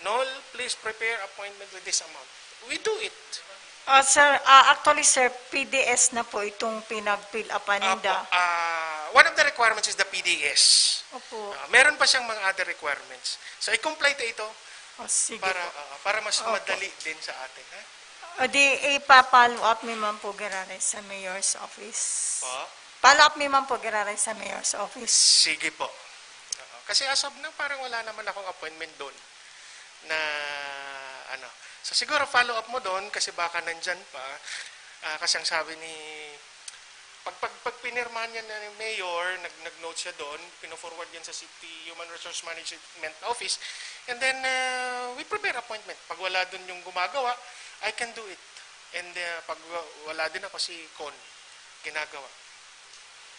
"Nol, please prepare appointment with this amount." We do it. Ah, sir, ah, actually, sir, P D S na po itong pinag-fill upan ninda. Apo, ah, one of the requirements is the P D S. Opo. Ah, meron pa siyang mga other requirements. So, i-comply ta ito Oh, sige para, po. ah, para mas Opo. madali din sa atin, ha? O di, ipa-follow up mi man po giraray sa mayor's office. Po? Follow up mi man po giraray sa mayor's office. Sige po. Oo. Kasi as of now, parang wala naman akong appointment doon na, ano. So, siguro follow up mo doon kasi baka nandyan pa. Ah, kasi ang sabi ni, pag, pag, pag pinirmahan niya na ni Mayor, nag, nag-note siya doon, pino-forward yan sa City Human Resource Management Office, and then, ah, we prepare appointment. Pag wala doon yung gumagawa, I can do it. And, ah, pag wa-, wala din ako, si Con, ginagawa.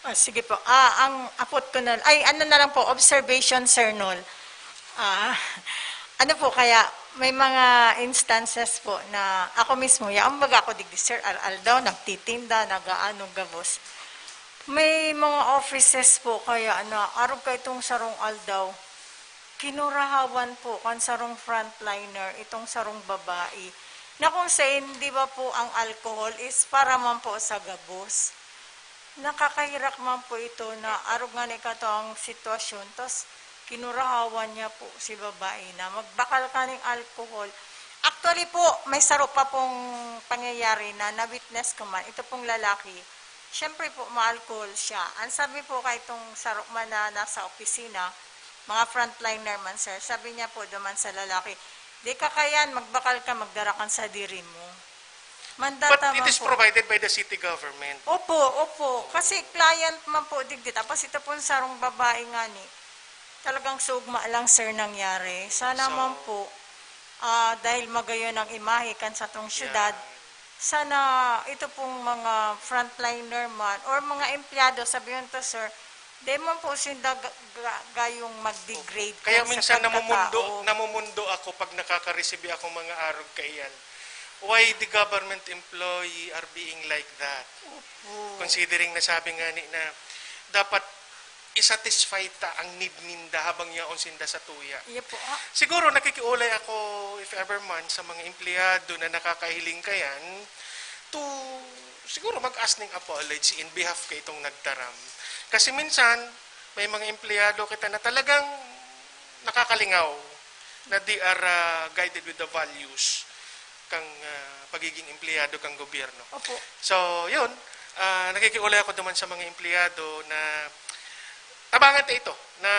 Ah, sige po. Ah, ang apot ko na, ay, ano na lang po, observation, Sir Nol. Ah, ano po, kaya may mga instances po na ako mismo, yaon baga ako digdi, Sir, al-aldaw, nagtitinda, nagaano, gabos. May mga offices po kaya na arog ka itong sarong aldaw, kinurahawan po kan sarong frontliner, itong sarong babae, na kung sain, di ba po, ang alcohol is para man po sa gabos. Nakakahirak man po ito na arog ngani kato ang sitwasyon, tas kinurahawan niya po si babae na magbakal kaning alcohol. Actually po, may saro pa pong pangyayari na na-witness ko man. Ito pong lalaki, siyempre po, ma-alcohol siya. Ang sabi po kay itong saro man na nasa opisina, mga frontliner man, sir, sabi niya po duman sa lalaki, "Di ka kayan, magbakal ka, magdara kan sadiri mo." Mandata But it man is po. provided by the city government. Opo, opo. Kasi client man po digdi. Tapos ito pong sarong babae ngani, talagang sugma lang, sir, nangyari. Sana So, man po, ah, dahil magayon ang imahe kan satong syudad, Yeah. sana ito pong mga frontliner man or mga empleyado, sabihin to, sir, di man po sinda ga-, ga-, gayong mag-degrade Kaya kan sa minsan namumundo, pagkatao. namumundo ako pag nakakaresibi akong mga arog kaiyan. Why the government employee are being like that? Opo. Considering na sabi nga ni na dapat i-satisfy ta ang need ninda habang yaon sinda sa tuya. Iya po, ah. Siguro nakikiulay ako, if ever man, sa mga empleyado na nakakahiling kayan to siguro mag-ask ning apology in behalf kay itong nagtaram. Kasi minsan, may mga empleyado kita na talagang nakakalingaw na they are, ah, guided with the values kang, ah, pagiging empleyado kang gobyerno. Opo. So, yun, ah, nakikiulay ako duman sa mga empleyado na tabangan ta ito, na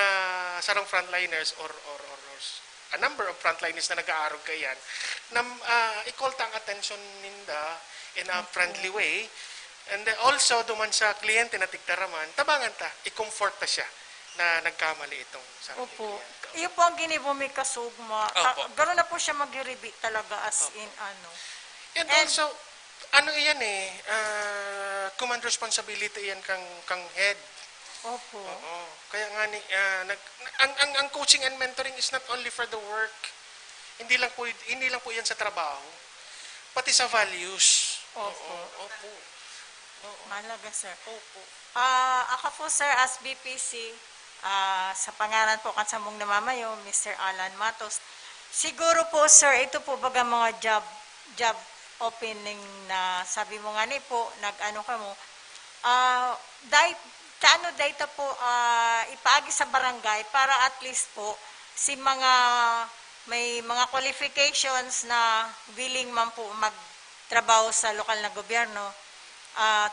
sarong frontliners or, or, or, or s-, a number of frontliners na nag-aarog kaiyan, na, ah, i-call ta ang atensyon ninda in a Opo. friendly way. And then also, duman sa kliyente na tigtaraman, tabangan ta, i-comfort ta siya na nagkamali itong sa Opo. kliyente. Iyo po ang ginibo mi kasugma. Opo. Ah, garo na po siya maghiribi talaga, as Opo. in, ano. And And also, ano iyan eh, ah, command responsibility iyan kang, kang head. Opo. Oo. Kaya nga ni, ah, nag-, ang, ang, ang coaching and mentoring is not only for the work. Hindi lang po, hindi lang po iyan sa trabaho. Pati sa values. Opo. Opo. Oo. Mahalaga, sir. Opo. Ah, ako po, sir, as B P C, ah, sa pangalan po kan samong namamayo, Mister Alan Matos, siguro po, sir, ito po baga mga job, job opening na sabi mo nga ni po, nag-ano ka mo, ah, dahil, kaano dahil po, ah, ipaagi sa barangay para at least po, si mga, may mga qualifications na willing man po magtrabaho sa lokal na gobyerno, at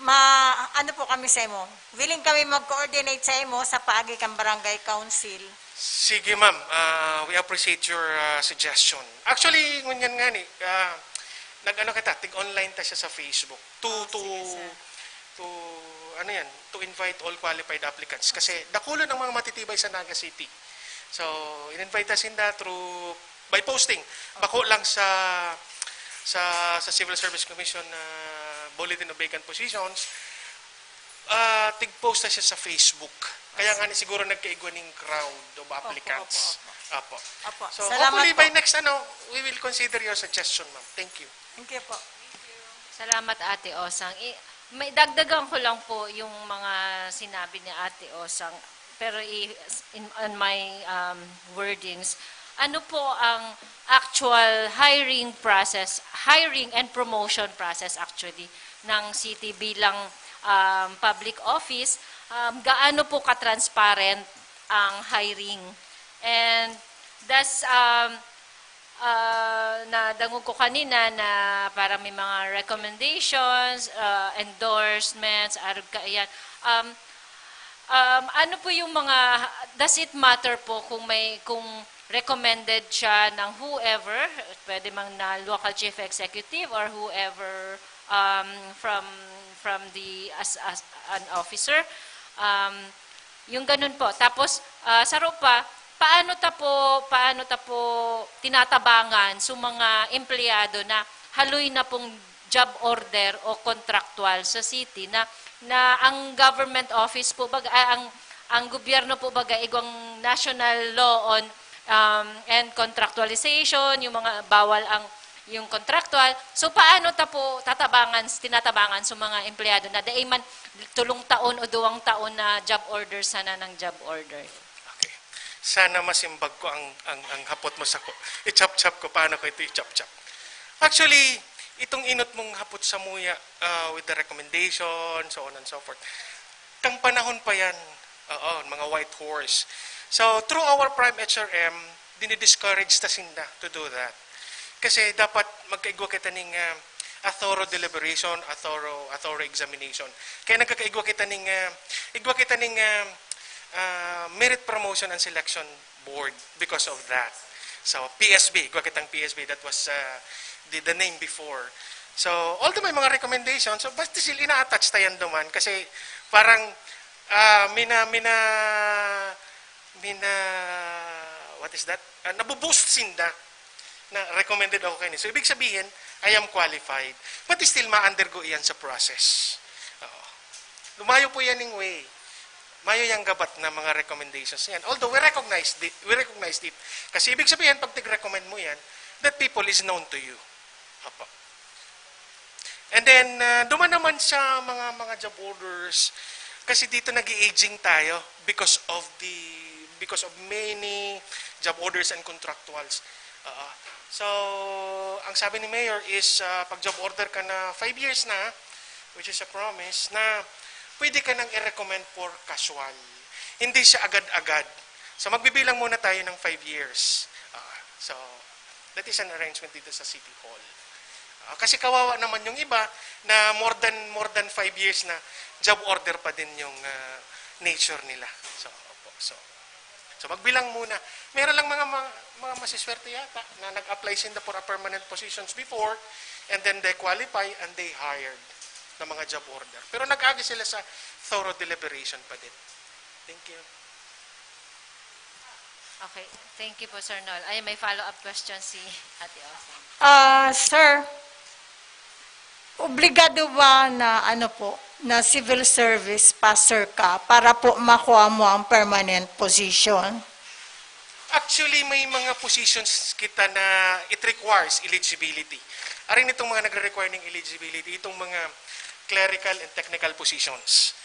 ma-, ano po kami sa imo? Willing kami mag-coordinate sa imo sa paagi kan barangay council. Sige, ma'am. Ah, we appreciate your, ah, suggestion. Actually, ngunyan nga ni, ah, nag-ano kita, tig-online ta siya sa Facebook. To, Ah, to, sige, sir. to, ano yan, to invite all qualified applicants. Kasi dakulon ang mga matitibay sa Naga City. So, in-invite ta sinda through, by posting. Bako lang sa, sa, sa Civil Service Commission na Bulletin of Vacant Positions, ah, tig-post na siya sa Facebook. Kaya nga ni siguro nagkaigwa ning crowd of applicants. Opo, opo, opo. Opo. So, Salamat hopefully by po. next, ano, we will consider your suggestion, ma'am. Thank you. Thank you po. Salamat, Ate Osang. I-, may dagdagan ko lang po yung mga sinabi ni Ate Osang, pero i-, in, on my, um, wordings, ano po ang actual hiring process, hiring and promotion process actually ng city bilang, um, public office? Um, gaano po ka-transparent ang hiring? And does, um, ah, nadangog ko kanina na parang may mga recommendations, ah, endorsements, arog ka, ayan. Um, um, ano po yung mga, does it matter po kung may, kung recommended siya ng whoever, pwede mang na local chief executive or whoever, um, from, from the, as, as an officer? Um, yung ganun po. Tapos, ah, saro pa, paano ta po, paano ta po tinatabangan sa mga empleyado na haloy na pong job order o contractual sa city na, na ang government office po baga, ah, ang, ang gobyerno po baga, igwang national law on, um, and contractualization, yung mga bawal ang, yung contractual. So, paano ta po tatabangan, tinatabangan sa mga empleyado na dai man tulong taon o duwang taon na job order sana ng job order? Okay. Sana masimbag ko ang, ang, ang hapot mo sako. I-chop-chop ko. Paano ko ito i-chop-chop? Actually, itong inot mong hapot samuya, ah, with the recommendation, so on and so forth, kang panahon pa yan, oo, mga white horse. So, through our Prime H R M, dinidiscourage ta sinda to do that. Kasi dapat magkaigwa kita ning, ah, a thorough deliberation, a thorough, a thorough examination. Kaya nagkakaigwa kita ning, ah, igwa kita ning, ah, ah, merit promotion and selection board because of that. So, P S B, igwa kitang P S B, that was, ah, the, the name before. So, although may mga recommendations, so, basta sila ina-attach ta yan duman kasi parang, ah, mina, mina, mina, what is that? Ah, nabuboost sinda na recommended ako kaini. So, ibig sabihin, I am qualified. But still, ma-undergo iyan sa process. Oo. Lumayo po yan ning way. Mayo yang gabat na mga recommendations yan. Although we recognize it, we recognize it. Kasi ibig sabihin, pag tig-recommend mo yan, that people is known to you. Apo. And then, ah, duman naman sa mga, mga job orders, kasi dito nag-aging tayo because of the, because of many job orders and contractuals. Oo. So, ang sabi ni Mayor is, ah, pag job order ka na five years na, which is a promise, na pwede ka nang i-recommend for casual. Hindi siya agad-agad. So, magbibilang muna tayo ng five years. Ah, so, that is an arrangement dito sa City Hall. Ah, kasi kawawa naman yung iba na more than, more than five years na job order pa din yung, ah, nature nila. So, opo. So, so, magbilang muna. Meron lang mga, mga, mga masiswerte yata na nag-apply sinda for a permanent positions before and then they qualify and they hired na mga job order. Pero nag-agi sila sa thorough deliberation pa din. Thank you. Okay. Thank you po, Sir Nol. Ay, may follow-up question si Ate Osang. Ah, sir, obligado ba na, ano po, na civil service passer ka para po makuha mo ang permanent position? Actually, may mga positions kita na it requires eligibility. Arin itong mga nagre-require ng eligibility, itong mga clerical and technical positions.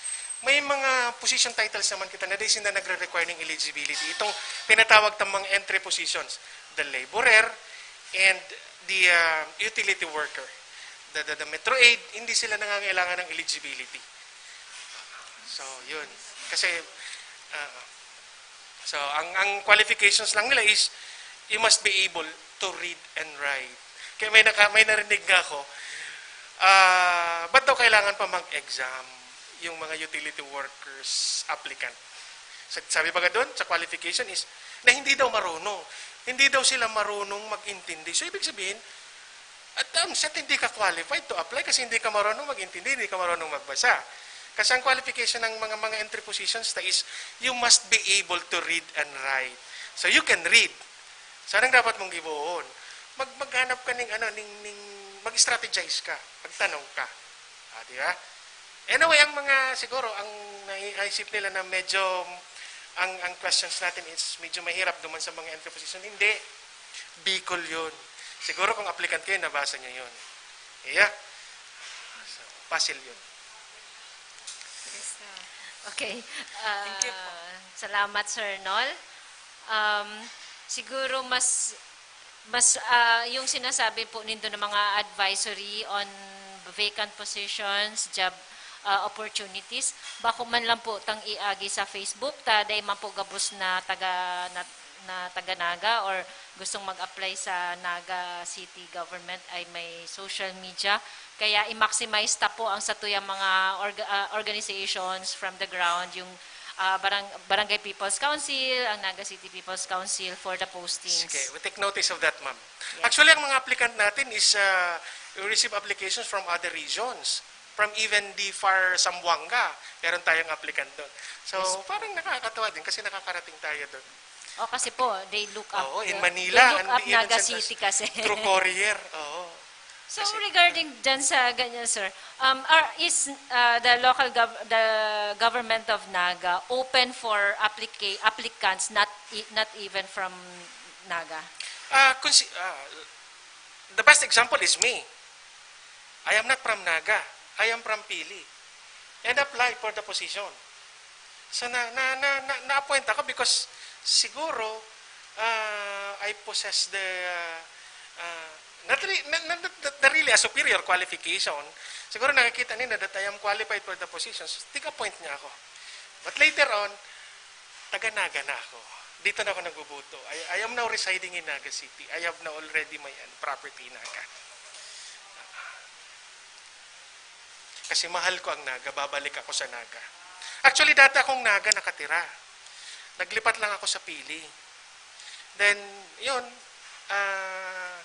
May mga position titles naman kita na di sinda nagre-require ng eligibility. Itong tinatawag tang mga entry positions, the laborer and the uh, utility worker. The, the, the Metro Aid, hindi sila nangangailangan ng eligibility. So, yun. Kasi, uh, so, ang, ang qualifications lang nila is, you must be able to read and write. Kaya may, naka, may narinig nga ako, ah, ba't daw kailangan pa mag-exam yung mga utility workers applicant? Sa- Sabi baga doon, sa qualification is, na hindi daw marunong. Hindi daw sila marunong mag-intindi. So, ibig sabihin, at um, set, hindi ka qualified to apply kasi hindi ka marunong mag-intindi, hindi ka marunong magbasa. Kasi ang qualification ng mga mga entry positions ta is you must be able to read and write. So you can read. So anong dapat mong gibohon? Mag maghanap ka ning ano, ning, ning mag-strategize ka, magtanong ka. Ah, di ba? Anyway, ang mga siguro ang naiisip nila na medyo ang ang questions natin is medyo mahirap duman sa mga entry position. Hindi. Bicol 'yun. Siguro kung applicant kayo, nabasa niyo 'yun. Yeah. So, puzzle 'yun. Okay. Uh, Thank you po. Salamat, Sir Nol. Um, siguro mas mas uh, yung sinasabi po nindo ng mga advisory on vacant positions, job uh, opportunities, bako man lang po tang iagi sa Facebook, ta dai man po gabos na taga na, na taga Naga or gustong mag-apply sa Naga City Government ay may social media. Kaya i-maximize ta po ang satuyang mga orga- uh, organizations from the ground, yung uh, barang- Barangay People's Council, ang Naga City People's Council for the postings. Sige, we take notice of that, ma'am. Yes. Actually, ang mga applicant natin is uh, we receive applications from other regions. From even the far Zamboanga, meron tayong applicant doon. So, yes, parang nakakatawa din kasi nakakarating tayo doon. Oh, kasi po, they look up. Oo, in Manila, they look up Naga City kasi. Through courier. Oo. So kasi, regarding dyan sa ganyan, sir, um, are, is uh, the local gov the government of Naga open for applica applicants not not even from Naga? Uh, uh, the best example is me. I am not from Naga. I am from Pili. And apply for the position. So na na na, na na-appoint ako because siguro uh, I possess the uh, uh, not, re- not, not, not, not really a superior qualification. Siguro nakikita nila that I am qualified for the position. So, take-appoint niya ako. But later on, taga Naga na ako. Dito na ako nagbubuto. I, I am now residing in Naga City. I have now already my ano, property in Naga. Kasi mahal ko ang Naga, babalik ako sa Naga. Actually, dati akong Naga nakatira. Naglipat lang ako sa Pili. Then, yun, uh,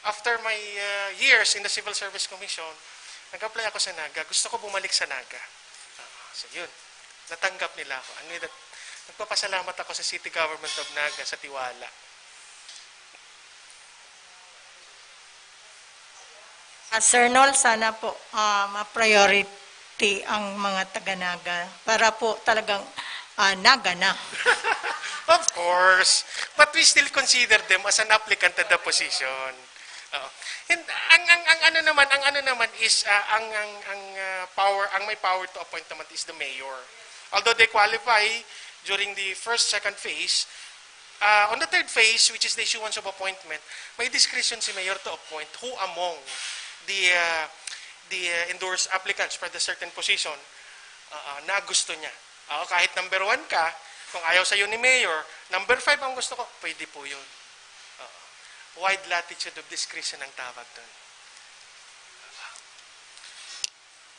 after my uh, years in the Civil Service Commission, nag-apply ako sa Naga. Gusto ko bumalik sa Naga. Uh, so, yun. Natanggap nila ako. And with that, nagpapasalamat ako sa City Government of Naga sa tiwala. Uh, Sir Nol, sana po uh, ma-priority ang mga taga-Naga para po talagang uh, Naga na. Of course. But we still consider them as an applicant at the position. Oo. And ang, ang, ang ano naman, ang ano naman is uh, ang ang ang uh, power, ang may power to appoint naman is the mayor. Although they qualify during the first, second phase, Uh, on the third phase, which is the issuance of appointment, may discretion si Mayor to appoint who among the uh, the uh, endorsed applicants for the certain position uh, uh, na gusto niya. Uh, kahit number one ka, kung ayaw sa'yo ni Mayor, number five ang gusto ko, pwede po yun. Uh, wide latitude of discretion ang tawag doon.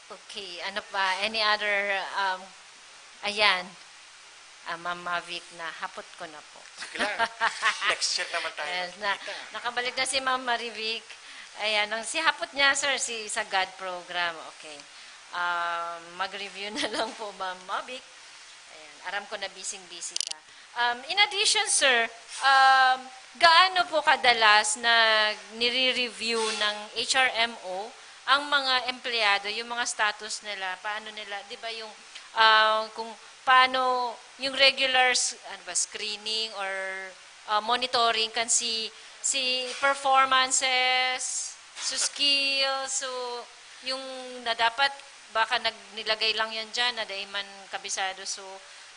Okay, ano pa? Any other, um, ayan. Ah, Ma'am Mavic, na hapot ko na po. Sige lang. Next year naman tayo. Yes, na, nakabalik na si Ma'am Marivic. Ayan, ang si hapot niya, sir, si sa God program. Okay. Um, mag-review na lang po, Ma'am Mavic. Ayan, aram ko na busy-busy ka. Um, in addition, sir, um, gaano po kadalas na nire-review ng H R M O ang mga empleyado, yung mga status nila, paano nila, di ba yung uh, kung paano yung regular s-, ano ba, screening or, ah, monitoring kan si, si performances, so skills, so yung na dapat baka nag-, nilagay lang yan dyan na dai man kabisado so,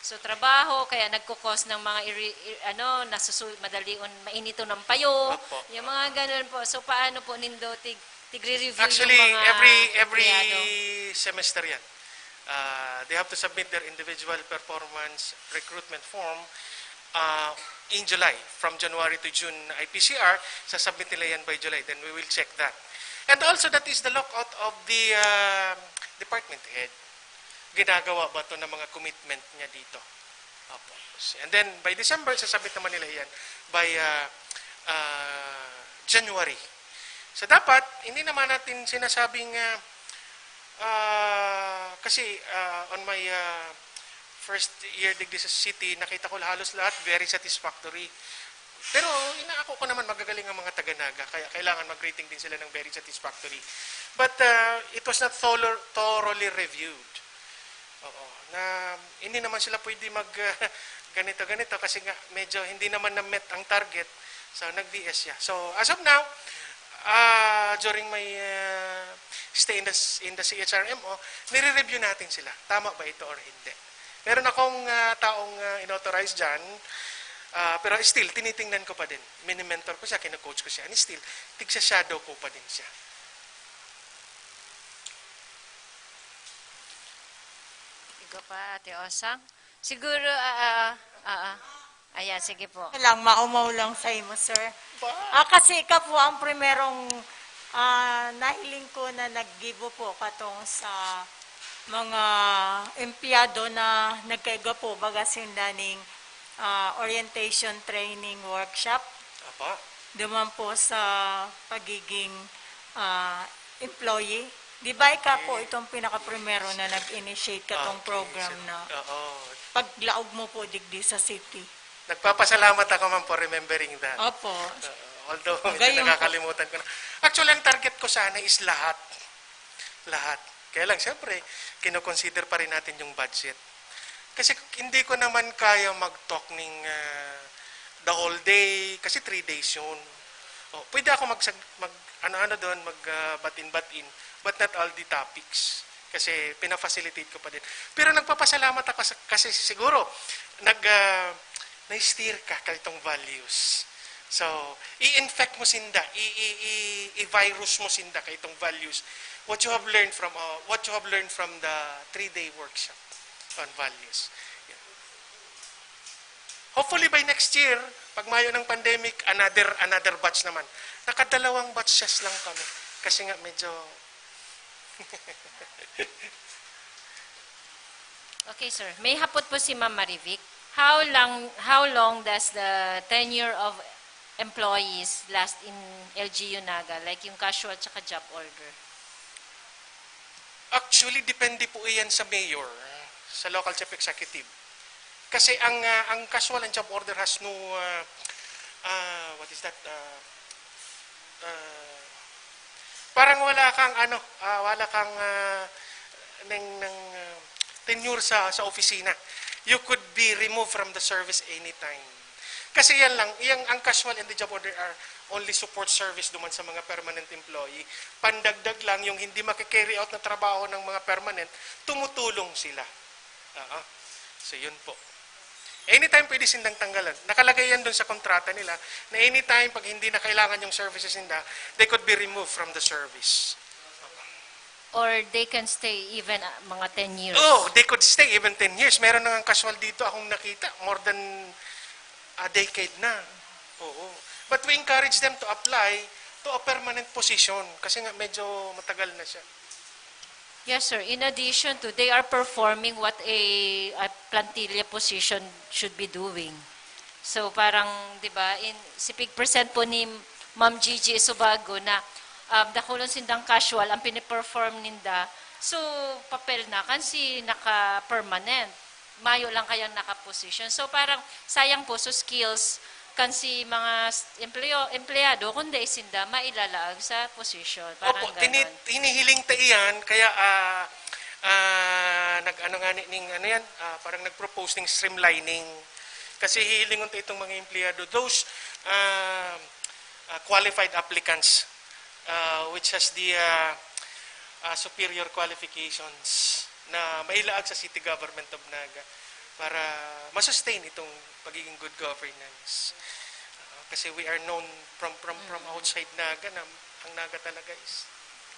so trabaho, kaya nagkukos ng mga iri-, i-, ano, nasusu-, madalion, mainiton ang payo, Opo. yung mga ganun po. So paano po nindo tig-, tigre-review yung Actually, mga every, every empleyado? semester yan. Uh, they have to submit their individual performance recruitment form uh, in July. From January to June, I P C R, sasubmit nila yan by July. Then we will check that. And also, that is the lookout of the uh, department head. Ginagawa ba to ng mga commitment niya dito? Opo. And then, by December, sasubmit naman nila yan by uh, uh, January. So, dapat, hindi naman natin sinasabing, uh, uh, kasi uh, on my uh, first year digdi sa city, nakita ko halos lahat very satisfactory. Pero inaako ko naman magagaling ang mga taga-Naga, kaya kailangan mag-rating din sila ng very satisfactory. But uh, it was not tholo- thoroughly reviewed. Oo, na hindi naman sila pwede mag uh, ganito-ganito kasi nga medyo hindi naman na-met ang target. So nag-V S siya. So as of now, uh, during my uh, stay in the, in the C H R M O, nire-review natin sila. Tama ba ito or hindi? Meron akong uh, taong uh, inauthorize dyan, uh, pero still, tinitingnan ko pa din. Mini-mentor ko siya, kino-coach ko siya, and still, tigsa-shadow ko pa din siya. Igo pa, Ate Osang? Siguro, ah, ah, ah, ah. Ayan, sige po. Lang, maumaw lang sa imo, sir. Ba? Ah, kasi ikaw po ang primerong ah, nahiling ko na naggibo po katong sa mga empleyado na nagkaigwa po baga sinda ning ah, orientation training workshop. Apa? Duman po sa pagiging ah, employee. Di ba ikaw po Okay. itong pinakaprimero na nag-initiate katong Okay, program so- na Oo. paglaog mo po digdi sa city? Nagpapasalamat ako, ma'am, for remembering that. Opo. Uh, although, medyo Magayon po. nakakalimutan ko na. Actually, ang target ko sana is lahat. Lahat. Kaya lang, siyempre, kinoconsider pa rin natin yung budget. Kasi hindi ko naman kaya mag-talk ning ah, the whole day, kasi three days yun. Oh, pwede ako mag, mag ano-ano doon, mag ah, batin-batin, but not all the topics. Kasi pina-facilitate ko pa din. Pero nagpapasalamat ako sa, kasi siguro, nag, ah, na-steer ka ka itong values. So, i-infect mo sinda, i, i, i, i-virus mo sinda ka itong values. What you have learned from uh, what you have learned from the three-day workshop on values. Yeah. Hopefully by next year, pag mayo ng pandemic, another another batch naman. Nakadalawang batches lang kami kasi nga medyo Okay, sir. May hapot po si Ma'am Marivic. How long, how long does the tenure of employees last in L G U Naga, like yung casual tsaka job order? Actually, depende po iyan sa mayor, sa local chief executive. Kasi ang ah, ang casual and job order has no ah, ah, what is that? Ah, ah, parang wala kang ano, ah, wala kang ah, ng ng ah, tenure sa sa opisina. You could be removed from the service anytime. Kasi yan lang, iyang ang casual and the job order are only support service duman sa mga permanent employee. Pandagdag lang, yung hindi maki-carry out na trabaho ng mga permanent, tumutulong sila. Oo. So yun po. Anytime pwede sindang tanggalan. Nakalagay yan doon sa kontrata nila na anytime pag hindi na kailangan yung services ninda, they could be removed from the service. Or they can stay even ah, mga ten years? Oh, they could stay even ten years. Meron na nga casual dito akong nakita, more than a decade na. Oo. But we encourage them to apply to a permanent position kasi nga medyo matagal na siya. Yes, sir. In addition to, they are performing what a, a plantilla position should be doing. So, parang, di ba, in, si pig-present po ni Ma'am Gigi Subago na um, dakulon sindang casual, ang piniperform ninda, so, papel na kan si naka-permanent. Mayo lang kayang naka-position. So, parang sayang po, so skills, kan si mga s- empleyo, empleyado, kundi sinda mailalaag sa position. Parang Opo, tini, ganon. Hinihiling ta iyan, kaya ah, Ah, nag-ano nga ni, ning ano yan, ah, parang nag-propose ning streamlining. Kasi hihilingon ta itong mga empleyado, those, ah, ah, qualified applicants, ah, which has the, ah, ah, superior qualifications na mailaag sa City Government of Naga para ma-sustain itong pagiging good governance. Ah, kasi we are known from, from, from outside Naga na ang Naga talaga is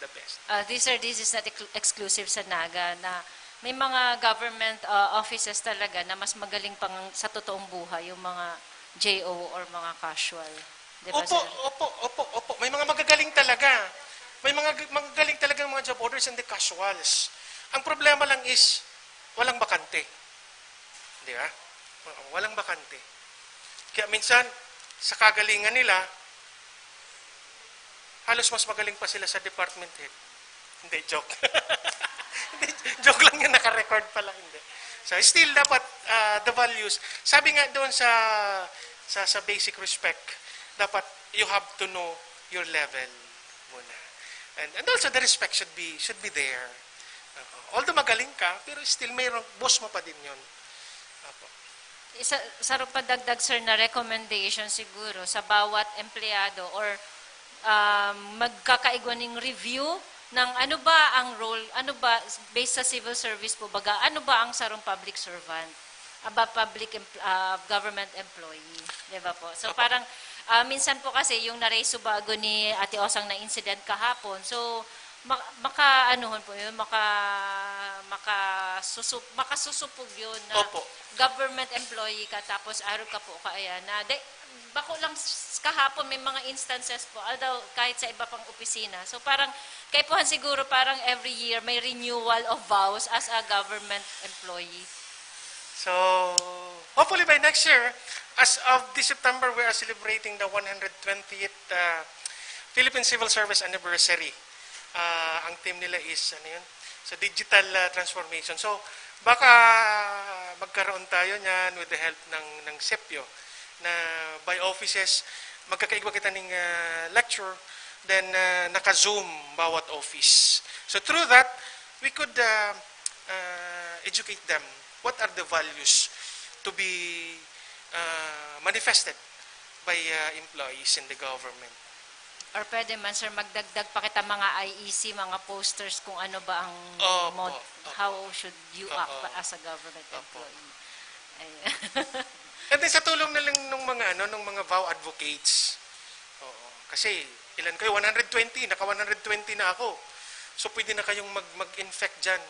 the best. Uh, this, sir, this is not ex- exclusive sa Naga na may mga government uh, offices talaga na mas magaling pang sa totoong buhay yung mga J O or mga casual. Di ba, Opo, sir? opo, opo, opo. May mga magagaling talaga. May mga g- magagaling talaga mga job orders and the casuals. Ang problema lang is, walang bakante. Di ba? Oo, walang bakante. Kaya minsan, sa kagalingan nila, halos mas magaling pa sila sa department head. Hindi, joke. Hindi, joke lang yan, naka-record pala, hindi. So, still, dapat uh, the values, sabi nga doon sa, sa, sa basic respect, dapat you have to know your level muna. And, and also, the respect should be should be there. Uh, although magaling ka, pero still mayroong boss mo pa din yun. Opo. Isa, sarong padagdag, sir, na recommendation siguro sa bawat empleyado or um, magkakaigwa ning review ng ano ba ang role, ano ba, based sa civil service po, baga, ano ba ang sarong public servant? Aba, public empl- uh, government employee, di ba po? So, Opo. Parang, uh, minsan po kasi yung na-raise bago ni Ate Osang na incident kahapon, so, ma- maka-anuhon po yun, maka, maka, susup, makasusupog yun na Opo. Government employee ka tapos arog ka po kaya na de, bako lang s- kahapon may mga instances po, although kahit sa iba pang opisina. So parang kaipuhan siguro parang every year may renewal of vows as a government employee. So, hopefully by next year, as of this September, we are celebrating the one hundred twentieth uh, Philippine Civil Service Anniversary. Uh, ang theme nila is, ano yun? So, digital uh, transformation. So, baka magkaroon tayo niyan with the help ng, ng SEPIO na by offices, magkakaigwa kita ng uh, lecture, then uh, naka-Zoom bawat office. So, through that, we could uh, uh, educate them. What are the values to be uh, manifested by uh, employees in the government? Or pwede man, sir, magdagdag pa kita mga I E C, mga posters kung ano ba ang Opo, mod- opo. How should you act Oo. pa as a government Opo. Employee? Ay, And then sa tulong na lang ng mga ano, ng mga vow advocates. Oo. Kasi ilan kayo? One hundred twenty, naka one hundred twenty na ako. So pwede na kayong mag mag-infect diyan.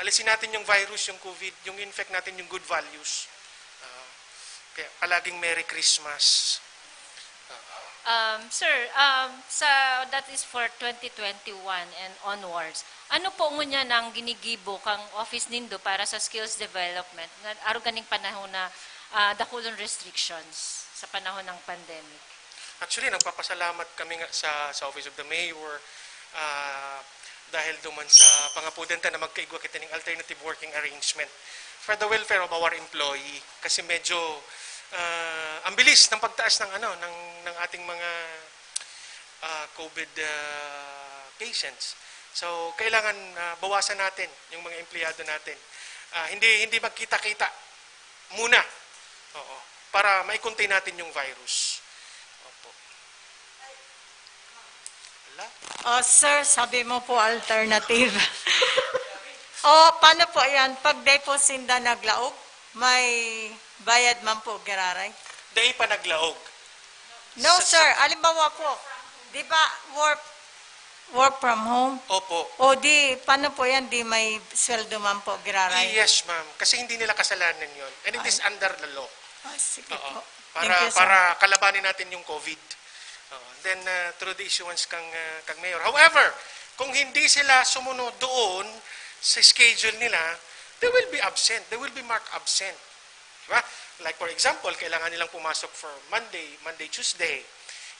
Alisin natin yung virus, yung COVID, yung infect natin yung good values. Ah, kaya palaging Merry Christmas. Ah, Um, sir, um, sa that is for twenty twenty-one and onwards. Ano po ngunyan ang ginigibo kang office nindo para sa skills development na arog kaning panahon na ah, dakulon restrictions sa panahon ng pandemic? Actually, nagpapasalamat kami nga sa, sa Office of the Mayor ah, dahil duman sa pangapudan ta na magkaigwa kita ng alternative working arrangement for the welfare of our employee. Kasi medyo ah, ang bilis ng pagtaas ng ano ng ng ating mga ah, COVID ah, patients. So, kailangan ah, bawasan natin yung mga empleyado natin. Ah, hindi hindi magkita-kita muna. Oo. Para maikontain natin yung virus. Opo. Wala? Oh, sir, sabi mo po alternative. Oh, paano po yan? Pag di po sinda naglaog, may bayad man po giraray? Dai pa naglaog. No, Sa- sir. Alimbawa po, di ba work work from home? Opo. O di, paano po yan? Di may sweldo man po giraray? Yes, ma'am. Kasi hindi nila kasalanan yon. And it is under the law. Ah, sige Oo. po. Para Thank you, sir. para kalabanin natin yung COVID. Oo. Then uh, through the issuance kang uh, kang mayor. However, kung hindi sila sumunod doon sa schedule nila, they will be absent. They will be marked absent. Di ba? Like for example, kailangan nilang pumasok for Monday, Monday, Tuesday.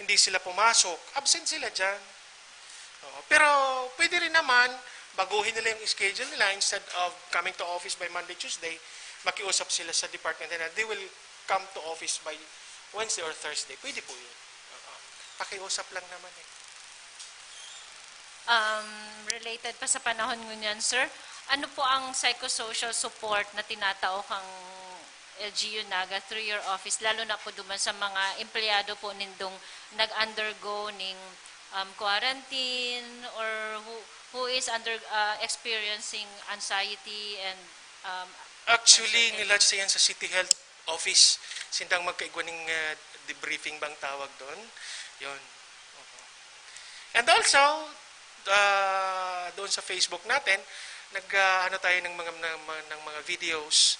Hindi sila pumasok, absent sila diyan. Oo. Pero pwede rin naman baguhin nila yung schedule nila, instead of coming to office by Monday, Tuesday, makiusap sila sa department nila. They will come to office by Wednesday or Thursday. Pwede po yun. Oo. Pakiusap lang naman eh. Um, related pa sa panahon ngunyan, sir, Ano po ang psychosocial support na tinatao kang L G U Naga through your office, lalo na po duman sa mga empleyado po nindong nag-undergo ning, um, quarantine or who, who is under, uh, experiencing anxiety and, um, Actually, uncertainty? Nila, sa yan sa City Health Office, sindang magkaigwa ning, uh, debriefing bang tawag doon? Yun. Oo. And also, uh, doon sa Facebook natin, nag, uh, ano tayo ng mga, ng, mga- ng mga videos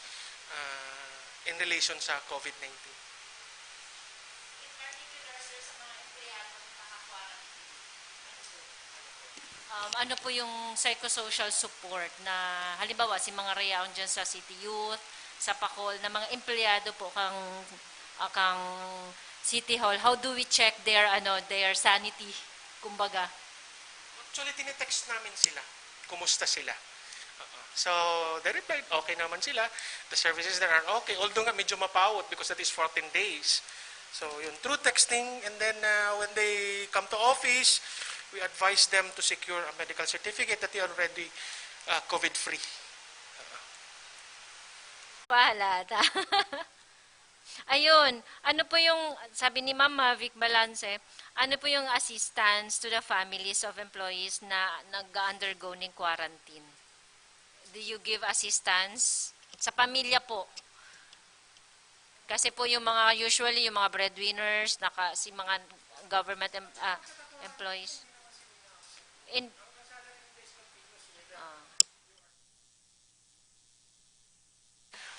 uh, in relation sa COVID nineteen. In particular, sir, sa mga empleyado na naka-quarantine, ano po? Um, ano po yung psychosocial support na, halimbawa, si mga rayaon dyan sa City Youth, sa Pacol, na mga empleyado po kang, ah, kang City Hall, how do we check their, ano, their sanity, kumbaga? Actually, tinetext namin sila. Kumusta sila? Oo. So, they replied, okay naman sila. The services there are okay. Although nga, medyo mapawot because that is fourteen days. So, yun, through texting, and then uh, when they come to office, we advise them to secure a medical certificate that they are already uh, COVID-free. Pahalata. Ayun, ano po yung, sabi ni Ma'am Mavic Balance, ano po yung assistance to the families of employees na nag-undergo ng quarantine? Do you give assistance sa pamilya po? Kasi po yung mga, usually yung mga breadwinners, naka, si mga government em, ah, employees. In, ah.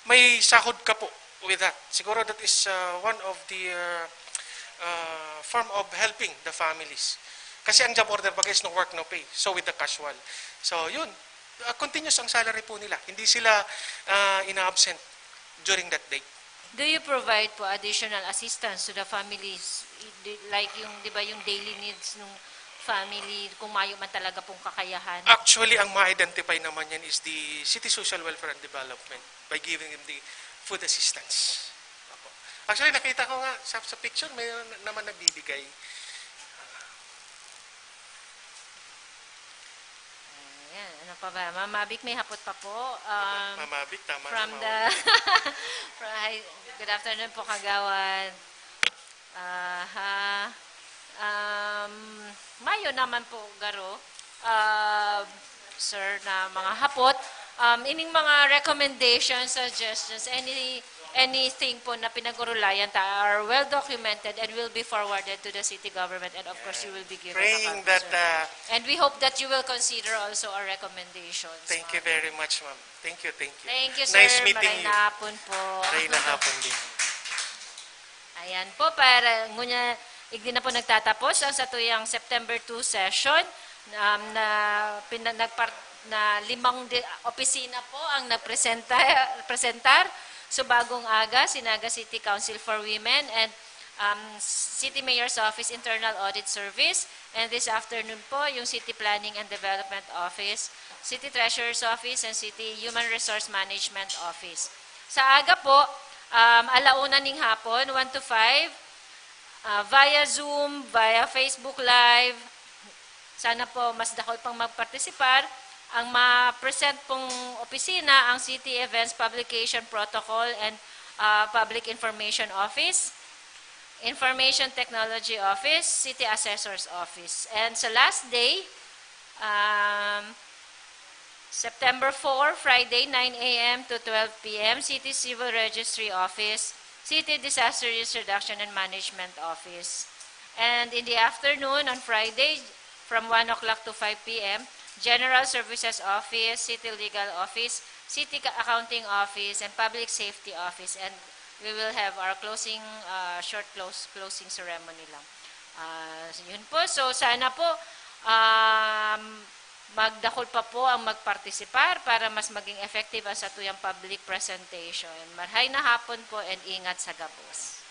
May sahod ka po with that. Siguro that is uh, one of the uh, uh, form of helping the families. Kasi ang job order baga is no work, no pay. So with the casual. So yun, uh, continuous ang salary po nila. Hindi sila uh, ina-absent during that day. Do you provide po additional assistance to the families? Di- Like yung, di ba, yung daily needs ng family, kung mayo man talaga pong kakayahan? Actually, ang ma-identify naman yan is the City Social Welfare and Development by giving them the food assistance. Opo. Actually, nakita ko nga sa, sa picture, may naman nagbibigay. Ayan, ano pa ba? Mama Vic, may hapot pa po. Um, Mama Vic, tama from na, the... From, hi, good afternoon po, Kagawad. Aha. Um, mayo naman po, Garo. Uh, sir, na mga hapot. Um, ining mga recommendations, suggestions, any anything po na pinag-urulayan ta are well documented and will be forwarded to the city government, and of course you will be given a Praying copy, that sir. Uh, And we hope that you will consider also our recommendations. Thank you very much, ma'am. Thank you, thank you. Thank you, sir. Nice meeting Maray you. Na hapon po. Maray na hapon din. Ayan po, para ngunyan, igdi na po nagtatapos ang satuyang September two session, um, na, pina, nagpar, na limang di, opisina po ang nagpresenta, presentar. So, bagong aga, si Naga City Council for Women and um, City Mayor's Office Internal Audit Service. And this afternoon po, yung City Planning and Development Office, City Treasurer's Office, and City Human Resource Management Office. Sa aga po, um, alauna ning hapon, one to five, uh, via Zoom, via Facebook Live. Sana po mas dakol pang magpartisipar. Ang ma-present pong opisina, ang City Events Publication Protocol and uh, Public Information Office, Information Technology Office, City Assessor's Office. And sa last day, um, September four, Friday, nine a m to twelve p m, City Civil Registry Office, City Disaster Risk Reduction and Management Office. And in the afternoon, on Friday, from one o'clock to five p m, General Services Office, City Legal Office, City Accounting Office, and Public Safety Office. And we will have our closing, uh, short close, closing ceremony lang. Uh, yun po. So, sana po, um, magdakol pa po ang magpartisipar para mas maging effective ang satuyang public presentation. Marhay na hapon po and ingat sa gabos.